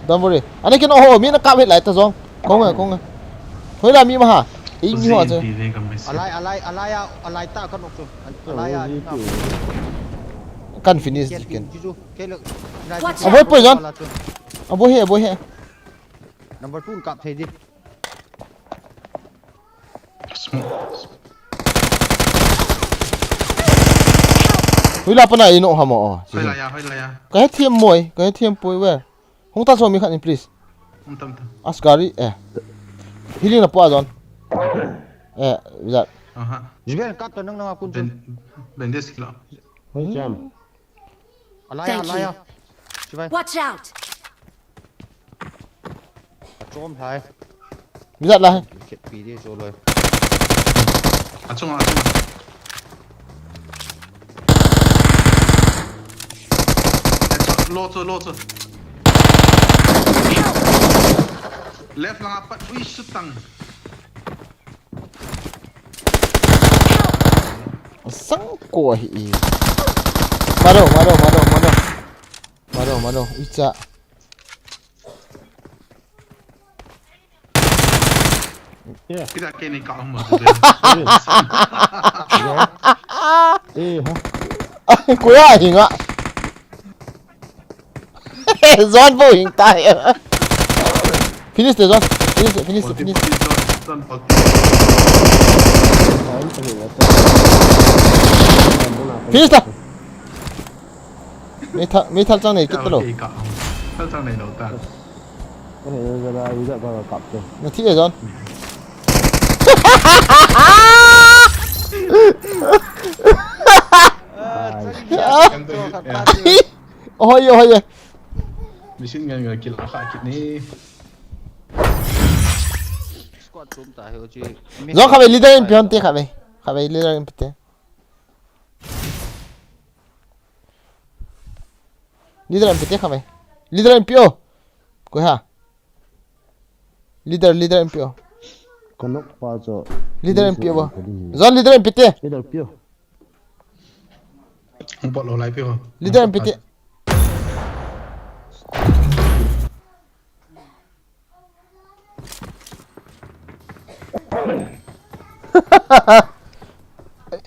Don't worry. Ani kin oho, mi na kap hit lai ta, Zon. Kong e, kong e. Hoi la mi ma ha. Ei mi ho chu. Alai, alai, alai a, alai ta ka nok chu. Alai a, ni na. Kan finish di ken. Watch out! Avoid poi, Zon. Avoid he, avoid he. Number two kap thei di. Smoke. Hoi la pana ino hamo o. Hoi la ya, hoi la ya. Ka he thiam moi, ka he thiam poi we. Hung ta so mi khat in please. Hung tam tam. As gari eh. Healing na po a Zon. Eh, ya. Aha. Jiben kap to nang nang akun. Ben, ben des kilo. Hoi jam. Alai a, alai a. Chibai. Watch out! Achom hai. Mijat lai. Khet pi di so loi. Achung, achung. Lo chu, lo chu. Left lang apat, ui, sutang. Sang ko hi. Maro, maro, maro, maro. Maro, maro. Icha. Kira kene ka huma. Eh, ha. Ko ya hinga. Zon bo hing tai. Finish de Zon. Finish, finish, finish. Finish ta. Meithal, meithal chang nei kit talo. Thal chang nei lo ta. Na thi e Zon. Ohoi, ohoi. Machine gun ga kill kha kit ni. Squad tum ta he o chi. Zon kha ve leader in pe hon te kha ve. Kha ve leader in pe te. Leader in pe te kha ve. Leader in pe o. Koi ha. Leader, leader in pe o. Konok pa cho. Leader in pe o. Zon leader in pe te. Leader pe o. Hung pot lo lai pi ho. Leader in pe te.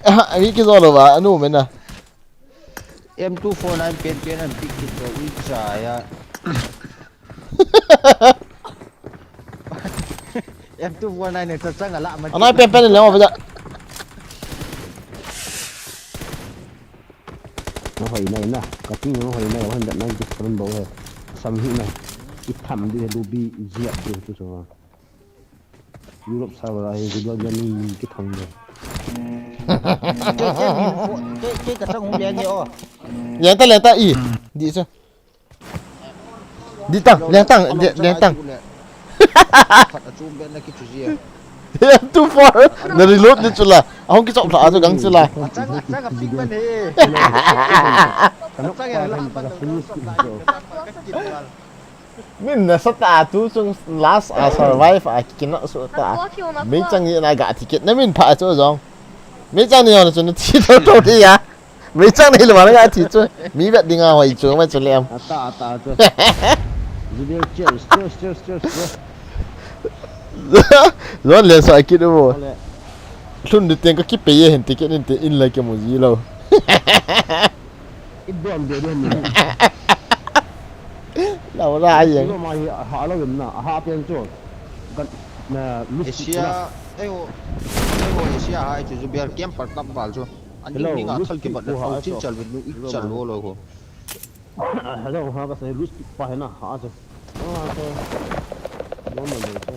Ani kizo lo ba, anu mena. M two four nine pen pen an pick kit lo i cha ya. M two four nine ne cha chang ala ma. Anai pen pen le mo ba ja. Na hoi nai na, ka ting na hoi nai, one hundred ninety seven bou he. Sam hi na. I tham di he, lubi ziap di he tu so. Europe server a hi, global gaming ki tham di. Ke, ke, ke, ke ka chang hung lian ni o. Lian ta, lian ta, i. Di so. Di tang, liang tang, liang tang. Khat a chum ben na kichu ji a. Too far. Na reload ni chu la. Ahung kichop lha chu gang chu la. Achang, achang a ping man he. Achang a la man. Min na sa ta tu chung last a survive a kina su ta. Mi chang ni na ga ticket na min pha chu jong. Mi chang ni yon chu na ti to to ti ya. Meichang nei lou vang a thi chu. Mi vet ding a hoi chu, mai chu lem. Ata, ata chu. Video, cheers, cheers, cheers, cheers, bro. Zon le sa kit u. Ole. Lhun di teng ka kipe ye hen ticket in te in la ke mu ji lou. I don de de ni. Lou la ye. Lo ma hi ha lo na, ha pen chu. Kan na miss Asia, eiho, eiho Asia ha chu Zubair camper tap val chu. Ani ni nga thal ki bat la thal chin chal vin nu i chal lo lo ho. Hello, ha ka sai lose pick pa hena ha chu. Ha chu. Normal de chu.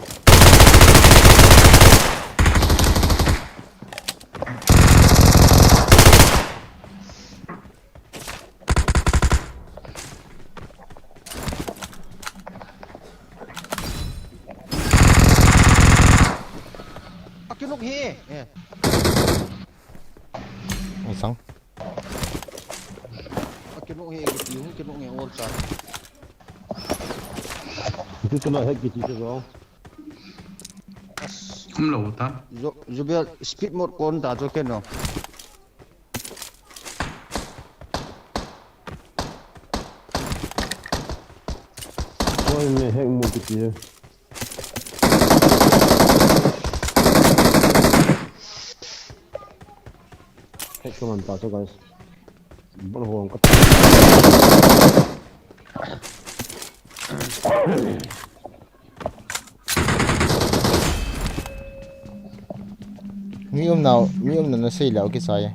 Akinuk hi. Eh. Isang. Akinuk hi, kiti hung kinuk hi all chan. Itu kena hack kiti tu bro. As. Kum lo ta. Zo, Zubair speed mode kon ta jo keno. Oi, me hack mode kiti. Hack ko man ta chu, guys. Bol hong ka. Mi um nau, mi um na na sei leu ki sai.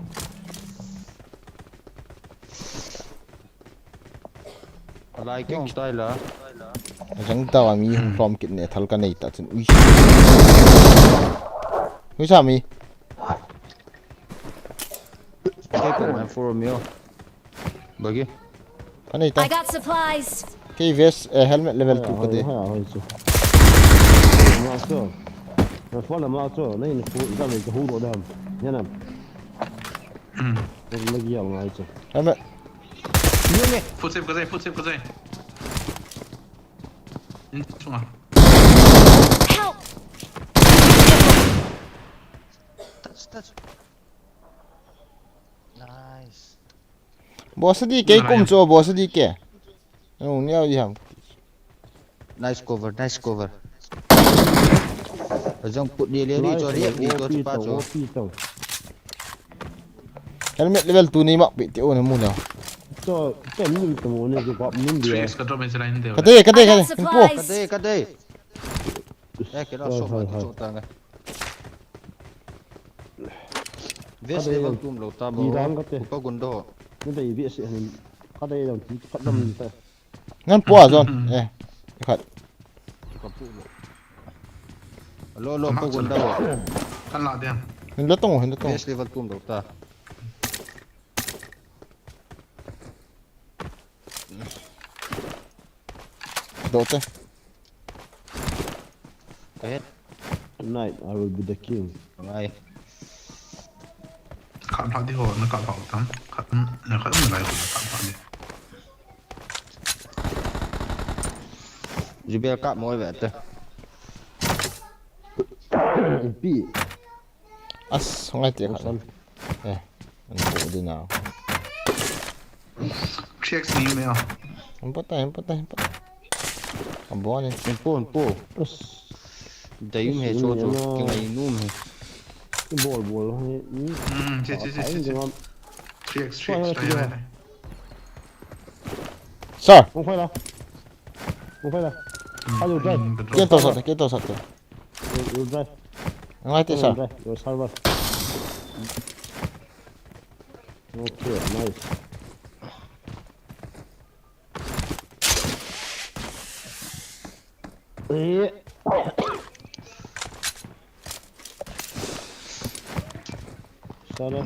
Alai keng tai la. Ajang ta wa mi hung hlom kit ne thal ka nei ta chun. Ui. Ui sa mi. Kei ko man for mi o. Bagi. Ka nei ta. I got supplies. Kei vest, eh, helmet level two ka de. Ha, ha, ha, ha. Ma so. Na fa la ma so. Nei ni fu da le ka hu ro da. Ya na. Hmm. Lagi ya ngai chu. Helmet. Food safe ka jai, food safe ka jai. In chunga. Help! Touch, touch. Nice. Boss di ke kum chu, boss di ke. Oh, ni au di ham. Nice cover, nice cover. Ajang put dia leri cho, ria di cho, cepat cho. Helmet level two ni mak pi ti o na mu na. Cho, cho ni to mo ne ko pa mun dia. Trees ka drop in sila hindi. Kade, kade, kade. Info. Kade, kade. Eh, kena so ma cho ta ngai. Vest level two lo ta mo. Di dang kate. Upa gundo. Ni dai vest ni. Kade dang ti kadam ta. Ngan pua zon. Eh. Khat. Lo lo ko gunda lo. Kan la dia. Hin la tong, hin la tong. Base level tum do ta. Do te. Ahead. Tonight I will be the king. Ngai. Kap lha di ho, na kap lha tam. Kap, na kap, na lai ho, na kap lha di. Jubel kap mo ve te. Pi. As, ngai te kap. Eh, an ko di na. Three X ni me a. An pata, an pata, an pata. An bo ni. An po, an po. Dai um he cho cho. Kingai num he. Bol bol he. Hmm, che che che che. Three X, three X. Sir. Kong phai la. Kong phai la. Hello, drive. Kento sat, kento sat. You, you drive. Ngai te, sir. Drive. Your server. Okay, nice. Eh. Sala,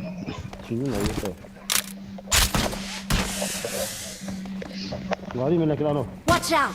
chini na yeto. Gari mein leke aa. Watch out!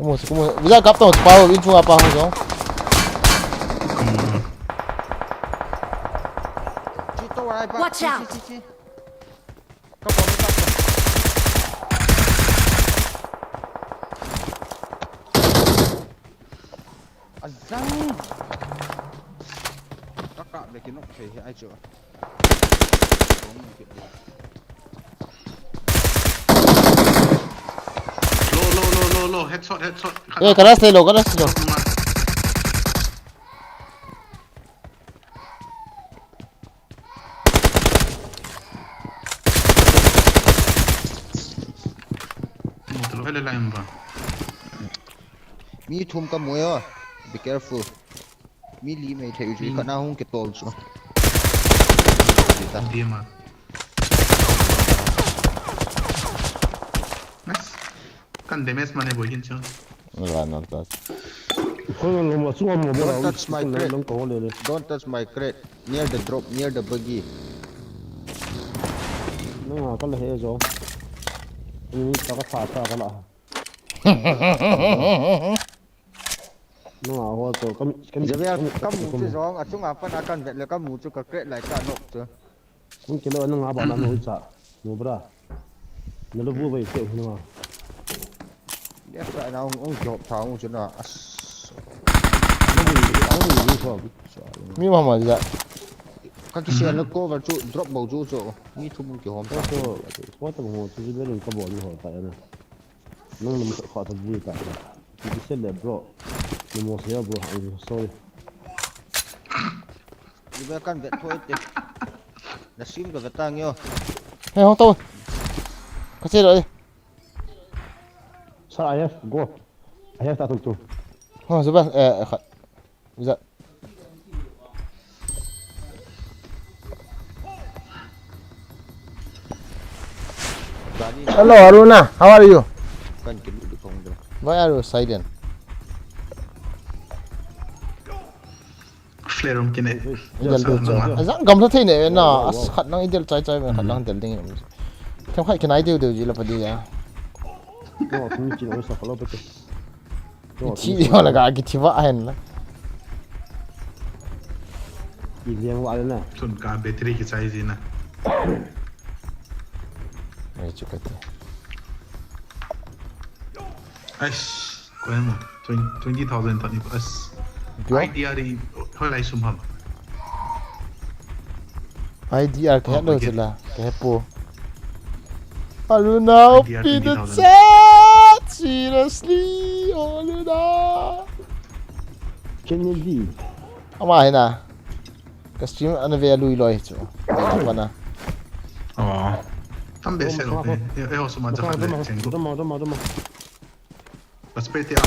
Kumo se, kumo se. Vijay kap tong, pa ho, in chunga pa ho jong. Chi to ai pa. Watch out. Chi, chi, chi. Kap tong, kap tong. Azang. Kaka be kinok thei hi ai chu. Low, low, low, low, low. Headshot, headshot. Eh, ka rush lou, ka rush lou. Motor hele line ba. Mi thum ka mu e. Be careful. Mi li mai thei chu, khat na hung kitol chu. Dia ma. Nice. Kan damage mane boy kin chu. Wala, no touch. Koi nang lom a chunga mo bola. Don't touch my crate. Nang ko le le. Don't touch my crate. Near the drop, near the buggy. Nang a ka le he jo. Ni ta ka tha ta ka la. Nang a ho to kam kam. Javier, ka mu chu jong, achunga pana kan vet le ka mu chu ka crate lai ka nok chu. Hung kilo nang a ba na no cha. No bra. Na lo bu bai te hung na. Left side na hung, hung jop tha hung chu na. As. Hung ni hung ni so. Mi mama ja. Ka kisian le cover chu drop bou chu chu. Mi thum kihom ta. Ko to ko to mo chu le ka bo ni ho ta na. Nang nang kha ta bu ta. Ki se le bro. Ni mo se bro. I'm sorry. Ibe kan vet thoi te. Na sim ka vet tang yo. Hey, hong to. Ka che lo e. Sir, I have go. I have that too. Ha, zuba, eh, khat. Vijay. Gani Hello, Aruna. How are you? Kan kilu du kong dra. Why are you silent? Flare room kine. Idel tu cha. Azang gamla thei ne na. As khat nang idel chai chai me khat nang del ding. Them khai kinai deu deu ji la pa di ya. No, mi chin o sa kalo pe. Thi yo la ga ki thi wa hen la. Ki liang wa le na. Tun ka battery kichai ji na. Ai chu ka ti. Ais, ko em twenty thousand tani as. Pio? I D R i hoi lai sum ham. I D R ka Oh, het lo okay. Chila, ka het po. Aruna, I D R pi the twenty thousand. chat. Seriously, Aruna. Kennedy. Ama hina. Ka stream ana ve lui loi chu. Ana pana. Oh. Tam be se lo pe. E ho suma cha khat le cheng ko. Dama, dama, dama. Bas pe ti a.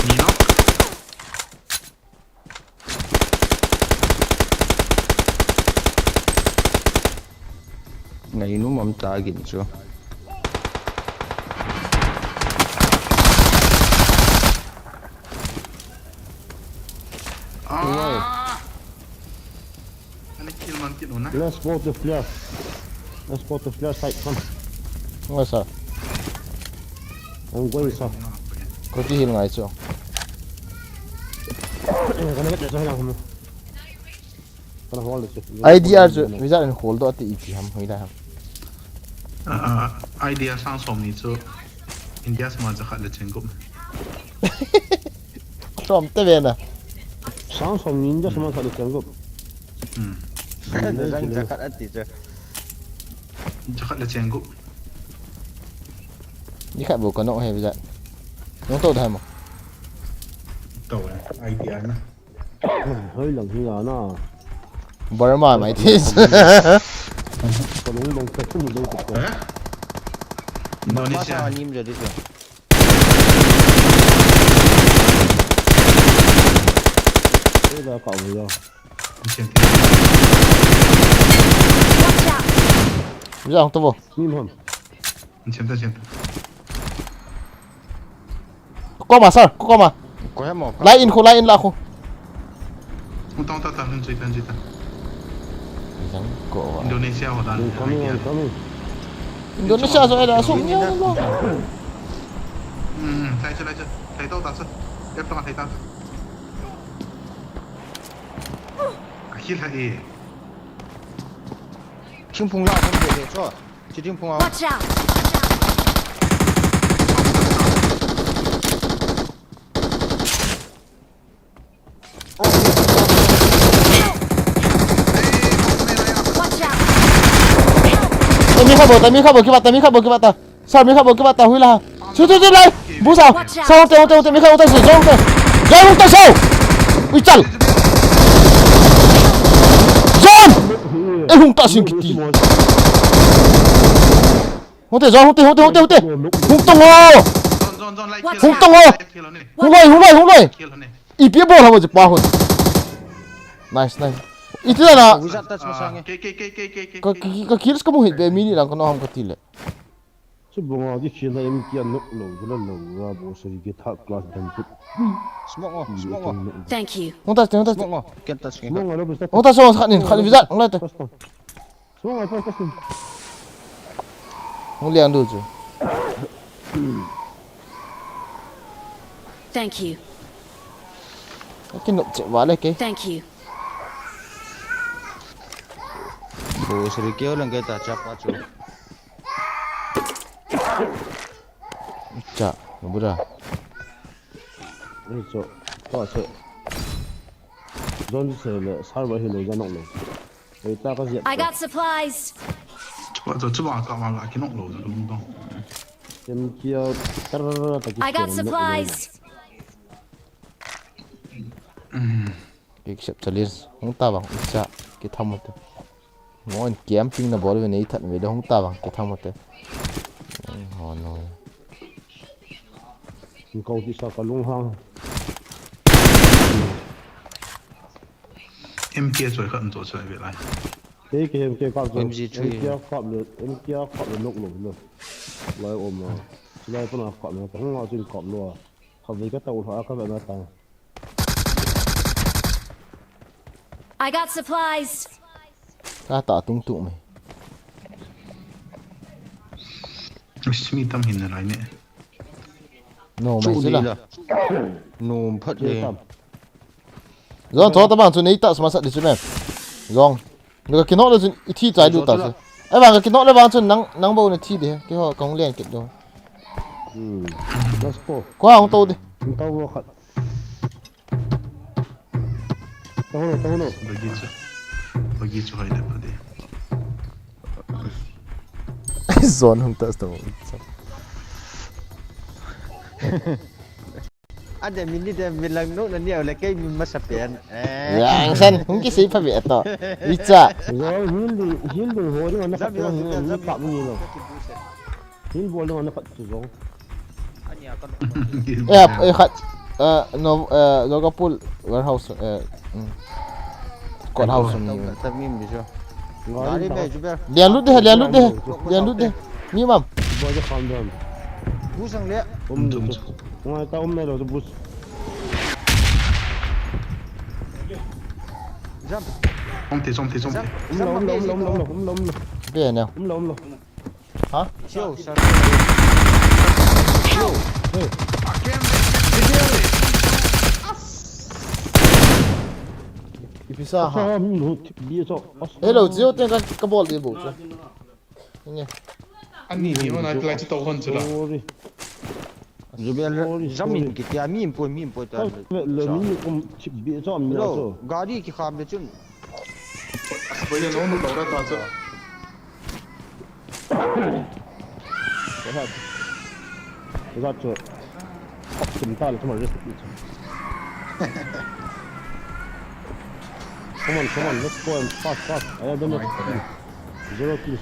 Ni no. Ngai nu mam ta gin chu. Ah. Ani kill man kit no na. Let's go to flare. Let's go to flare site. Come. Nga sa. I'm going, sir. Ko ki heal ngai chu. Eh, gonna get this one. Gonna hold it. I D R chu, mi ja in hold do ati ipi ham hoi da ham. Ah, ah, I D R sang som ni chu. India sma cha khat le cheng ko. Som te ve na. Sang som ni India sma khat le cheng ko. Hmm. Zang cha khat ati cha. Cha khat le cheng ko. Ni khat bo ka no he mi ja. Nong to da mo. To, eh, I D R na. Hoi lang hi na. Burma mai ti. Ko long long ka tum do ko. Eh? Indonesia. Masa nim jadi tu. Ei da ka wi ya. Chen. Watch out! Mi ja hong to bo. Ni hon. Chen ta, chen ta. Ko ma sir, ko ma. Ko he mo. Lai in ko, lai in la ko. Hung tong ta ta, hung chui ta, hung chui ta. Jang ko wa. Indonesia ho dan. Coming, coming. Indonesia so ada sum ni lo. Hmm, thei chu, thei chu. Thei to ta chu. Kep to ma thei ta chu. A kill hai. Thingphung la phung de de chu. Chi thingphung a. Watch out! Watch out! Tami kha bo, tami kha bo, kibat, tami kha bo, kibat ta. Sir, mi kha bo, kibat ta, hui la. Chu, chu, chu, lai. Bu sa. Watch out! Sa, hung te, hung te, hung te, mi kha, hung te, si, jong, te. Jai, hung te, so. Ui, chal. Jong. Eh, hung ta, sing kiti. Hung te, jong, hung te, hung te, hung te, hung te. Hung tong o. Zone, zone, zone, light Watch kill. Hung tong o. Light kill ni. Hung loi, hung loi, hung loi. Kill ni. Ipi bol ham chu pa hon. Nice, nice. Iti la na. Wizard touch masang e. Ke, ke, ke, ke, ke, ke. Ka, ka, ka kills ka mu hit be mi ni lang ka no ham ka ti le. Chu banga ki khel na M K a nok lo, chu la lo, ra bo se ki third class dan put. Smoke o, smoke o. Thank you. Hung ta, hung ta. Smoke o. Ken ta smoke. Smoke o, lo bista. Hung ta, so khat nin, khat wizard, hung lai te. Smoke o, first, first. Hung liang du chu. Thank you. Ka kinop che va le ke. Thank you. Bo sri keu lang ke ta chapa chu. Cha, no bura. Ni cho, to che. Zone se le, server hi lo, ja nok lo. Ei ta ka ziat. I got supplies. Chupa to, chupa ka ma ga ki nok lo, lung dong. Em kia, tar, ta ki I got nok lo. Supplies. Except challenge. Hung ta bang, isa, ki tham te. Mo en camping na bol ve nei that ve le hung ta bang, ki tham te. Oh no. Kau ti sa ka lung hang. M K choi khat an to choi ve lai. Kei ke M K kap choi. M G three. M K kap le, M K kap le nok lo le. Lai om a. Lai pana kap le, ka hung a chin kap lo a. Kap ve ka tau lha ka ve na ta. I got supplies. Ka ta tung tung mai. Smi tam hin na lai ne. No, mai chu sila. No, phat le. Zong, cho ta bang chu nei ta sma sa di chu me. Zong. Ni ka kinok le chun i thi chai du ta chu. Ai bang ka kinok le bang chun nang, nang bo na thi de. Keiho ka hung len kit do. Hmm. Let's go. Ko hung to de. Hung to bo khat. Tao no, tao no. Bagi chu. Bagi chu hai de pa de. Zon hung ta sto. Ade min ni de min lang no na niau le kei min masa pen. Eh. Yang san hung ki sei pha ve to. Icha. Zon hil di, hil di ho ni na khat ni, ni pa ni lo. Hil bol ni na khat chu zong. Ania ka no. Eh, eh, khat. Eh, no, eh, Zogapul warehouse, eh, mm. Courthouse ni. Ta mi mi jo. Gari be ju be. Lian lut de, lian lut de. Lian lut de. Mi mam. Bo ja kham dan. Bu sang le. Um, um, um. Ngai ta um na lo bu. Jump. Som ti, som ti, som ti. Jump, jump, um lo, um lo, um lo, um lo, um lo, um lo. Be ne. Um lo, um lo. Ha? Chiu, sir. Chiu. Hey. Ipi sa ha. Sa mi no thip bi cho. Hello, Chiu, teng ka, ka bol di bo cho. Nge. Ani ni hon ai lai chu to hon chu la. Sorry. Zubel, sorry, jamin sorry. Kitia mi impoi, mi impoi ta. Le, le, min kum thip bi cho mi cho. Hello, gari ki kham de chun. Bo ya no no lo ra ta cho. Got to. Hop tum ta le, come on, let's go. Come on, come on, let's go and fast, fast. I don't know. Zero kills.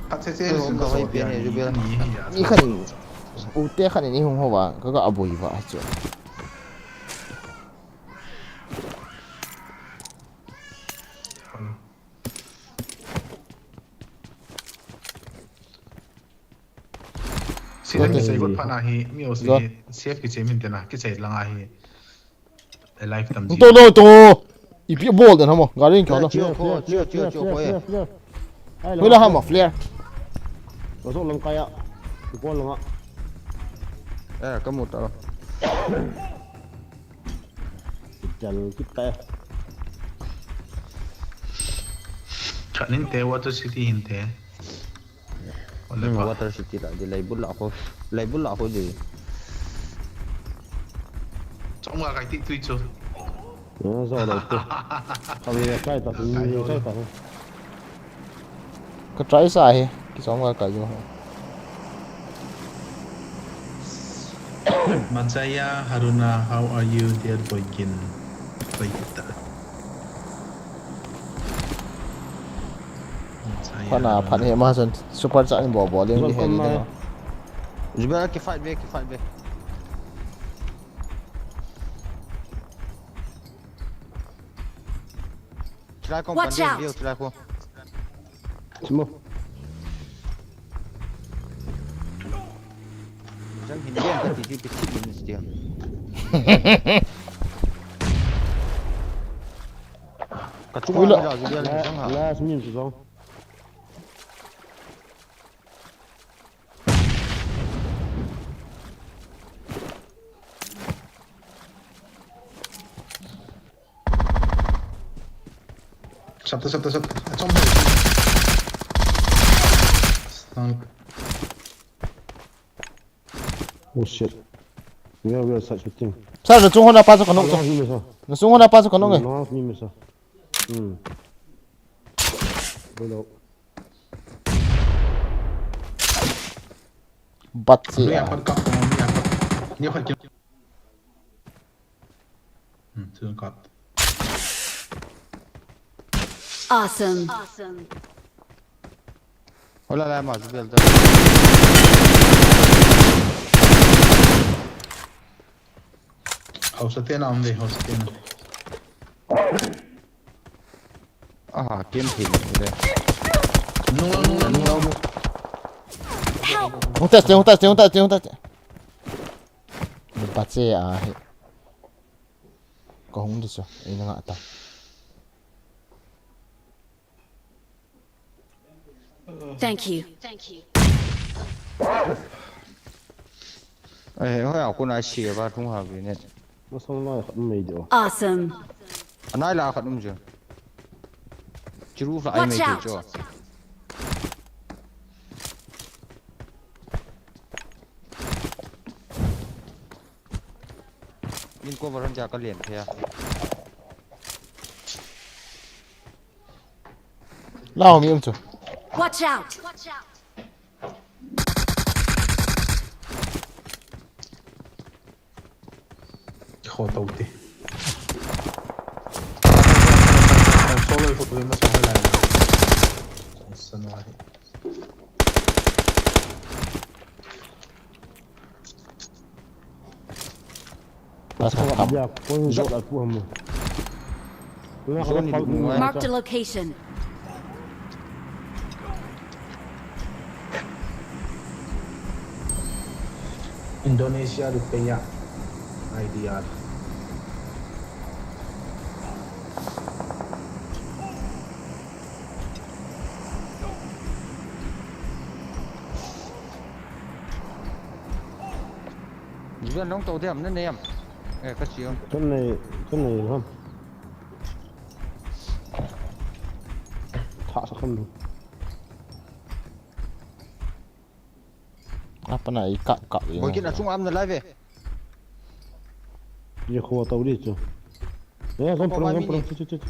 Khat se se. Ni khat in, u te khat in i hung ho va, ka ga aboi va chu. Sila mi sei got phat na hi, mi o si safe ki che min te na, ki sei lang a hi. Alive tam ji. To, to, to. Ipi bol den hamo, gari in kyo. Chiu, chiu, chiu, chiu, chiu, chiu. Hoi la hamo, flare. Masuk lang kaya. Ipon lang ah. Eh, kamu ta. Chal kita. Chanin te Water City hin te. Hmm, Water City la di, laibul la ko. Laibul la ko di. Chong ga kai ti tui chu. Zo lo tu. Kami kai ta, kai ta. Ka try sa hi, kichom ka kai jo. Machaya Haruna, how are you, dear boykin? Boykita. Machaya Haruna. Phat na, phat he ma san super chat in bo bo ling ni he ni. Jiba ki fight be, ki fight be. Chilai kong. Watch out! Chilai kong. Smoke. Jang hin dia ka ti ti ti ti ni dia. Ka chunga la ju dia jang ha. Last min su jong. Satu, satu, satu. Achom. Snipe. Oh shit. Where, where such a thing? Sir, na chung hon apa chu kanung chu. Last minute, sir. Na chung hon apa chu kanung eh. Last minute, sir. Hmm. Reload. Bat si. Ni a. Apat kap ko, ni apat. Ni apat. Hmm, tu kap. Awesome. Hola la ma bel ta. House te na um de, house te na. Aha, game thei le. Nung nung nung nung. Hung test, hung test, hung test, hung test. Bache a hi. Ka hung di so, ina nga ta. Thank you. Eh, hoi a, kona si ba thung ha bi ne. Masang lai khat mai dio. Awesome. Anai la khat um je. Chiru fa ai mai jo. Min cover han ja ka lian thei a. Lao mi um chu. Watch out! Kho to ti. Solo ko tu ma sa la. Sa no ahi. Marked a location. Indonesia rupiah I D R. Jian nong to diam na nem. Eh, ka chiu. Kan nei, kan nei ham. Tha sa kan. Apa na i kap kap. Boy kin a chung am na live. Ye kho to di chu. Eh, kan pulong, kan pulong. Chu, chu, chu, chu.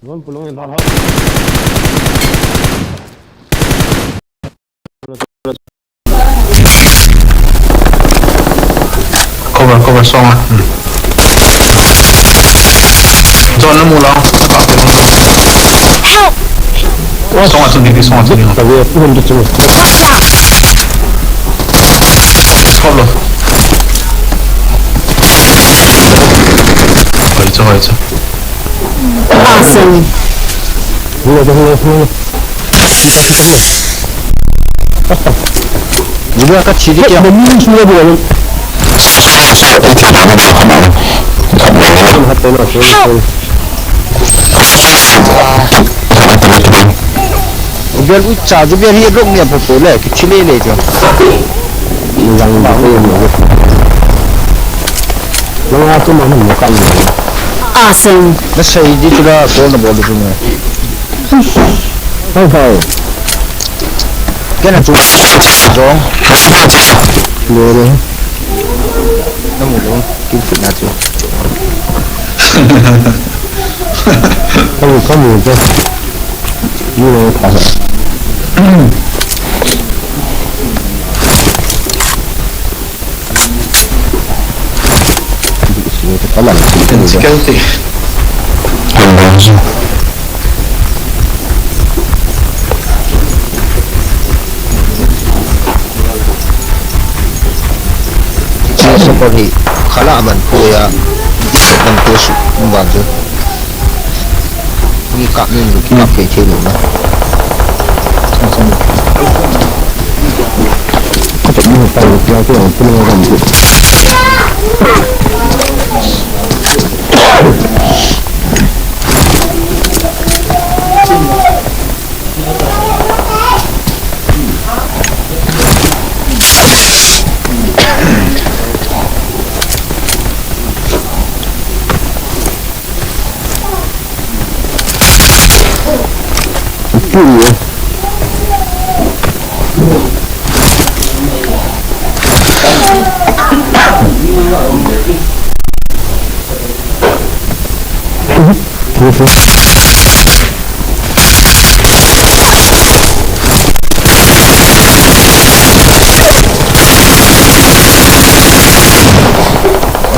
Zon pulong in dal ha. Cover, cover, song ah. Hmm. Zon na mu lang. Help! Song a chu di, song a chu di. Tabe, pu hon di chu. Watch out! Stop lo. Hoi chu, hoi chu. Awesome. Hula, hula, hula. Hula ka chili kya? Hula, hula, hula. Bel u cha chu bel hi rong ni a pho pho le, kithi le le chu. Lang ba ko ni. Lang a chu ma ni kam ni. Awesome. Na sei di chu la ko na bol chu ni. Hoi hoi. Kena chu. Jong. Le le. Na mu lo. Kim chu na chu. Kamu, kamu, just, you know, kamu, kamu. Sa pagi khala man puya, man pusu, bang tu. Ni kap ni, ni kap ke thei lo na. Kap ni pa lo pia ke ang pun lo kan tu.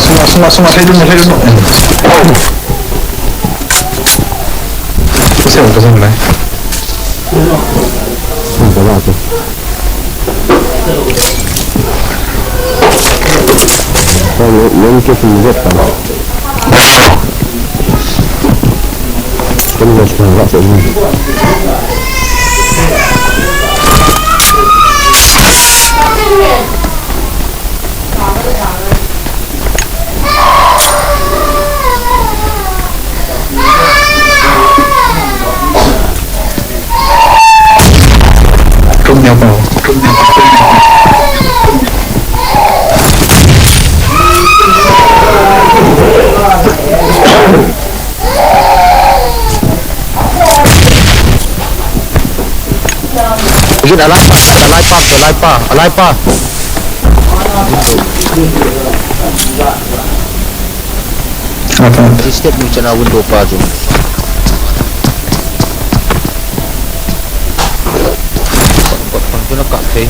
Sunga, sunga, sunga, thei dum, thei dum. Kasi ako kasi nalai. Jin, alai pa, alai pa, alai pa, alai pa. Apa? Step ni chana window pa jong. Kot pang tu na kap thei.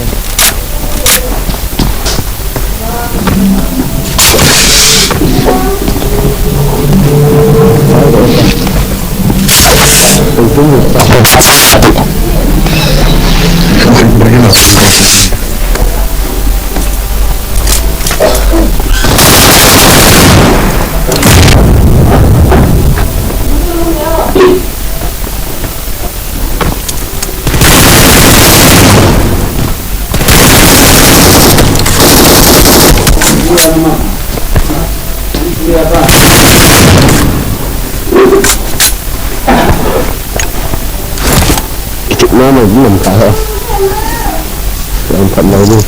Kichep na na nam ka ha. Lam phat lai ni.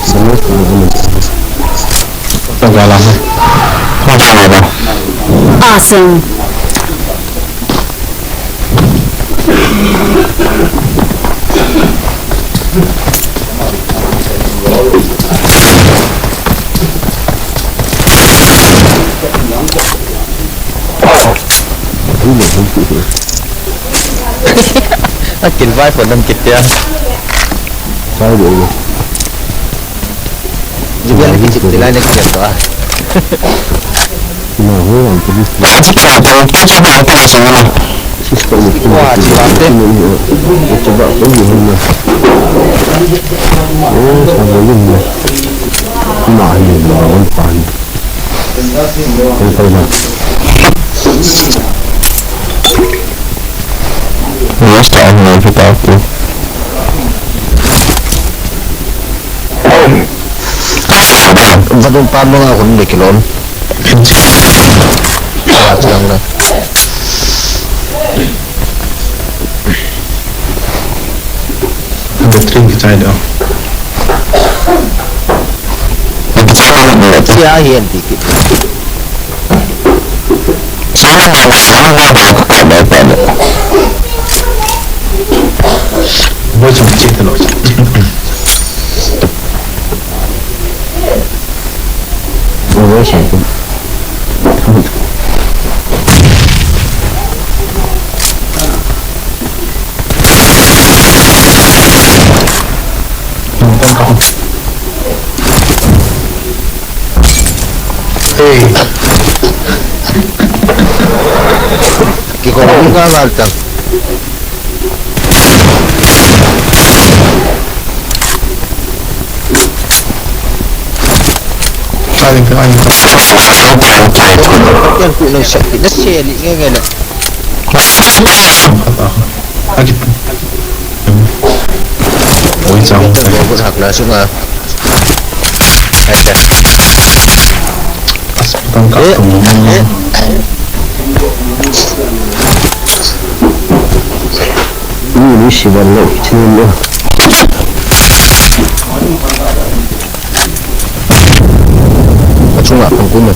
Sama ka na nam ka. Tawh ka la ha. Tawh ka la ha. Awesome. Akin vai phone nam kit tia. Sai de. Jibia le kichip tilai le kichip to a. Na ho ang kidi. Wa chi wa te. Chi ba ko ni ho na. O sa bo ni. Ma ni ma wan pa ni. Ang pa na. Mas ta ang na kita ko. Vadung pa mo nga kun de kilon. Battery kichai da. Kichai da. Sia hian ti ki. Solo mama, solo mama, ka ka da ka da. Boy, chum chik lo. Boy, chum. Hey. Kiko ka ngal ta. Kaling, kaling. Yan ku na sa, na seli nga nga na. Agi. Oi, chang. Kita ko hak na sunga. Ai ta. As patang ka. Eh, tung. Eh. Ni, ni si ban lo, chin lo. Achunga kong kuma.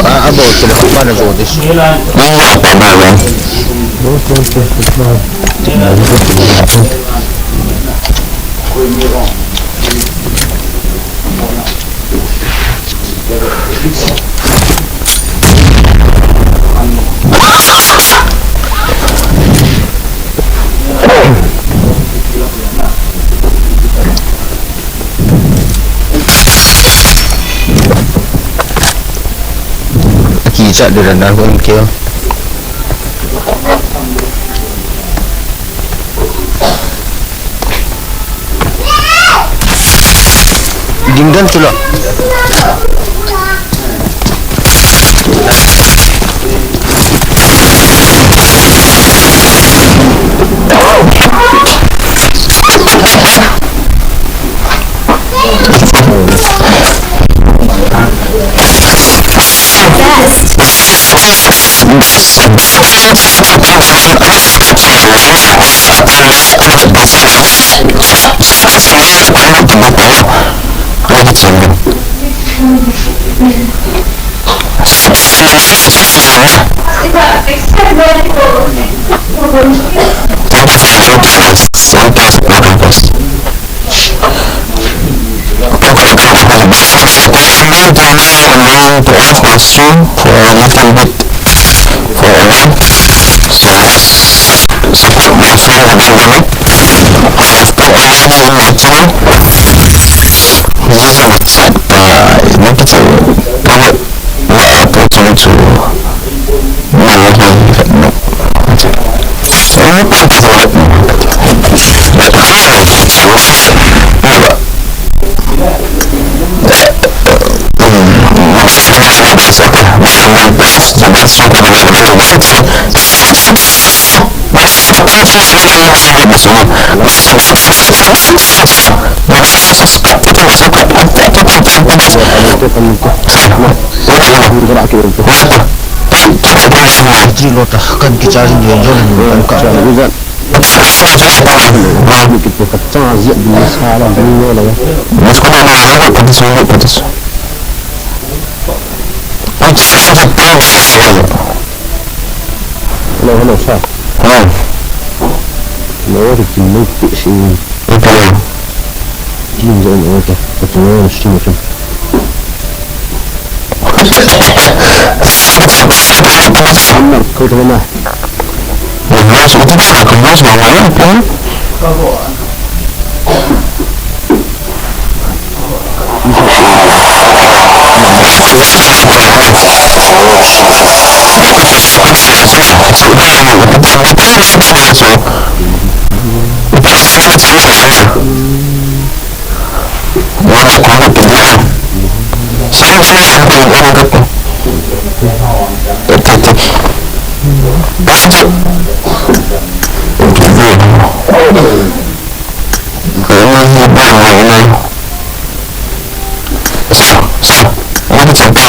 Ah, abo, telephone pa na ko dis. Aki cha de na ko kyo. Dingdan chula. Battery low ta, kan kicharge ni jong ni kan ka. Ni kitu ka charge ni sa la ni le. Hello, hello, sir. Hello. Hello, ri kin nei pi si. Okay. Kin jo no ta. Ka tu no si no. Number ko to na. Number ko to na. Mama, kung ano pwede na. Saan, saan, saan, kung ano ka po. Ito, ito. Basta. Ano ang iba mo, ina? So, so, ano ka po?